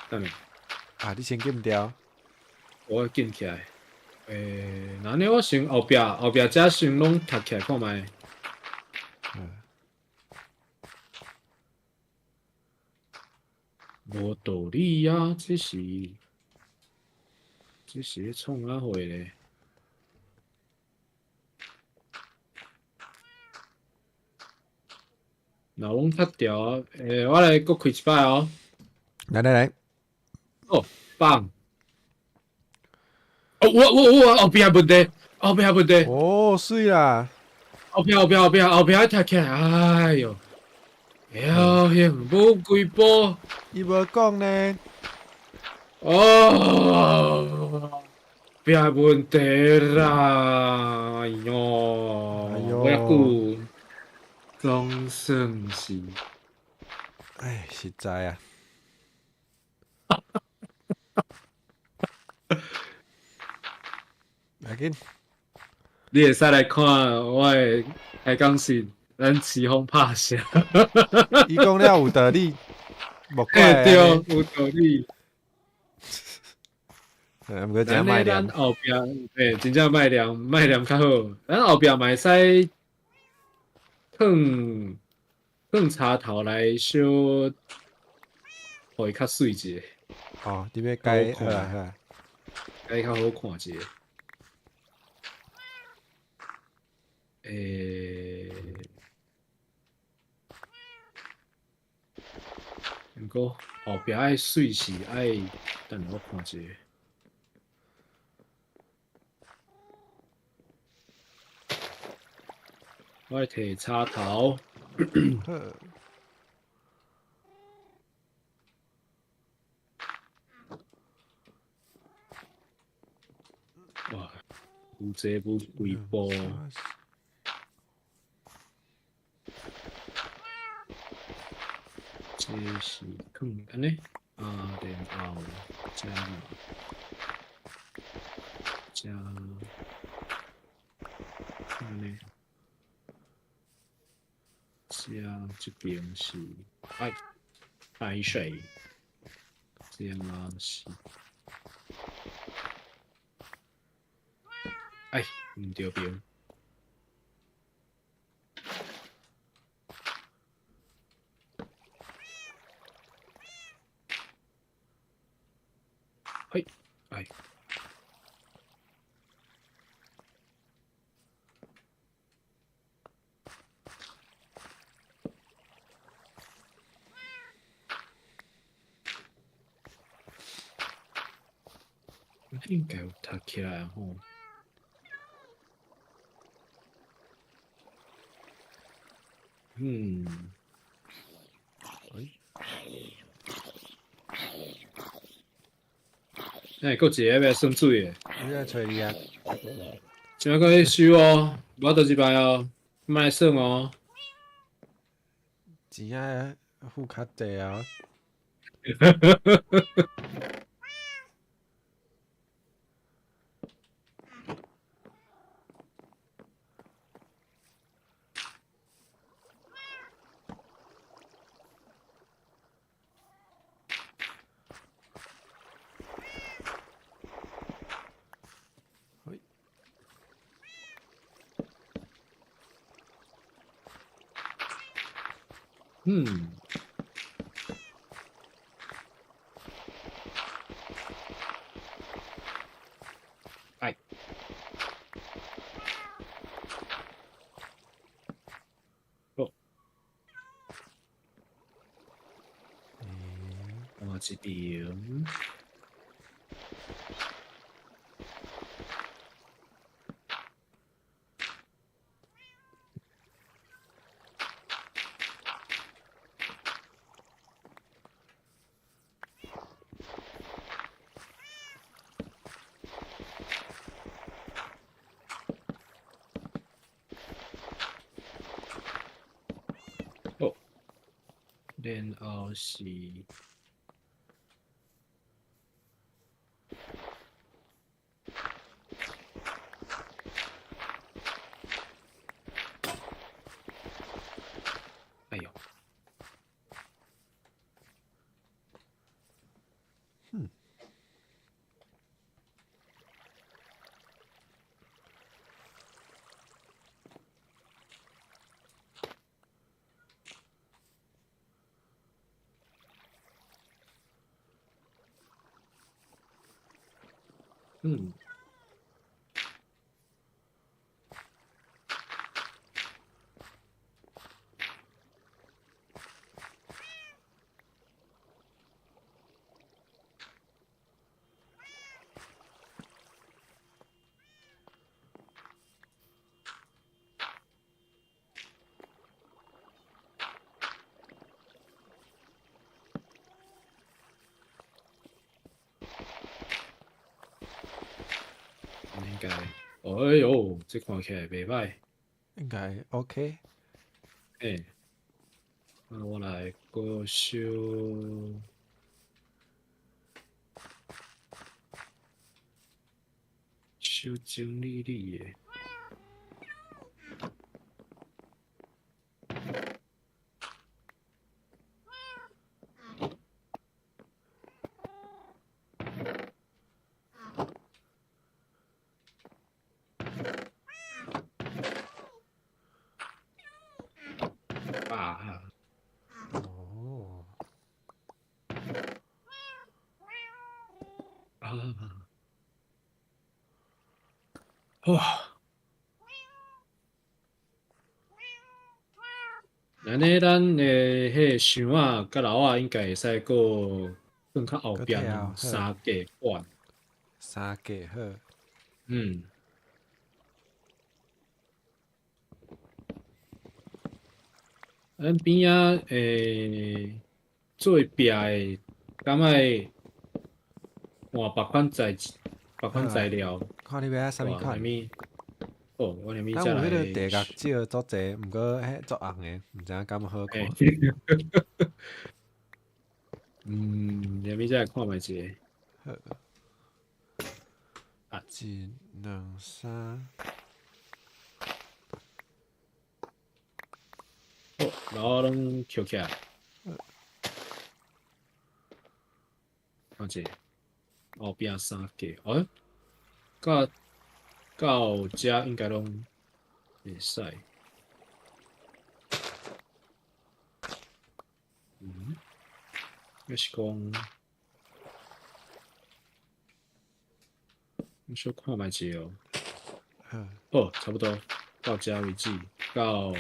等下。啊，你先禁掉。我禁起來。欸，那按呢我先後壁後壁遮先攏踢起來看覓。無道理啊！這是咧創啥貨咧？若攏踢掉啊！欸，我來閣開一擺哦。來來來。哦，放。哦，我後壁問題，後壁問題。哦，媠啦。後壁後壁後壁後壁愛踢起來，哎喲。了兄，無幾步。伊無講呢。哦，壁問題啦，哎喲，哎喲我猶總算是，哎，實在啊。來緊。你會使來看我的開講是咱奇峰拍啥？伊講了有道理，莫怪。欸，對，有道理。毋過真莫念。咱後壁，欸，真正莫念，莫念較好。咱後壁嘛會使囥囥插頭來小，予伊較媠一下。哦，你欲改好啊好啊。改較好看一下。欸，毋過後壁愛媠是愛，等下我看一下。我愛提插頭。哇，有這無幾步。這是囥按呢，啊，然後這這按呢，這這邊是哎排水，這是哎毋對邊。嘿，哎，應該有讀起來吼。嗯。欸，閣一个欲算水的。你來揣伊啊？這擺閣咧收哦，無倒一擺哦，莫來算哦。錢愛付較濟哦。嗯。哎。好。我這邊。然後是，哎喲，嗯。應該，哎喲，這看起來袂䆀。應該 OK。欸，那我來閣收收整理你的。啊！哦。啊！哇！按呢，咱的彼个箱仔佮篓仔應該會使閣放較後壁三格半。三格好。嗯。咱邊仔做壁的，敢愛換別款材別款材料？看你欲愛啥物款？哦，我連咱有彼个地角石足濟，毋過彼足紅的，毋知影敢好看。嗯，連咪再來看覓一个。好。啊，一、兩、三。好，然後攏抾起來。看者，後壁三格，哦，到到遮應該攏會使。嗯，抑是講，我小看覓一下哦。好，差不多到遮為止，到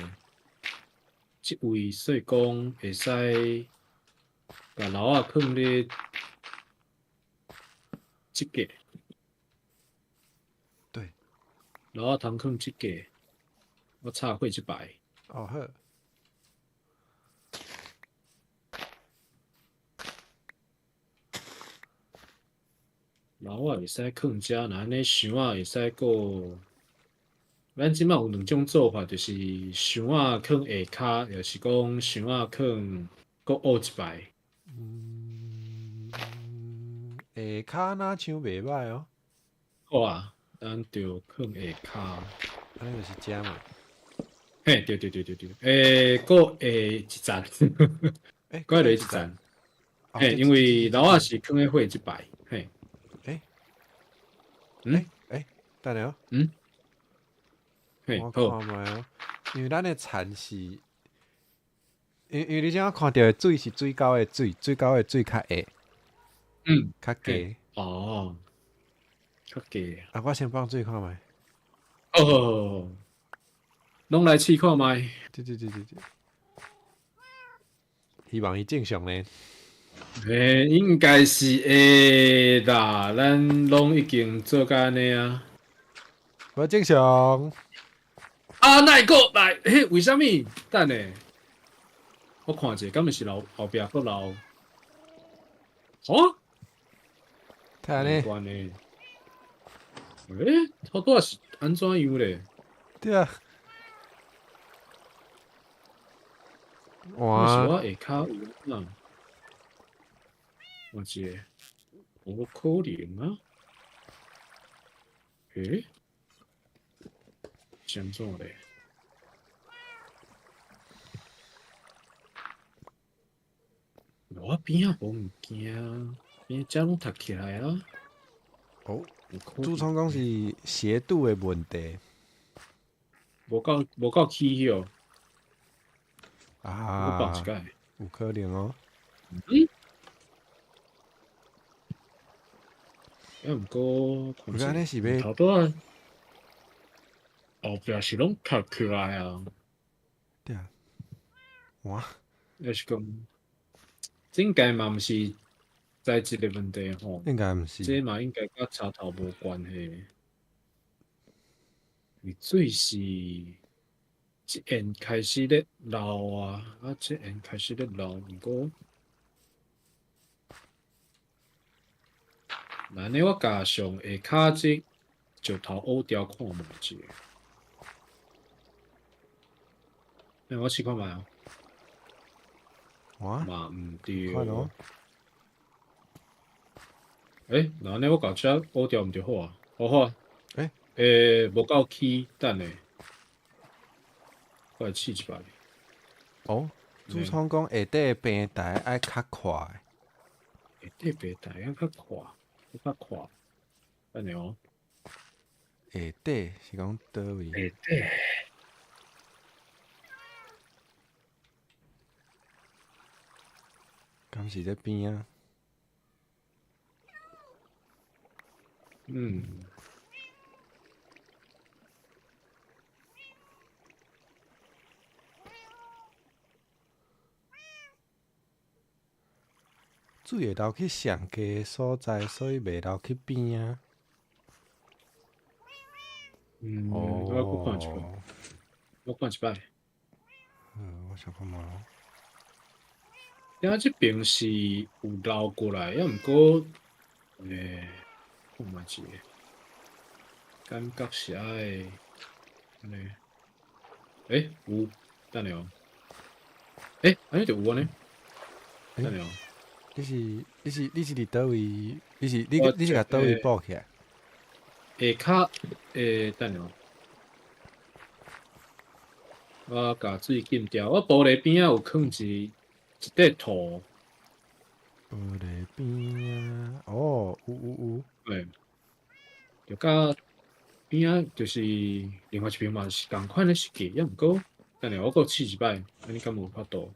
這位，所以講會使共篓仔囥佇這個。老仔通囥這個，我插火一擺。哦好。老仔會使囥遮，若按呢箱仔會使閣。咱這擺有兩種做法，就是箱仔囥下跤，抑是講箱仔囥閣烏一擺。嗯，下跤若像袂䆀哦。好啊，咱就囥下跤。按呢就是遮嘛。嘿，對對對對對，閣下一層，閣落一層。嘿，因為老仔是囥咧火這擺，嘿。嗯？等下哦。嗯？我看覓哦，因為咱的田是，因為你這看著的水是水溝的水，水溝的水較下，較低。哦，較低。啊，我先放水看覓。哦，攏來試看覓。對對對對對。希望伊正常呢。應該是會啦，咱攏已經做甲按呢啊。無正常。啊！哪會閣來？嘿，為啥物？等下，我看者，敢毋是樓後壁閣漏？哦？睇下呢？關的。頭拄仔是按怎樣咧？對啊。哇！是我下跤有啊？我一下，無可能啊！是按怎咧？我邊仔無物件，邊仔攏讀起來啊！哦，主創講是斜度的問題，無夠起哦。啊，有可能哦。嗯？啊，毋過，我按呢是欲頭拄仔後壁是攏讀起來啊。對啊。哇！抑是講，這應該嘛毋是材質的問題吼。應該毋是。這嘛應該佮插頭無關係。伊水是一緣開始咧流啊，啊，這緣開始咧流，毋過，那按呢我共上下跤這石頭烏掉看覓者。我試看覓啊。哇！嘛毋對。看哦。那按呢我共這烏掉毋就好啊？好好啊。無夠起，等下，我來試一擺。哦，主創講下底平台愛較闊。下底平台愛較闊，較闊。等下哦。下底是講佗位？下底。敢是這邊啊？嗯。水會流去上低的所在，所以袂流去邊啊。嗯，我閣看一擺，我看一擺。我想看覓咯。啊，這邊是有流過來，抑毋過，看覓一下，感覺是愛，按呢，有，等下哦，按呢就有按呢，等下哦。你是佇佗位？你是共佗位補起來？下跤，等下哦，我共水浸掉。我玻璃邊仔有囥一塊土。玻璃邊仔，哦，有。對，就佮邊仔就是另外一邊嘛是仝款的設計，抑毋過，等下我閣試一擺，按呢敢有法度？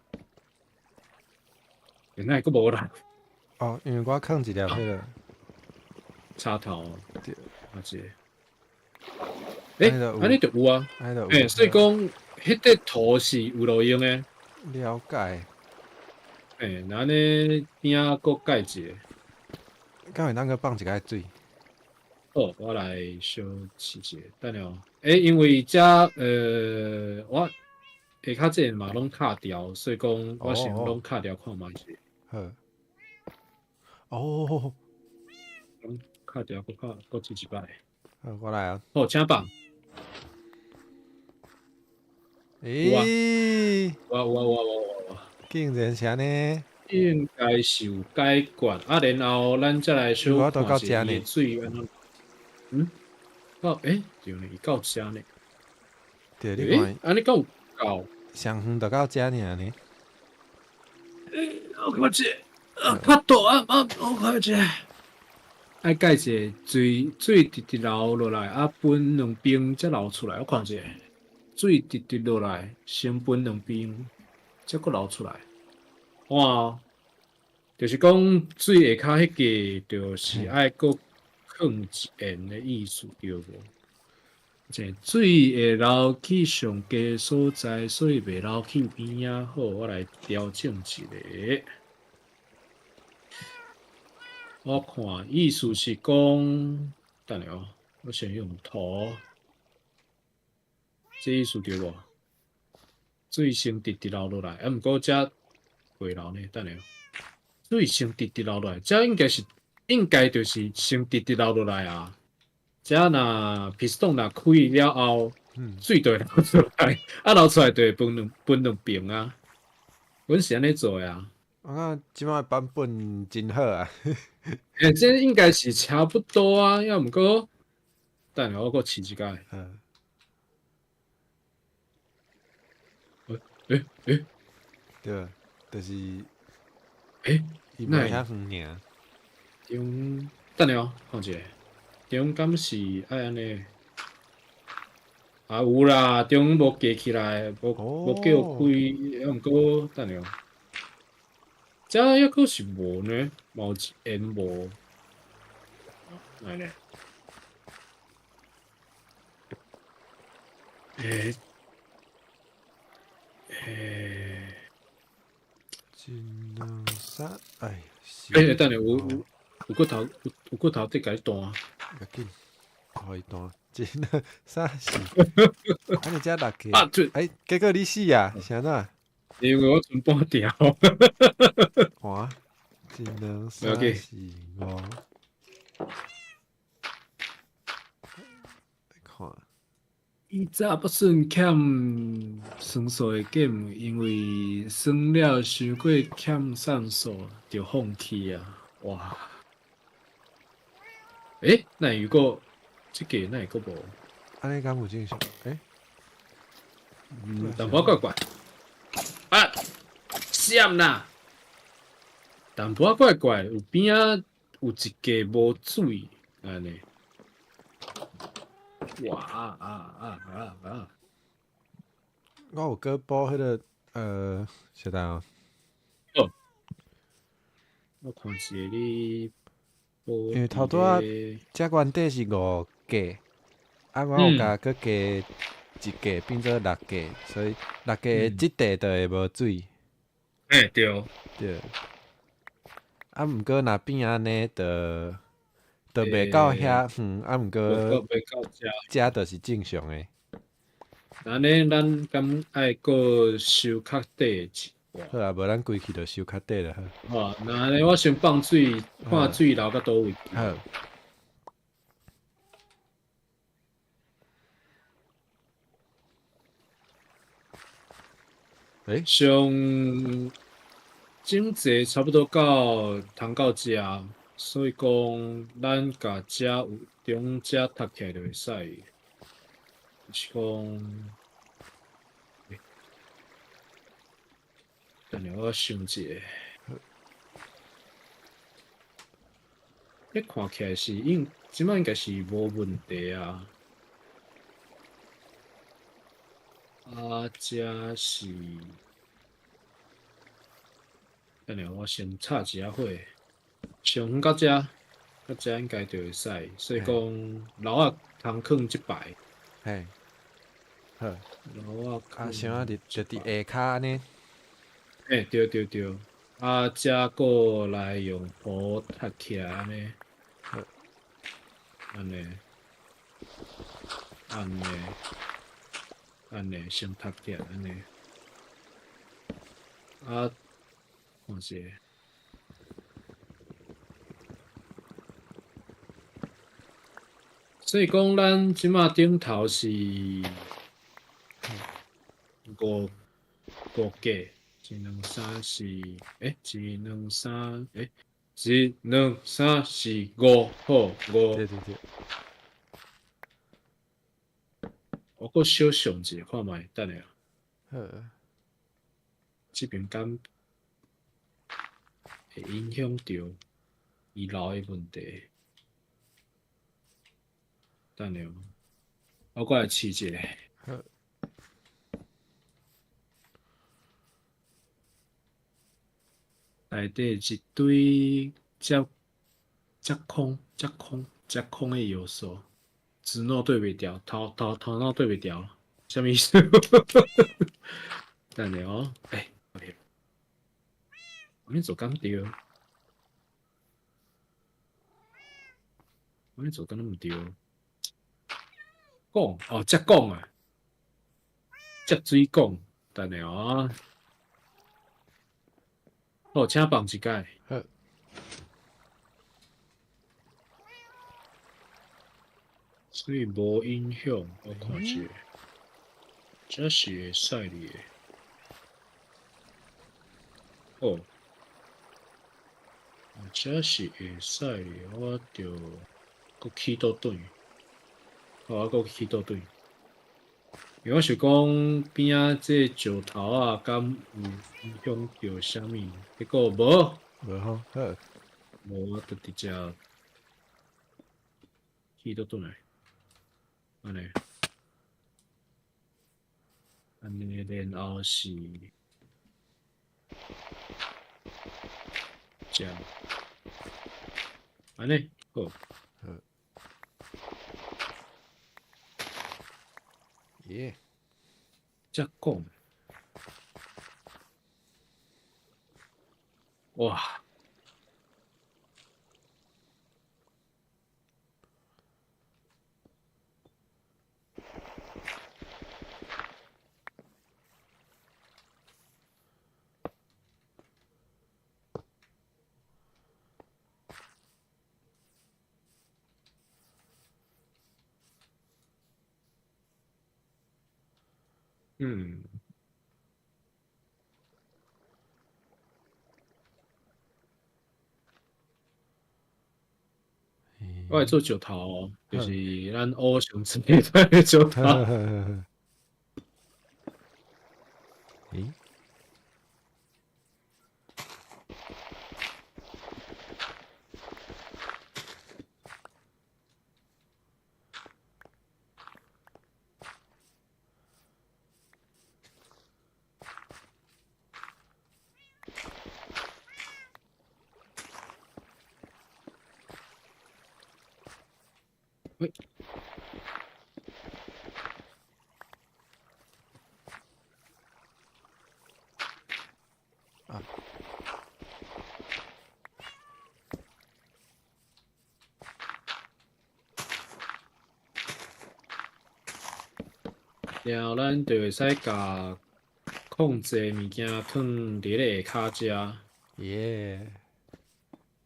哪會閣無啦？哦，因為我囥一粒彼個插頭，對，啊這個，按呢就有啊，所以講彼塊土是有路用的。了解。那按呢邊仔閣蓋一個，敢會當閣放一个水？好，我來小試一下，等下哦。欸，因為遮我下跤這個嘛攏敲掉，所以講我先攏敲掉看覓者。好。哦。攏敲掉，閣敲，閣試一擺。好，我來啊。好，請放。咦？有啊有啊有啊有啊！竟然是按呢？應該是有解決啊，然後咱再來小看一下伊的水按怎。嗯？到欸，對呢，伊到遮呢。對，你看。按呢敢有夠？上遠就到遮爾呢。欸，我看者，啊，較大啊啊，我看者。愛蓋一个水水直直流落來，啊，分兩邊才流出來。我看者，水直直落來，先分兩邊，才閣流出來。哇！就是講水下跤彼個，就是愛閣囥一緣的意思，對無？這水會流去上低所在，所以袂流去邊仔。好，我來調整一下。我看意思是講，等下哦，我先用圖，這意思對無？水先直直流落來，啊，毋過這袂流呢，等下，水先直直流落來，這應該是應該就是先直直流落來啊。這若 piston 若開了後，水就會流出來，啊流出來就會分兩邊啊。阮是按呢做的啊。我感覺這擺版本真好啊！欸，這應該是差不多啊，抑毋過，等下我閣試一擺。嗯。欸欸。對，就是。欸，伊袂遐遠爾。中，等下哦，看一下，中敢是愛按呢？啊有啦，中無加起來，無叫開，抑毋過等下哦。這抑閣是無呢，嘛有一緣無，來咧。欸欸，一兩三，哎，欸，等下有骨頭，有骨頭得共伊斷。欲緊，予伊斷，一兩三四，按呢才六個。啊，對，欸，結果你死啊？是按怎？因為我剩半條。哇，一兩三四五，看。以早不算欠酸素的 game，因為算了傷過欠酸素，就放棄啊！哇！欸，那如果這個哪會閣無？按呢敢有正常？欸？嗯，淡薄怪怪。啊！閃啦！淡薄怪怪，有邊仔有一格無水，按呢。哇啊啊啊啊！我有閣補彼个小等哦。哦。我看一下你補。因為頭拄仔這原底是五格，啊，我有共閣加一格，變做六格，所以六格的這塊就會無水。欸，對。對。啊，毋過若變按呢，就袂到遐遠，啊，毋過袂到遮，遮就是正常的。按呢，咱敢愛閣收較短一寡？好啊，無咱規氣就收較短就好。好，那按呢，我先放水，看水流到佗位。好。欸？上整齊差不多到通到遮，所以講咱共遮有中遮讀起來就會使。就是講，欸，等下我想一下，彼看起來是應，這擺應該是無問題啊。啊，這是，等下我先插一下火，上遠到遮，到遮應該就會使，所以講樓仔通囥這擺。嘿，好。樓仔啊，啥啊？就佇下跤按呢？欸，對對對，啊，這閣來用布貼起來按呢。好。按呢，按呢，按呢，先讀起來，按呢。啊，看者。所以講，咱這馬頂頭是五五格，一兩三四，欸，一兩三，欸，一兩三四五，好，五。對對對。我閣小想一下看覓，等下。好。這邊敢會影響著伊老的問題。等下，我閣來試一下。好。內底一堆遮遮空、遮空、遮空的要素，頭腦對袂調，頭頭頭腦對袂調，啥物意思？等下哦，欸，我咧做敢對？我咧做敢毋對？講哦，遮講啊，接水講，等下哦。好，請放一擺。好。所以無影響，我看者，這是會使的。好，這是會使的，我就閣起倒轉。好，我閣起倒轉。因為我想講邊仔這石頭仔，敢有影響著啥物？結果無，無吼，好，無我就直接起倒轉來，按呢，按呢，然後是這樣，按呢，好。耶！這講，哇！嗯，我會做石頭，就是咱烏上做的石頭。咦？喂，啊！然後咱就會使共控制物件囥佇咧下跤遮。耶！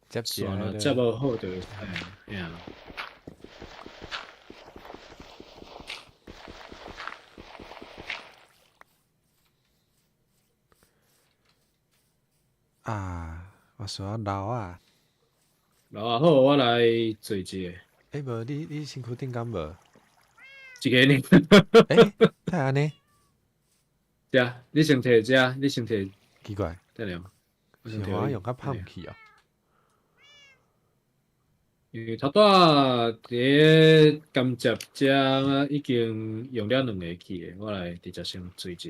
接算了，接無好就會使，嘿啊。啊！我需要老啊。老啊好，我來做一個。欸，無你你身軀頂敢無？一個呢？欸，哪會按呢？對啊，你先提這，你先提。奇怪。等下，是我用較胖去哦。因為頭拄仔佇咧甘蔗遮已經用了兩個去，我來直接先做一個。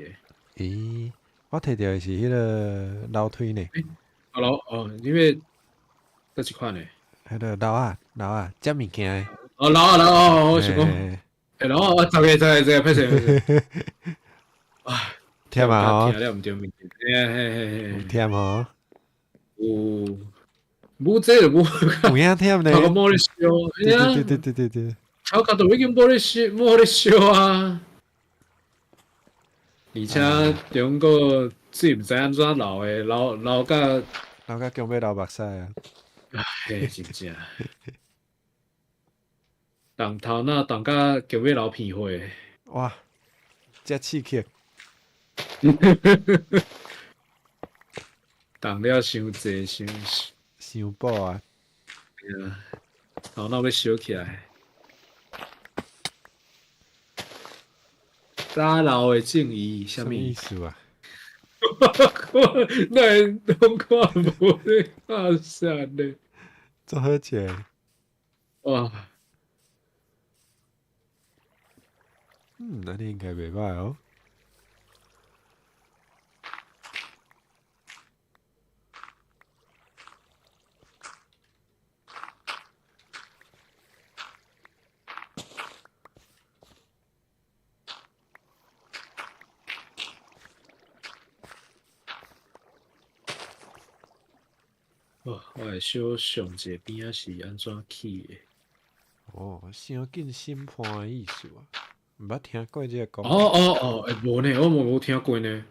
咦，我提著的是彼個樓梯呢。啊樓哦，因為佗一款呢？彼個樓仔樓仔接物件的。哦，樓仔樓仔，我想講，欸，樓仔我十個十個十個，歹勢歹勢。啊，忝啊吼！聽了毋對物件，嘿嘿嘿，忝吼。有，無這就無，有影忝呢。頭殼無咧燒，對對對對對對，頭殼都已經無咧燒，無咧燒啊！而且中國水毋知按怎流的，流流甲流甲強欲流目屎啊！嘿，真正，動頭腦動甲強欲流鼻血。哇，遮刺激！動了傷濟，傷傷補啊！頭腦欲燒起來。早老的正義，啥物意思啊？我哪會攏看無咧？啊啥咧？足好食！哇！嗯，按呢應該袂䆀哦。哦，我會小想一下邊仔是按怎起的。哦，傷緊審判的意思啊，毋捌聽過這個講。哦哦哦，欸，無呢，我無聽過呢。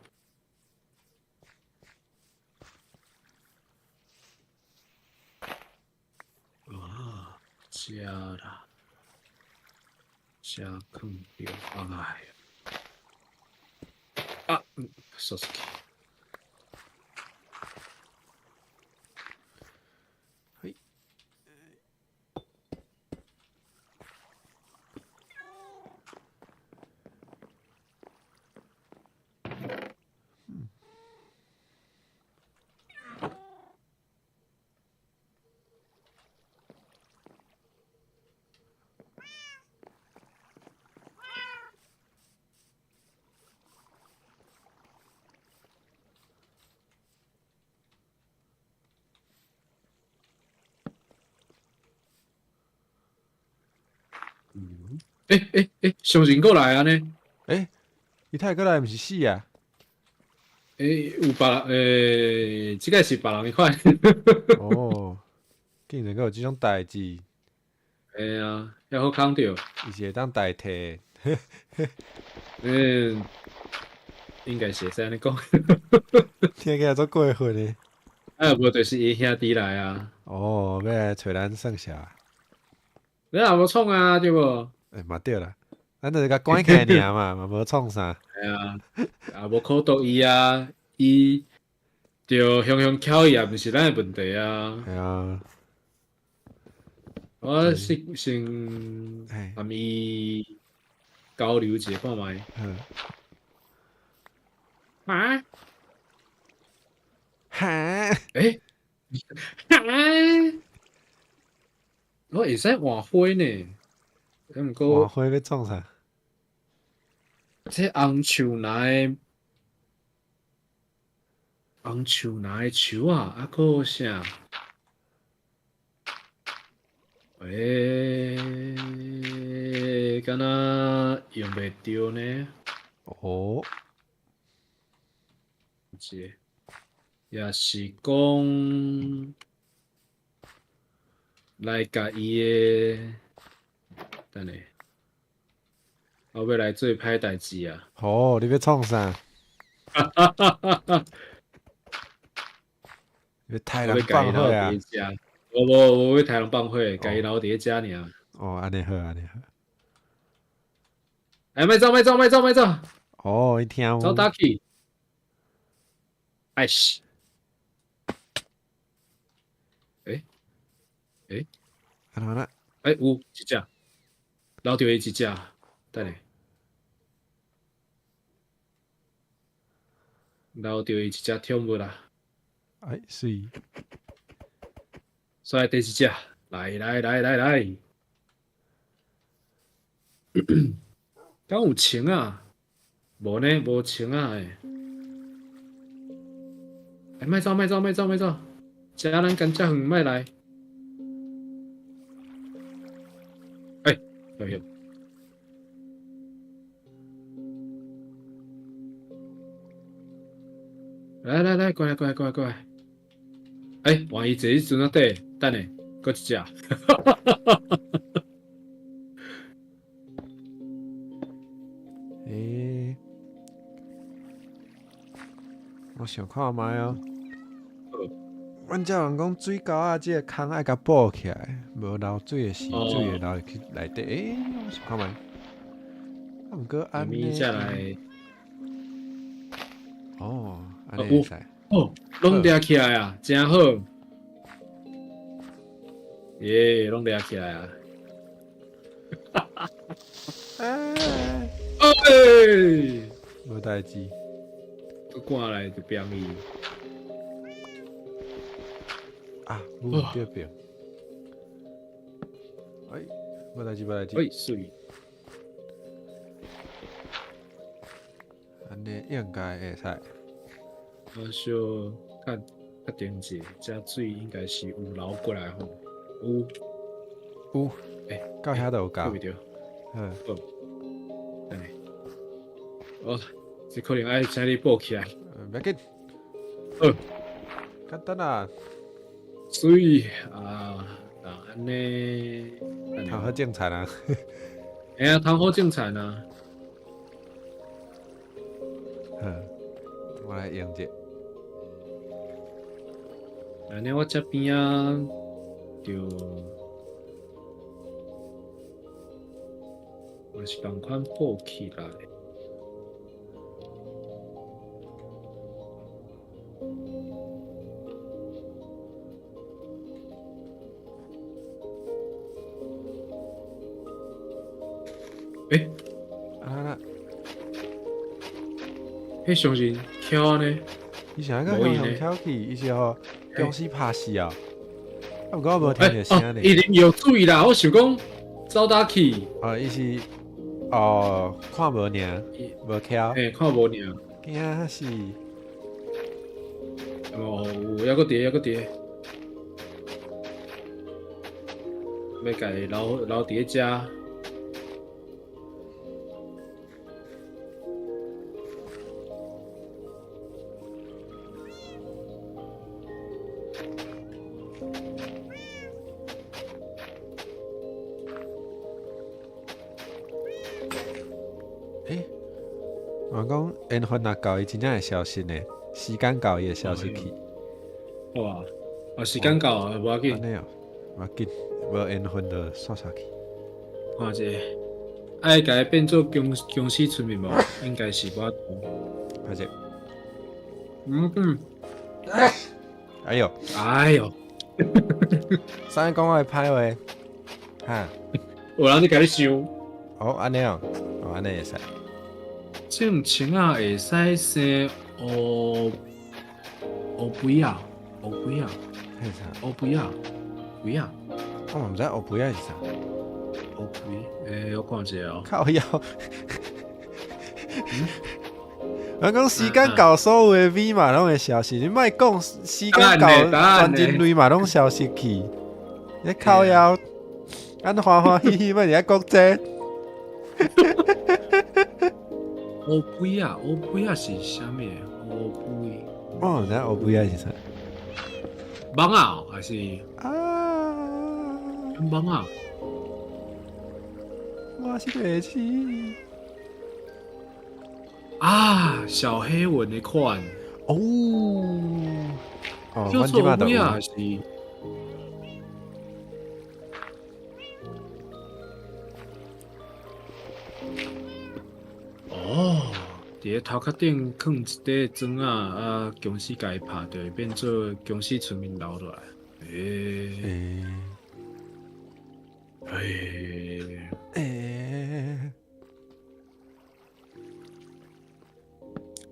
啊，遮啦，遮囥著，哎呀，啊，鎖死去。欸欸欸，上人過來啊呢？欸，伊太過來毋是死啊？欸，有別人，欸，這個是別人的款。哦，竟然閣有這種代誌。欸啊，遐好康著。伊是會當代替。嗯，應該是會使按呢講。聽起來足過分的。啊，無就是伊兄弟來啊。哦，欲來揣咱算數。你也無創啊，對無？欸，嘛對啦，咱就是共關起來爾嘛，嘛無創啥。系啊，也無苦毒伊啊，伊著雄雄巧伊也毋是咱的問題啊。系啊。我先先共伊交流一下看覓。啊？哈？欸？哈？我會使換花呢。毋過換花欲創啥？這紅樹林，紅樹林的樹仔，啊，閣有啥？欸，敢若用袂著呢？哦。這也是講來共伊的，等下，我欲來做歹代誌啊！哦，你欲創啥？你欲刣人放火啊？我無，我欲刣人放火，共伊留佇咧遮爾。哦，按呢好，按呢好。欸，莫走，莫走，莫走，莫走！哦，伊聽走打去。哎西。欸欸，按怎啦？欸，有一隻，留著伊一隻，等下，留著伊一隻寵物啦。哎，媠。煞來第四隻，來來來來來，敢有穿啊？無呢，無穿啊！欸，欸，莫走莫走莫走莫走，遮咱甘蔗園莫來。欸，對。來來來，過來過來過來過來。欸，萬一坐佇船仔底，等下，閣一隻。欸，我想看覓哦。阮遮人講水溝仔這个空愛共補起來，無流水的時，水會流入去內底。欸，我想看覓。啊，毋過按呢。才來。哦，按呢會使。哦，攏掠起來啊，真好。耶，攏掠起來啊！欸！欸！無代誌。閣趕來就變伊。啊，有對變。哎，無代誌，無代誌。哎，媠。按呢應該會使。我小較確定者，這水應該是有流過來吼，有。有。欸，到遐就有夠。對。嗯。好。等下。哦，這可能愛請你補起來。袂緊。好。簡單啊。所以啊，那按呢？通好種田啊！哎呀，通好種田啊！好，我來用者。按呢，我這邊仔就，我是仝款補起來。欸，啊！彼上是翘呢？伊是按怎向翘去？伊是予僵尸拍死啊！啊，毋過我無聽著聲呢。伊啉藥水啦，我想講走倒去。哦，伊是哦，看無爾，無翹。欸，看無爾。驚死！哦，有抑閣佇，抑閣佇。欲共伊留留佇咧遮。欸，我講緣分若到，伊真正會消失呢。時間到，伊會消失去。哇！啊，時間到啊，無要緊。按呢哦，無要緊，無緣分就煞煞去。看者，愛共伊變做僵僵屍村民無？應該是無法度。歹勢。嗯嗯。哎喲！哎喲！啥人講我的歹話？哈？有人咧共你想。哦，按呢哦，哦，按呢會使。種青仔會使生烏烏龜仔，烏龜仔，彼是啥？烏龜仔，龜仔。我嘛毋知烏龜仔是啥。烏龜，欸，我看一下哦。靠腰。我講時間到，所有的米嘛攏會消失。你莫講時間到，全人類嘛攏消失去。你靠腰，咱歡歡喜喜，欲佇遐講這。烏龜仔，烏龜仔是啥物？烏龜。我毋知烏龜仔是啥。蠓仔還是？啊。蠓仔。我是白痴。啊，小黑蚊的款。哦。哦，叫做烏龜仔是。哦，佇咧頭殼頂囥一塊磚仔，啊，僵屍共伊拍，就會變做僵屍村民留落來。欸。欸。欸。欸。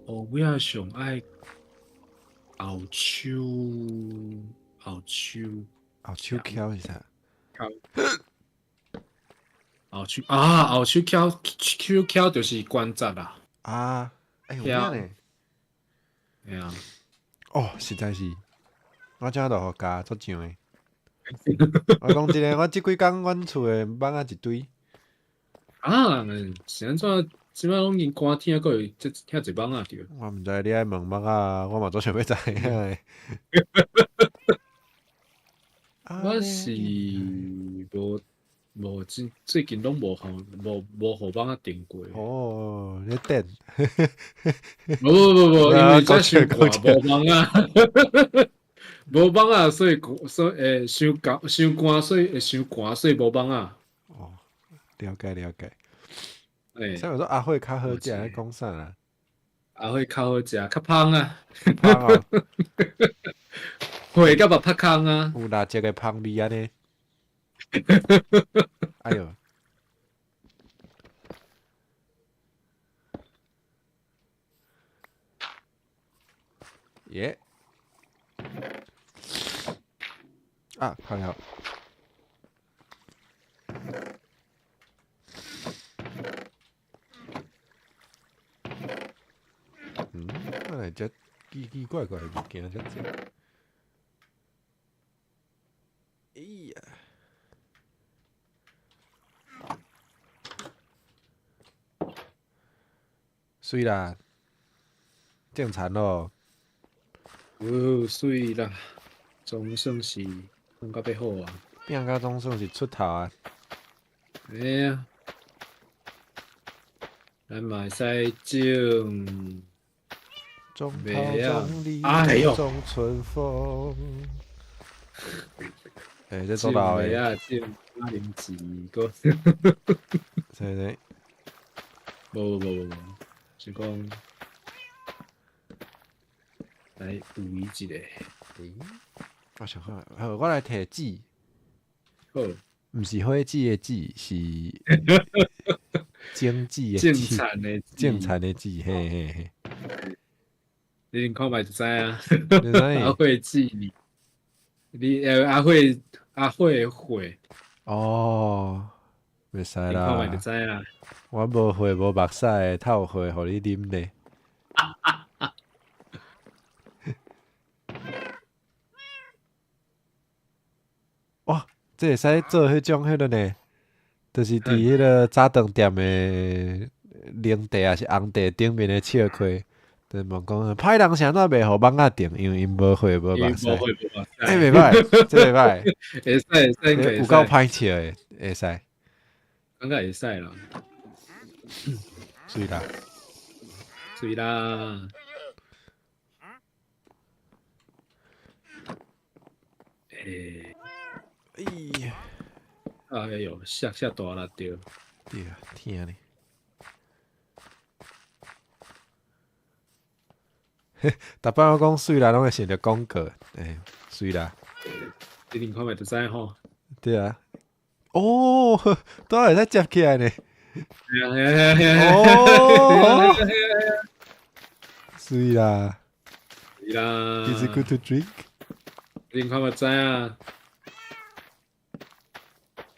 烏龜仔上愛後手，後手，後手翹是啥？後手啊，後手翹，手翹就是關節啦。啊，欸，有影呢？對啊。哦，實在是，我這就予加足像的。我講真的，我這幾工阮厝的蠓仔一堆。啊，是按怎？這擺攏已經寒天，閣會這遐濟蠓仔著。我毋知你愛問蠓仔，我嘛足想欲知影的。我是無無最最近攏無予無無予蠓仔叮過。哦，你等。無無無無，因為這傷寒無蠓仔，無蠓仔，所以所以會傷寒傷寒，所以會傷寒，所以無蠓仔。哦，了解了解。欸，所以我說阿慧較好食，咧講啥啦？阿慧較好食，較芳啊。芳哦。血甲目拍空啊。有哪一個芳味按呢？哎喲。耶！啊，好了。嗯，啊，這奇奇怪怪的物件遮濟。哎呀！媠啦，正常咯。哦，媠啦，總算是感覺欲好啊。變甲總算是出頭啊。哎呀，咱嘛會使種。種桃種李，種春風。欸，這做老的。啊，種馬鈴薯閣。啥啥？無無無無，是講來有伊一个。欸，我想看，好，我來提子。好。毋是火子的子，是種子的種田的種田的子，嘿嘿嘿。你看覓就知啊。阿慧子，你阿慧阿慧慧。哦，袂使啦。你看覓就知啦。我無血無目屎的，透血予你啉咧。哇，這會使做彼種彼个呢？就是佇彼个早頓店的奶茶抑是紅茶頂面的笑話，就問講歹人是按怎袂予蠓仔叮？因為𪜶無血無目屎。欸，袂歹，這袂歹，會使會使，有夠歹笑的，會使。感覺會使啦。媠啦，媠啦。欸，哎呀，哎喲，嚇嚇大力著。對啊，疼呢。逐擺我講媠啦，攏會想著廣告，欸，媠啦。你啉看覓就知吼。對啊。哦，都會使接起來呢。哦，媠啦。媠啦。 Is it good to drink？啉看覓知啊。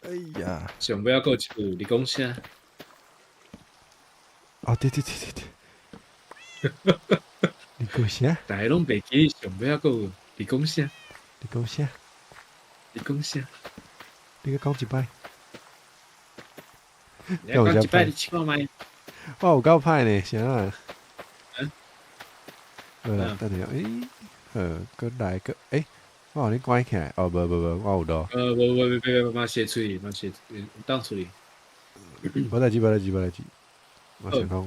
哎呀！上尾仔閣有一句，你講啥？哦，對對對對對。你講啥？大家攏袂記上尾仔閣有，你講啥？你講啥？你講啥？你閣講一擺。你講一擺，你試看覓。我有夠歹呢，啥啊？嗯？無啦，等下，欸，好，閣來個，欸，我予你關起來，哦，無無無，我有錄。無無無，別別別，馬寫喙，馬寫當處理。無代誌，無代誌，無代誌。我想講，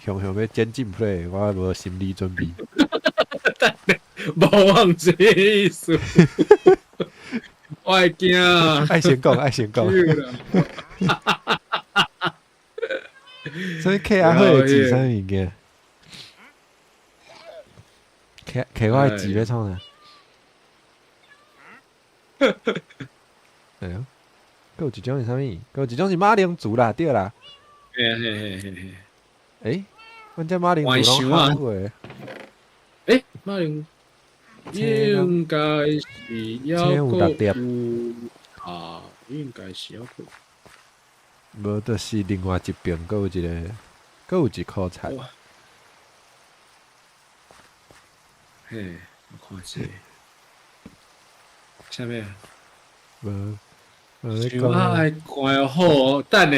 雄雄欲剪進 play，我無心理準備。無往這意思。我會驚。愛先講，愛先講。所以客阿好的字啥物件？客客我的字欲創啥？哎喲，閣有一種是啥物？閣有一種是馬鈴薯啦，對啦。嘿嘿嘿嘿嘿。欸，阮這馬鈴薯攏好的。欸，馬鈴應該是猶閣有啊，應該是猶閣。無，就是另外一邊閣有一個，閣有一箍菜。嘿，我看者。啥物啊？無，想愛關好，等下。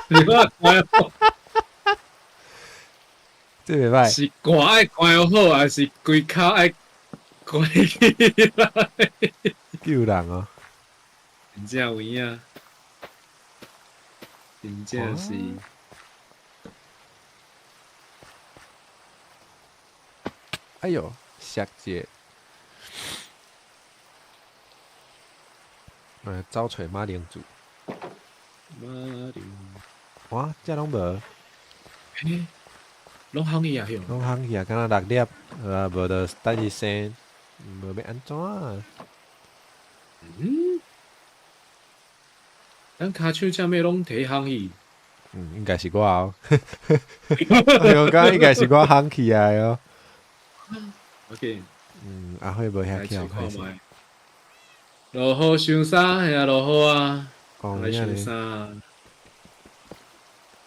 你我關好。這袂歹。是歌愛關好，還是規跤愛關起來？救人哦。真正有影，真正是。哎哟，摔一个！来走揣马铃薯。马铃。哇，这拢无。欸，拢烘去啊？拢烘去啊，敢若六粒，啊，无就等伊生，无欲按怎啊？嗯。咱跤手这物拢提烘去。嗯，应该是我哦。我感觉应该是我烘起来哦。 OK。嗯，阿辉无遐巧，看觅。落雨收衫，嘿啊，落雨啊，来收衫。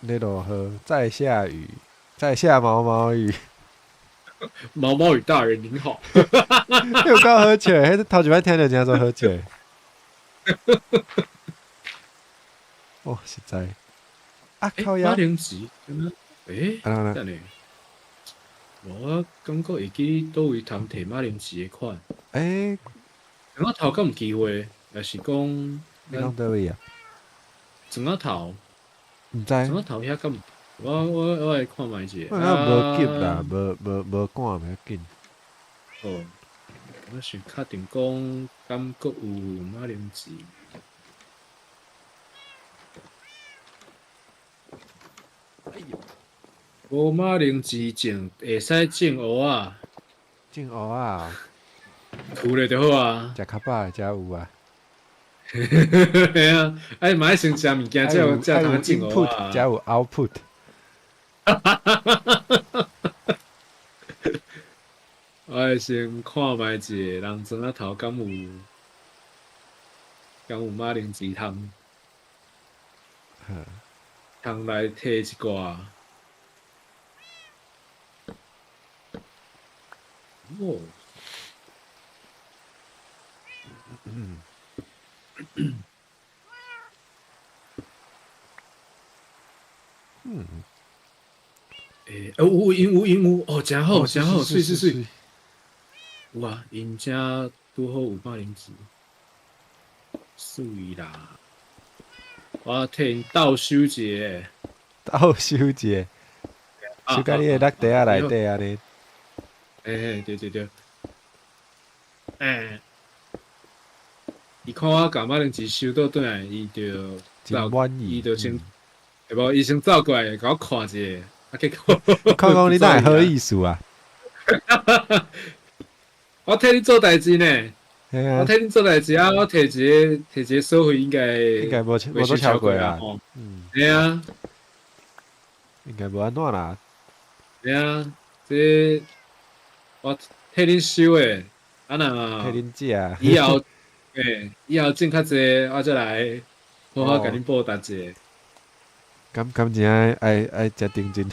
咧落雨，在下雨，在下毛毛雨。毛毛雨大人您好。有够好笑，彼头一摆听著真做好笑。哦，实在。啊靠呀！马铃薯，欸，等下。我感觉会记佗位通提马铃薯的款。欸。庄仔头敢有机会？抑是讲？你讲佗位啊？庄仔头。毋知。庄仔头遐敢有？我来看觅者。我无急啦，无赶袂要紧。哦，我是确定讲，敢阁有马铃薯？哎哟！无马铃薯种，会使种芋仔。种芋仔。除咧就好啊。食较饱的才有啊。嘿啊，哎，嘛爱先食物件，才有才通种芋仔。才有 output。我会先看觅一下，人庄仔头敢有，敢有马铃薯通，通来提一寡。哦。嗯。欸，有𪜶有𪜶有，哦，真好，真好，媠媠媠。有啊，𪜶遮拄好有马铃薯，媠啦。我替𪜶斗收一下。斗收一下，收甲你的落地仔内底按呢。欸，对对对。欸，伊看我共马铃薯收倒转来，伊就真满意，伊就先，会无？伊先走过来，共我看一下。啊，结果看讲你哪会好意思啊？我替你做代志呢。我替你做代志啊！我提一个提一个收费，应该应该无无超过啊。嗯，对啊，应该无按怎啦。对啊，这我替恁收的，啊若替恁食。以后，欸，以后种较济，我才来好好共恁报答一下。敢敢真爱爱爱食定真？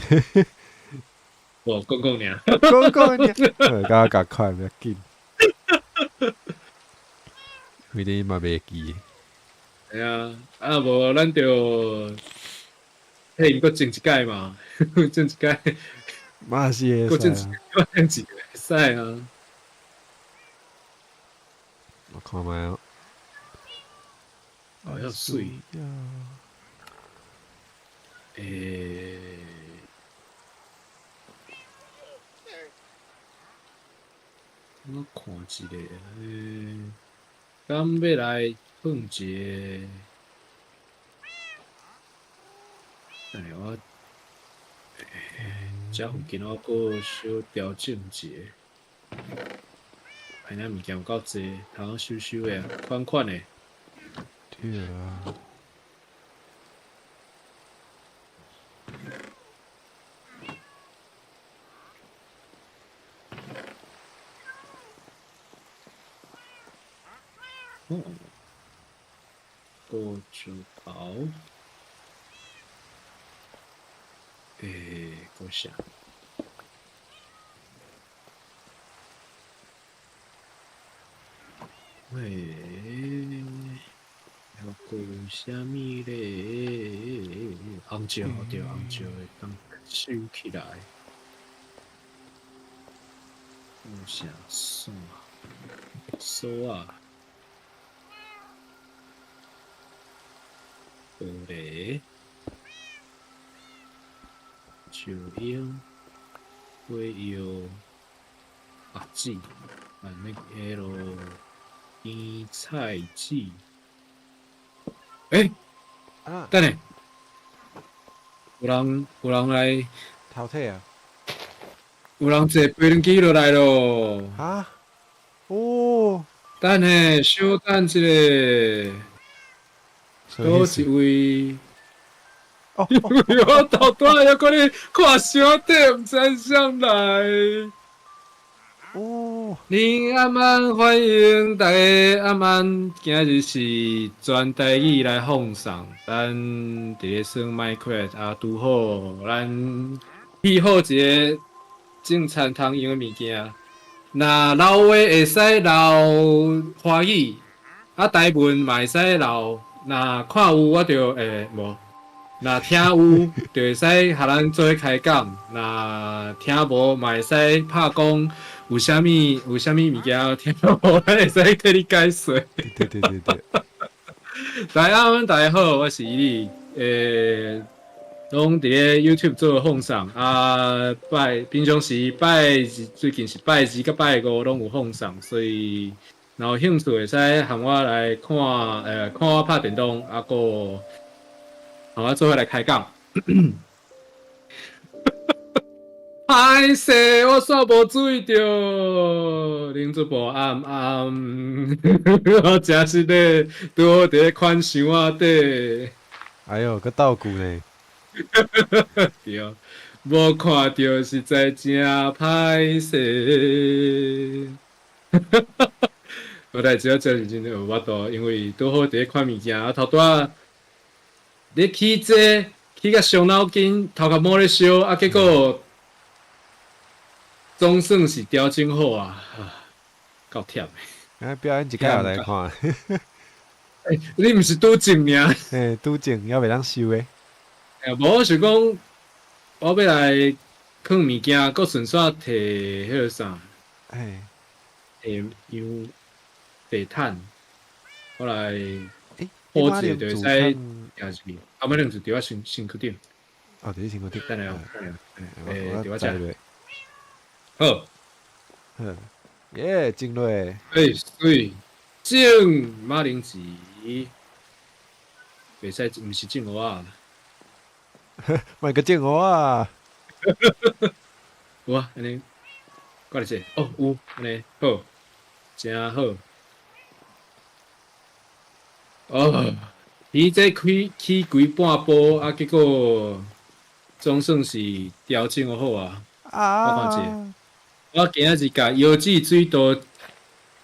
无讲讲尔，讲讲尔，甲我共款袂要紧。反正嘛袂记。系啊，啊无咱就替𪜶阁种一摆嘛，种一摆。嘛是会阁种一种一个会使啊。我看觅哦。哦，遐媠。欸，我看一下，欸，敢欲来放一个？等下我，欸，遮附近我阁小调整一下。哎，那物件有够济，通收收的，款款的。对啊。哦，过石头，欸，阁啥？喂，还阁有啥物咧？红椒对，红椒会当收起来。有啥蒜？笋仔。玻璃、树英、火药、白纸、啊，那个咯，甜菜籽。欸，啊，等下，有人來頭體啊！有人坐飛輪機落來咯！哈？哦，等下，小等一下，佗一位？哦，因為我頭拄仔猶閣咧看箱底，毋知啥來。哦，恁暗暗歡迎大家暗暗，今日是全台語來放送，咱佇咧耍 Minecraft 啊，拄好咱彼好一个正餐通用的物件。若留話會使留華語，啊台文嘛會使留。若看有我就會無，若聽有就會使予咱做伙開講。若聽無嘛會使拍講有啥物物件聽無，咱會使替你解說。對對對對。大家好，大家好，我是伊利，攏佇咧 YouTube 做放送啊，拜平常時拜最近是拜二佮拜五攏有放送，所以若有興趣會使和我來看，看我拍電動，啊，閣和我做伙來開講。歹勢，我煞無注意著，林主播暗暗，我誠實咧，拄好佇咧款箱仔底。哎喲，閣鬥具呢？對，無看著實在真歹勢。無代誌，我真是真有法度，因為拄好佇咧看物件，啊頭拄仔咧起這個，起甲傷腦筋，頭殼毛咧燒，啊結果總算是調整好啊，夠忝的。啊，表演一擺來看。欸，你毋是拄種爾？欸，拄種猶袂當收的。欸，無，我想講，我欲來囥物件，閣順紲提彼个啥？欸，提用地毯，我來鋪一下就會使行入去。啊，馬鈴薯佇我身身軀頂。哦，佇你身軀頂。等下哦，等下。欸，佇我遮。好。好。耶，種落。欸，媠，種馬鈴薯，袂使，毋是種芋仔。莫閣種芋仔。有啊，按呢，過來者，哦，有，按呢，好，誠好。哦，伊這開起規半波，啊，結果總算是調整好啊。啊！我看者，我今仔日共腰子水都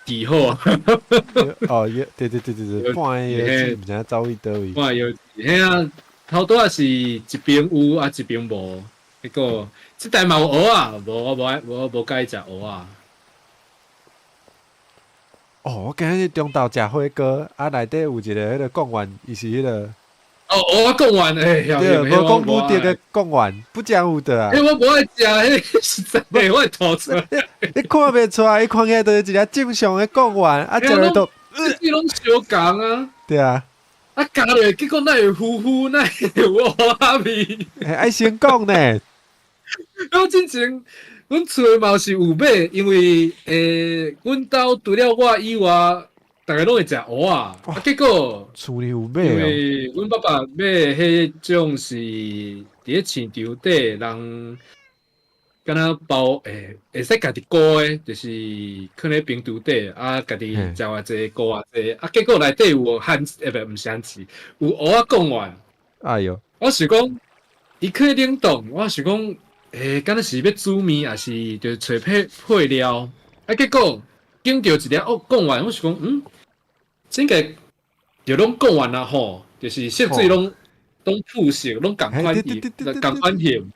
治好啊。哦，對對對對對，半个腰子毋知影走去佗位。半个腰子，嘿啊，頭拄仔是一邊有啊，一邊無，結果這台嘛有芋仔，無我無愛，我無佮意食芋仔。哦，我今日中晝食火鍋，啊，內底有一个彼个貢丸，伊是彼个。哦，芋仔貢丸，欸，對，無講武德的貢丸，不講武德啊。欸，我無愛食，彼個實在，我會吐出來。你看袂出來，伊看起來就是一个正常的貢丸，啊，食落都，這攏相仝啊。對啊。啊，咬落，結果哪會糊糊，哪會有芋仔味？欸，愛先講呢。我之前，阮厝嘛是有買，因為阮兜除了我以外，逐家攏會食芋仔，啊，結果厝裡有買因為阮爸爸買的彼種是佇咧市場底人，敢若包會使家己裹的，就是囥咧冰櫥底，啊，家己食偌濟裹偌濟，啊，結果內底有番，欸，毋是番薯，有芋仔貢丸。哎喲，我想講，伊囥冷凍，我想講，欸，敢若是欲煮麵，抑是就揣配配料？啊，結果揀著一粒哦貢丸，我想講，嗯，這個就攏貢丸啊吼，就是色水攏攏膚色，攏仝款仝款型。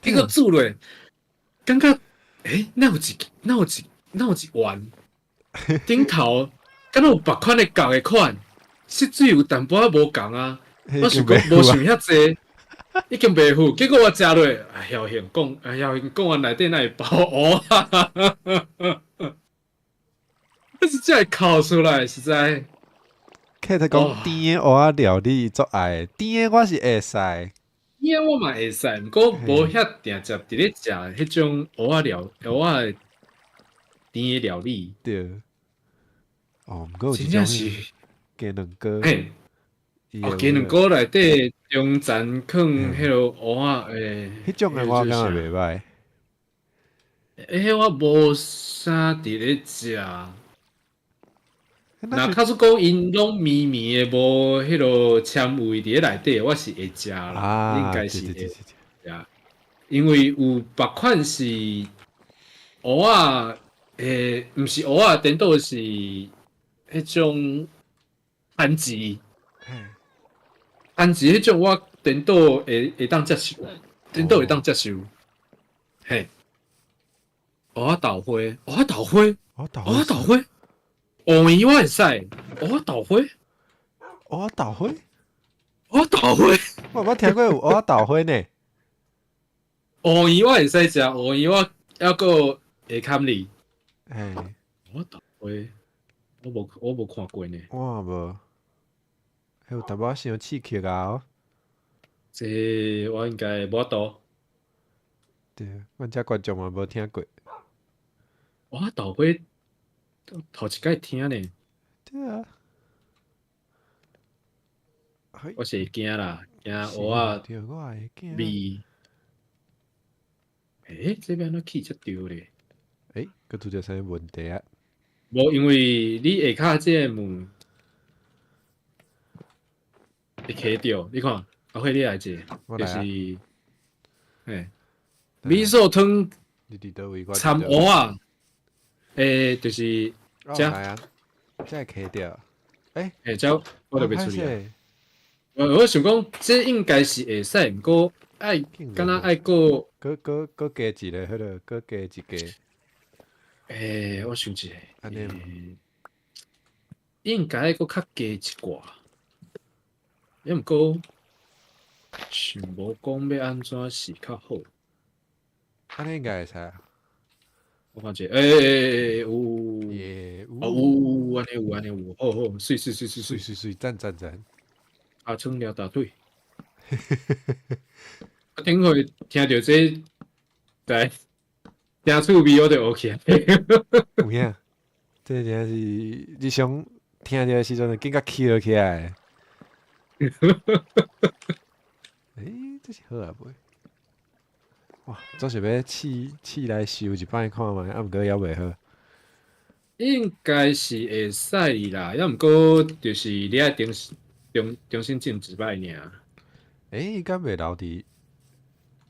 結果煮落，感覺，欸，哪有一，哪有一，哪有一丸頂頭，敢若有別款的仝的款，色水有淡薄仔無仝啊。我想講無想遐濟，已經袂赴。結果我食落，哎，僥倖講，哎，僥倖貢丸內底哪會包芋仔？這是真會哭出來，實在。Kate 講甜的芋仔料理足愛，甜的我是會使。甜的我嘛會使，毋過無遐定食佇咧食彼種芋仔料芋仔甜的料理。對。哦，毋過有一真正種是雞卵糕。嘿，哦，雞卵糕內底中層囥彼个芋仔欸，彼種的我感覺袂䆀。欸，我無啥佇咧食。若假使講𪜶攏綿綿的，無彼个纖維佇咧內底，我是會食啦，應該是會食。因為有別款是芋仔，欸，毋是芋仔，顛倒是彼種番薯。番薯彼種我顛倒會當接受，顛倒會當接受。嘿，芋仔豆花，芋仔豆花，芋仔豆花。芋圓我會使，芋仔豆花，芋仔豆花，芋仔豆花，我無聽過有芋仔豆花呢。芋圓我會使食，芋圓我猶閣會堪哩。嘿，芋仔豆花，我無看過呢。我無，彼有淡薄仔傷刺激啊！這我應該無法度。對，阮遮觀眾嘛無聽過。芋仔豆花。頭一擺聽呢。對啊。我是會驚啦，驚芋仔味。欸，這欲按怎起遮著咧？欸，閣拄著啥物問題啊？無，因為你下跤這個門會開著，你看，阿輝你來者，就是，欸，味噌湯摻芋仔。欸，就是遮，遮會開著，欸，欸，遮我就袂出去。我想講，這應該是會使，毋過愛，敢若愛閣，閣加一个，彼个，閣加一个。欸，我想一下，按呢，應該閣較加一寡，抑毋過想無講欲按怎是較好。按呢應該會使啊。我看者，欸欸欸，有，有，哦有，按呢有，按呢有，好好，媠媠媠媠媠媠媠，讚讚讚。阿春撩大腿。啊，頂回聽著這個，對，聽趣味我就學起來。有影，這真正是你想聽著的時陣就緊甲起落起來。欸，這是好啊袂？哇，總是欲試試來收一擺看覓，啊，毋過猶袂好。應該是會使啦，抑毋過就是你愛重重重新種一擺爾。欸，伊敢袂留佇？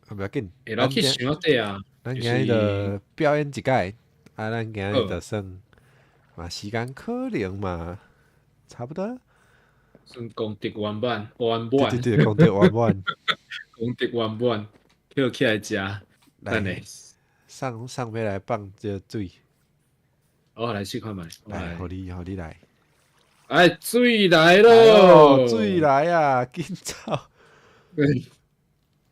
啊，無要緊，會留去箱仔底啊。咱今日就表演一擺，啊，咱今日就算嘛，時間可能嘛，差不多。算功德圓滿，圓滿。對對對，功德圓滿。功德圓滿，抾起來食。等下，上上欲來放這個水。我來試看覓。來，予你，予你來。哎，水來囉！水來啊！緊走。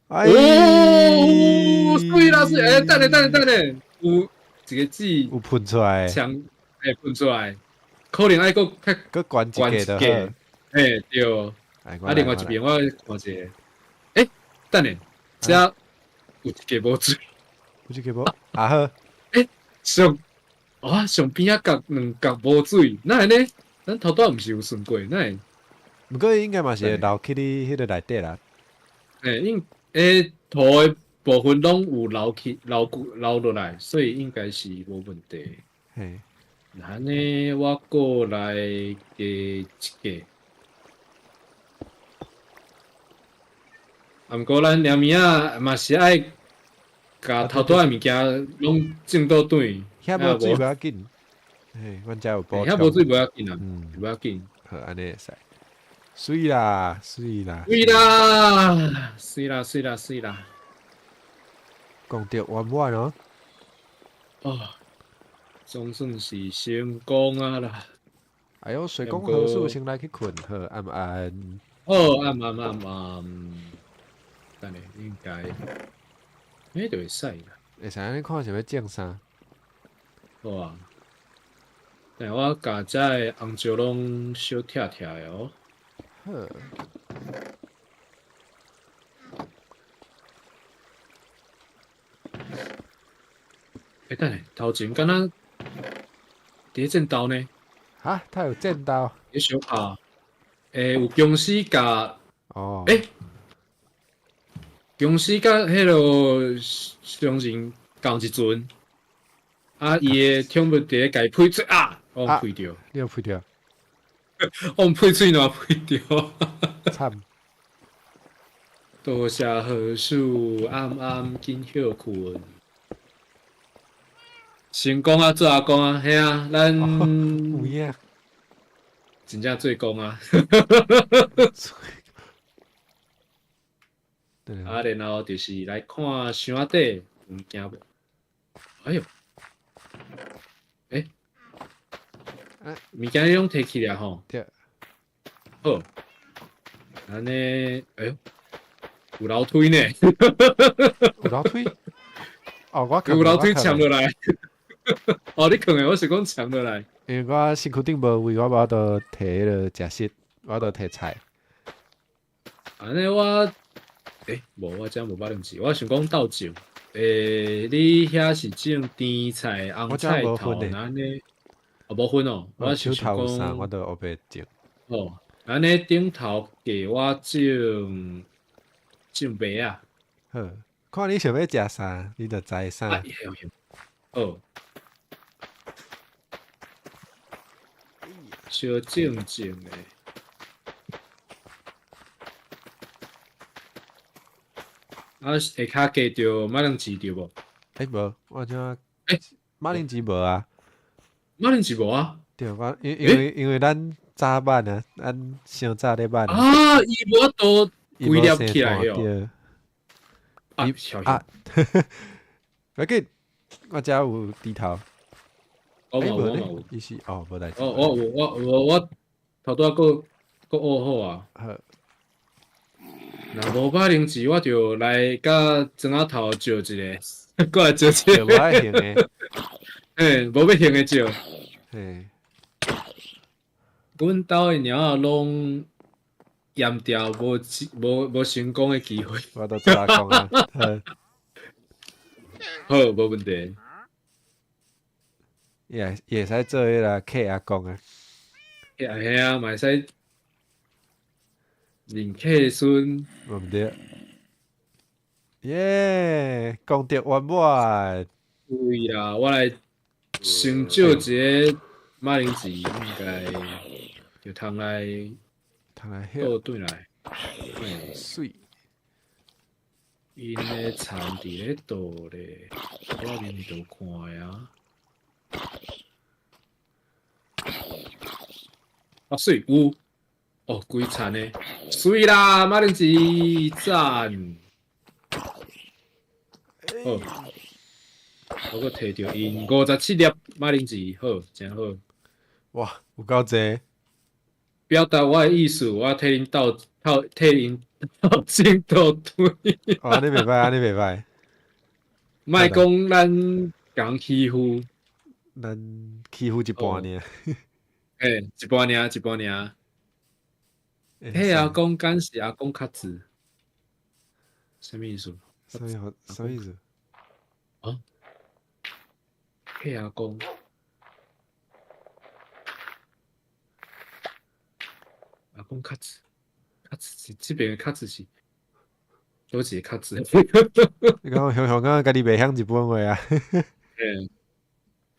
哎，哦，水啦水！欸，等下等下等下，有一个水有噴出來，牆會噴出來，可能愛閣較閣懸一個就好。欸，對。啊，另外一邊我看一下。欸，等下，這有一个無水，有一个無？啊好。欸，上啊上邊仔角兩角無水，哪會呢？咱頭拄仔毋是有算過，哪會？毋過應該嘛是會流去你彼个內底啦。欸，應欸塗的部分攏有流去流流落來，所以應該是無問題。嘿，按呢我閣來加一個。啊，毋過咱連暝仔嘛是愛共頭拄仔物件攏種倒轉。遐無水無要緊，嘿，阮遮有補充。遐無水無要緊啊，無要緊。好，按呢會使。媠啦，媠啦，媠啦，媠啦，媠啦，媠啦。功德圓滿哦。哦，總算是成功啊啦！哎喲，水公何處先來去睏，好，暗暗。好，暗暗暗暗。等下應該，欸，就會使啦。會使按呢看是欲種啥？好啊。但我共遮的紅椒攏小拆拆的哦。好。欸，等下，頭前敢若佇咧戰鬥呢？哈，他有戰鬥？咧相拍。欸，有僵屍共哦。欸，僵屍佮彼个商人仝一陣，啊，伊的寵物佇咧共伊配喙啊，我配著。你有配著？我配喙攏配著。慘。多謝何事，暗暗緊歇睏。成功啊，做阿公啊，嘿啊，咱有影，真正做工啊。啊，然後就是來看箱仔底物件無？哎喲，欸，物件你攏提起來吼？對。好，按呢，哎喲，有樓梯呢。有樓梯？哦，我有樓梯搶落來。哦，你囥的，我是講搶落來。因為我身軀頂無位，我無法度提彼个食食，我著提菜。按呢我，欸，無，我遮無馬鈴薯，我想講鬥種。欸，你遐是種甜菜、紅菜頭，按呢？哦，無分哦，我是想講，我著烏白種。哦，按呢頂頭給我種種麥仔。好，看你想欲食啥，你就摘啥。好。小種種的。啊，下跤加著馬鈴薯對無？欸，無，我這欸，馬鈴薯無啊。馬鈴薯無啊？對，我因為咱早挽啊，咱傷早咧挽。啊，伊無法度規粒起來哦。啊，啊，無要緊，我遮有豬頭。我無，我無。伊是哦，無代誌。哦，我有，我我我頭拄仔閣閣學好啊。好。若無馬鈴薯，我就來佮庄仔頭借一个，過來借一个。無愛還的。嘿，無欲還的借。嘿。阮兜的貓仔攏嚴重無成功的機會。我都做阿公啊。好，無問題。也會使做彼个客阿公啊。嘿啊，嘛會使認客孫。無毋對。耶，功德圓滿。對啦，我來先借一个馬鈴薯，應該就通來通來倒轉來。媠。𪜶的田佇咧佗咧？我面就看啊。啊，媠有，哦，規田的，媠啦，馬鈴薯讚。好，我閣提著𪜶57粒馬鈴薯，好，誠好。哇，有夠濟。表達我的意思，我替𪜶鬥鬥，替𪜶鬥種倒轉。哦，按呢袂歹，按呢袂歹。莫講咱共欺負，咱欺負一半爾。欸，一半爾，一半爾。彼阿公敢是阿公較智？啥物意思？啥物意思？啊？彼阿公，阿公較智，較智，這邊的較智是佗一个較智？你講雄雄敢家己袂曉日本話啊？欸，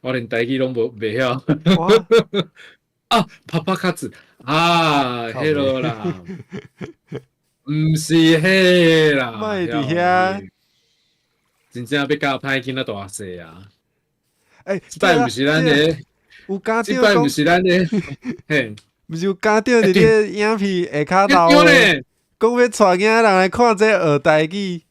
我連台語攏無袂曉。啊，啪啪較智啊，彼囉啦，毋是彼啦，莫佇遐，真正欲教歹囡仔大細啊！欸，這擺毋是咱的，有家長這擺毋是咱的，嘿，毋是有家長佇咧影片下跤留的，講欲帶囡仔人來看這學台語。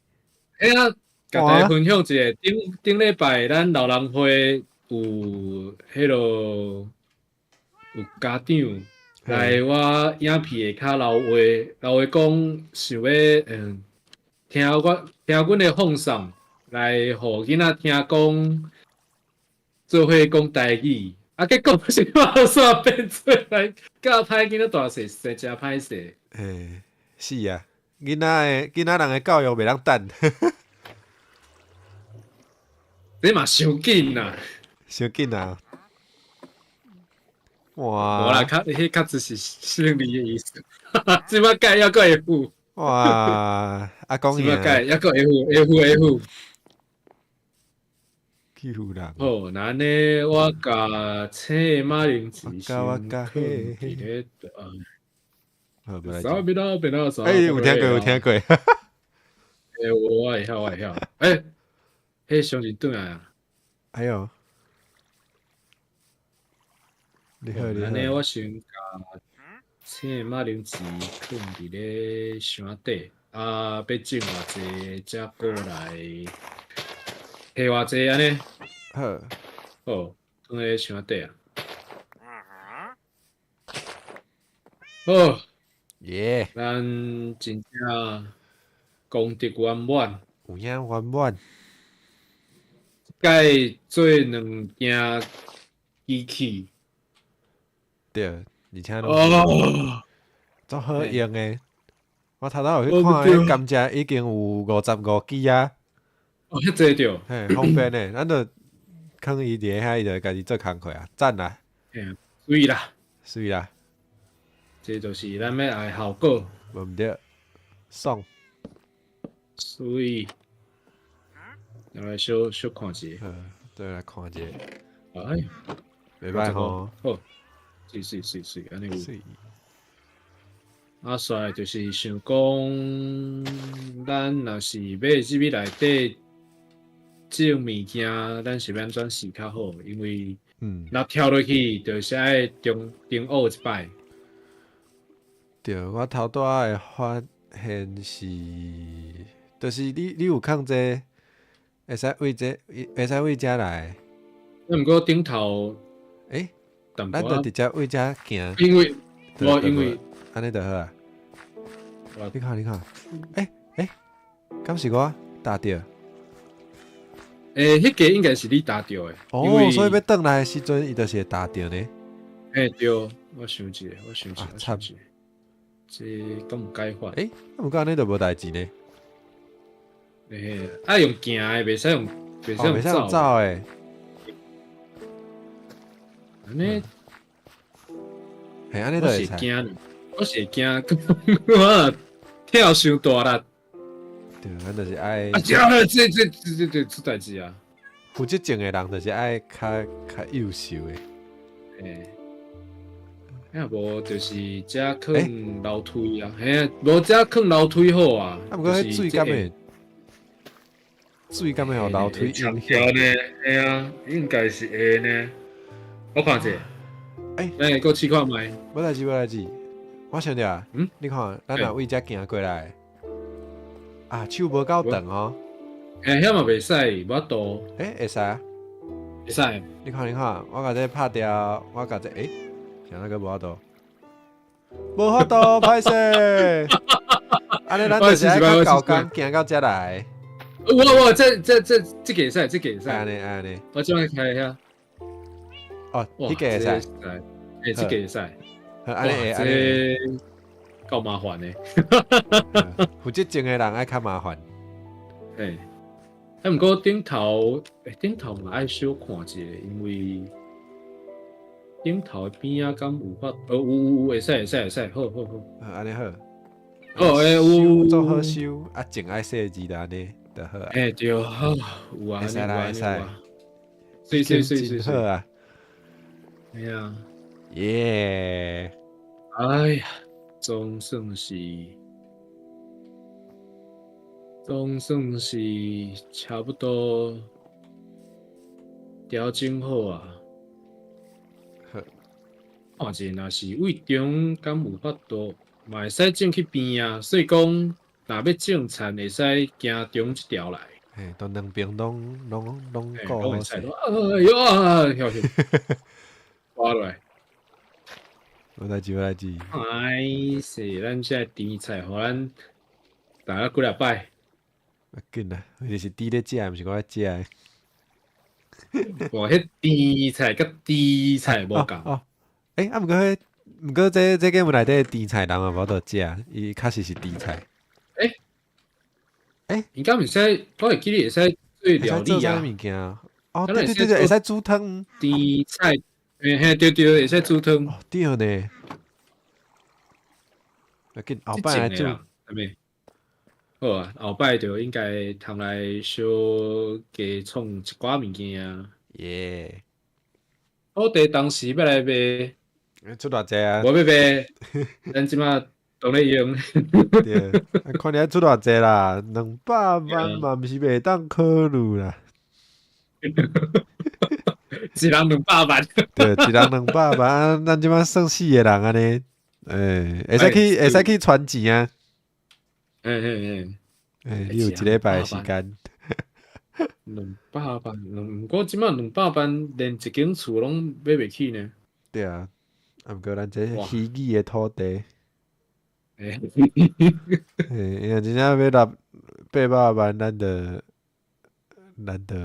嘿啊，共大家分享一下，頂頂禮拜咱老人會有彼囉有家長來我影片下跤留話，留話講想欲聽我聽阮的放送，來予囡仔聽講，做伙講台語。啊，啊，結果是嘛煞變做來教歹囡仔大細細誠歹勢。嘿，是啊，囡仔人的教育袂當等。這嘛傷緊啦，傷緊啊！哇！無啦，較彼較只是生理的意思。這擺改猶閣會付。哇！阿公這擺改猶閣會付，會付會付。欺負人。好，那按呢，我共青馬鈴薯先我共囥佇咧啊。好，無代志。欸，有聽過，有聽過。欸，我會曉，我會曉。欸，彼相信轉來啊。哎喲。你好，你好。按呢，我先共青馬鈴薯囥佇咧箱底，啊，欲種偌濟，才過來提偌濟按呢。好。好，囥咧箱底啊。好。耶！咱真正功德圓滿。有影圓滿。蓋做兩件機器。對，而且攏足好用的。我頭拄有去看，彼甘蔗已經有55支啊。哦，遐濟著。嘿，方便的，咱就囥伊佇咧遐，伊就家己做工課啊，讚啦。嘿，媠啦。媠啦。這就是咱欲愛效果。無毋對，爽。媠。來小小看一下。好，再來看一下。哎，袂歹吼。好，媠媠媠媠，按呢有。啊，煞就是想講，咱若是欲入去內底種物件，咱是欲按怎試較好？因為，若跳落去，就是愛中中學一擺。對，我頭拄仔的發現是，就是你有控制，會使為這，會使為遮來。啊，毋過頂頭，欸，咱就直接為遮行。因為，無因為。按呢就好啊！你看，你看，欸欸，敢是我踏著？欸，彼個應該是你踏著的。哦，所以欲轉來的時陣，伊就是會踏著呢。欸，對，我想一下，我想一下，我想一下，這敢有解法？欸，啊，毋過按呢就無代誌呢。欸，愛用行的，袂使用，袂使用走的。按呢，嘿，按呢就會使。我是驚，我跳傷大力。對，咱就是愛。啊，這這這這這出代誌啊！負責種的人就是愛較較優秀的。欸，啊無就是遮囥樓梯啊，嘿啊，無遮囥樓梯好啊。啊，毋過彼水敢會，水敢會予樓梯影響呢？嘿啊，應該是會呢。我看者。欸，咱會閣試看覓。無代誌，無代誌。我想著啊，你看，咱若為遮行過來，啊，手無夠長哦。欸，遐嘛袂使，無法度。欸，會使啊？會使。你看，你看，我共這拍掉，我共這，欸，啥那個無法度？無法度，歹勢。按呢，咱就是愛較夠工行到遮來。我我這這這這個會使，這個會使。按呢按呢。我這擺開遐。哦，彼個會使。欸，這個會使。按呢會，這夠麻煩的。負責種的人愛較麻煩。欸，啊，毋過頂頭，欸，頂頭嘛愛小看一下，因為頂頭的邊仔敢有法，哦，有有有，會使會使會使，好好好。按呢好。哦，欸，有。做好收，啊，種愛細緻的按呢就好。欸，對，好，有啊，會使啦，會使。媠媠媠媠好啊。嘿啊。耶！哎呀，總算是，總算是差不多調整好啊。好，看者若是位中敢有法度，嘛會使種去邊啊。所以講，若欲種田，會使行中這條來。嘿，都兩邊攏攏攏顧好勢。哎喲，跳去，刮落來。無代誌，無代誌。哎，是咱這甜菜，予咱打了幾若擺。欲緊啦，伊就是豬咧食，毋是我咧食的。哇，彼甜菜佮甜菜無仝。哦，欸，啊，毋過彼，毋過這這節目內底甜菜人嘛無得食，伊確實是甜菜。欸？欸？應該毋使，我會記得會使做料理啊。物件。哦，對對對對，會使煮湯。甜菜，嘿嘿，對對，會使煮湯。哦，對呢。要緊後擺來煮。係咪？好啊，後擺就應該通來小加創一寡物件啊。耶！土地當時欲來賣，出偌濟啊？無欲賣，咱這馬當咧用。對，看你愛出偌濟啦，200萬嘛，毋是袂當考慮啦。一人兩百萬。對，一人兩百萬，咱這馬算四個人按呢，欸，會使去傳錢啊。嘿嘿嘿，欸，你有一禮拜的時間。兩百萬，毋過這馬兩百萬連一間厝攏買袂起呢。對啊，啊毋過咱這虛擬的土地，欸，欸，因為真正欲納800萬，咱就咱就。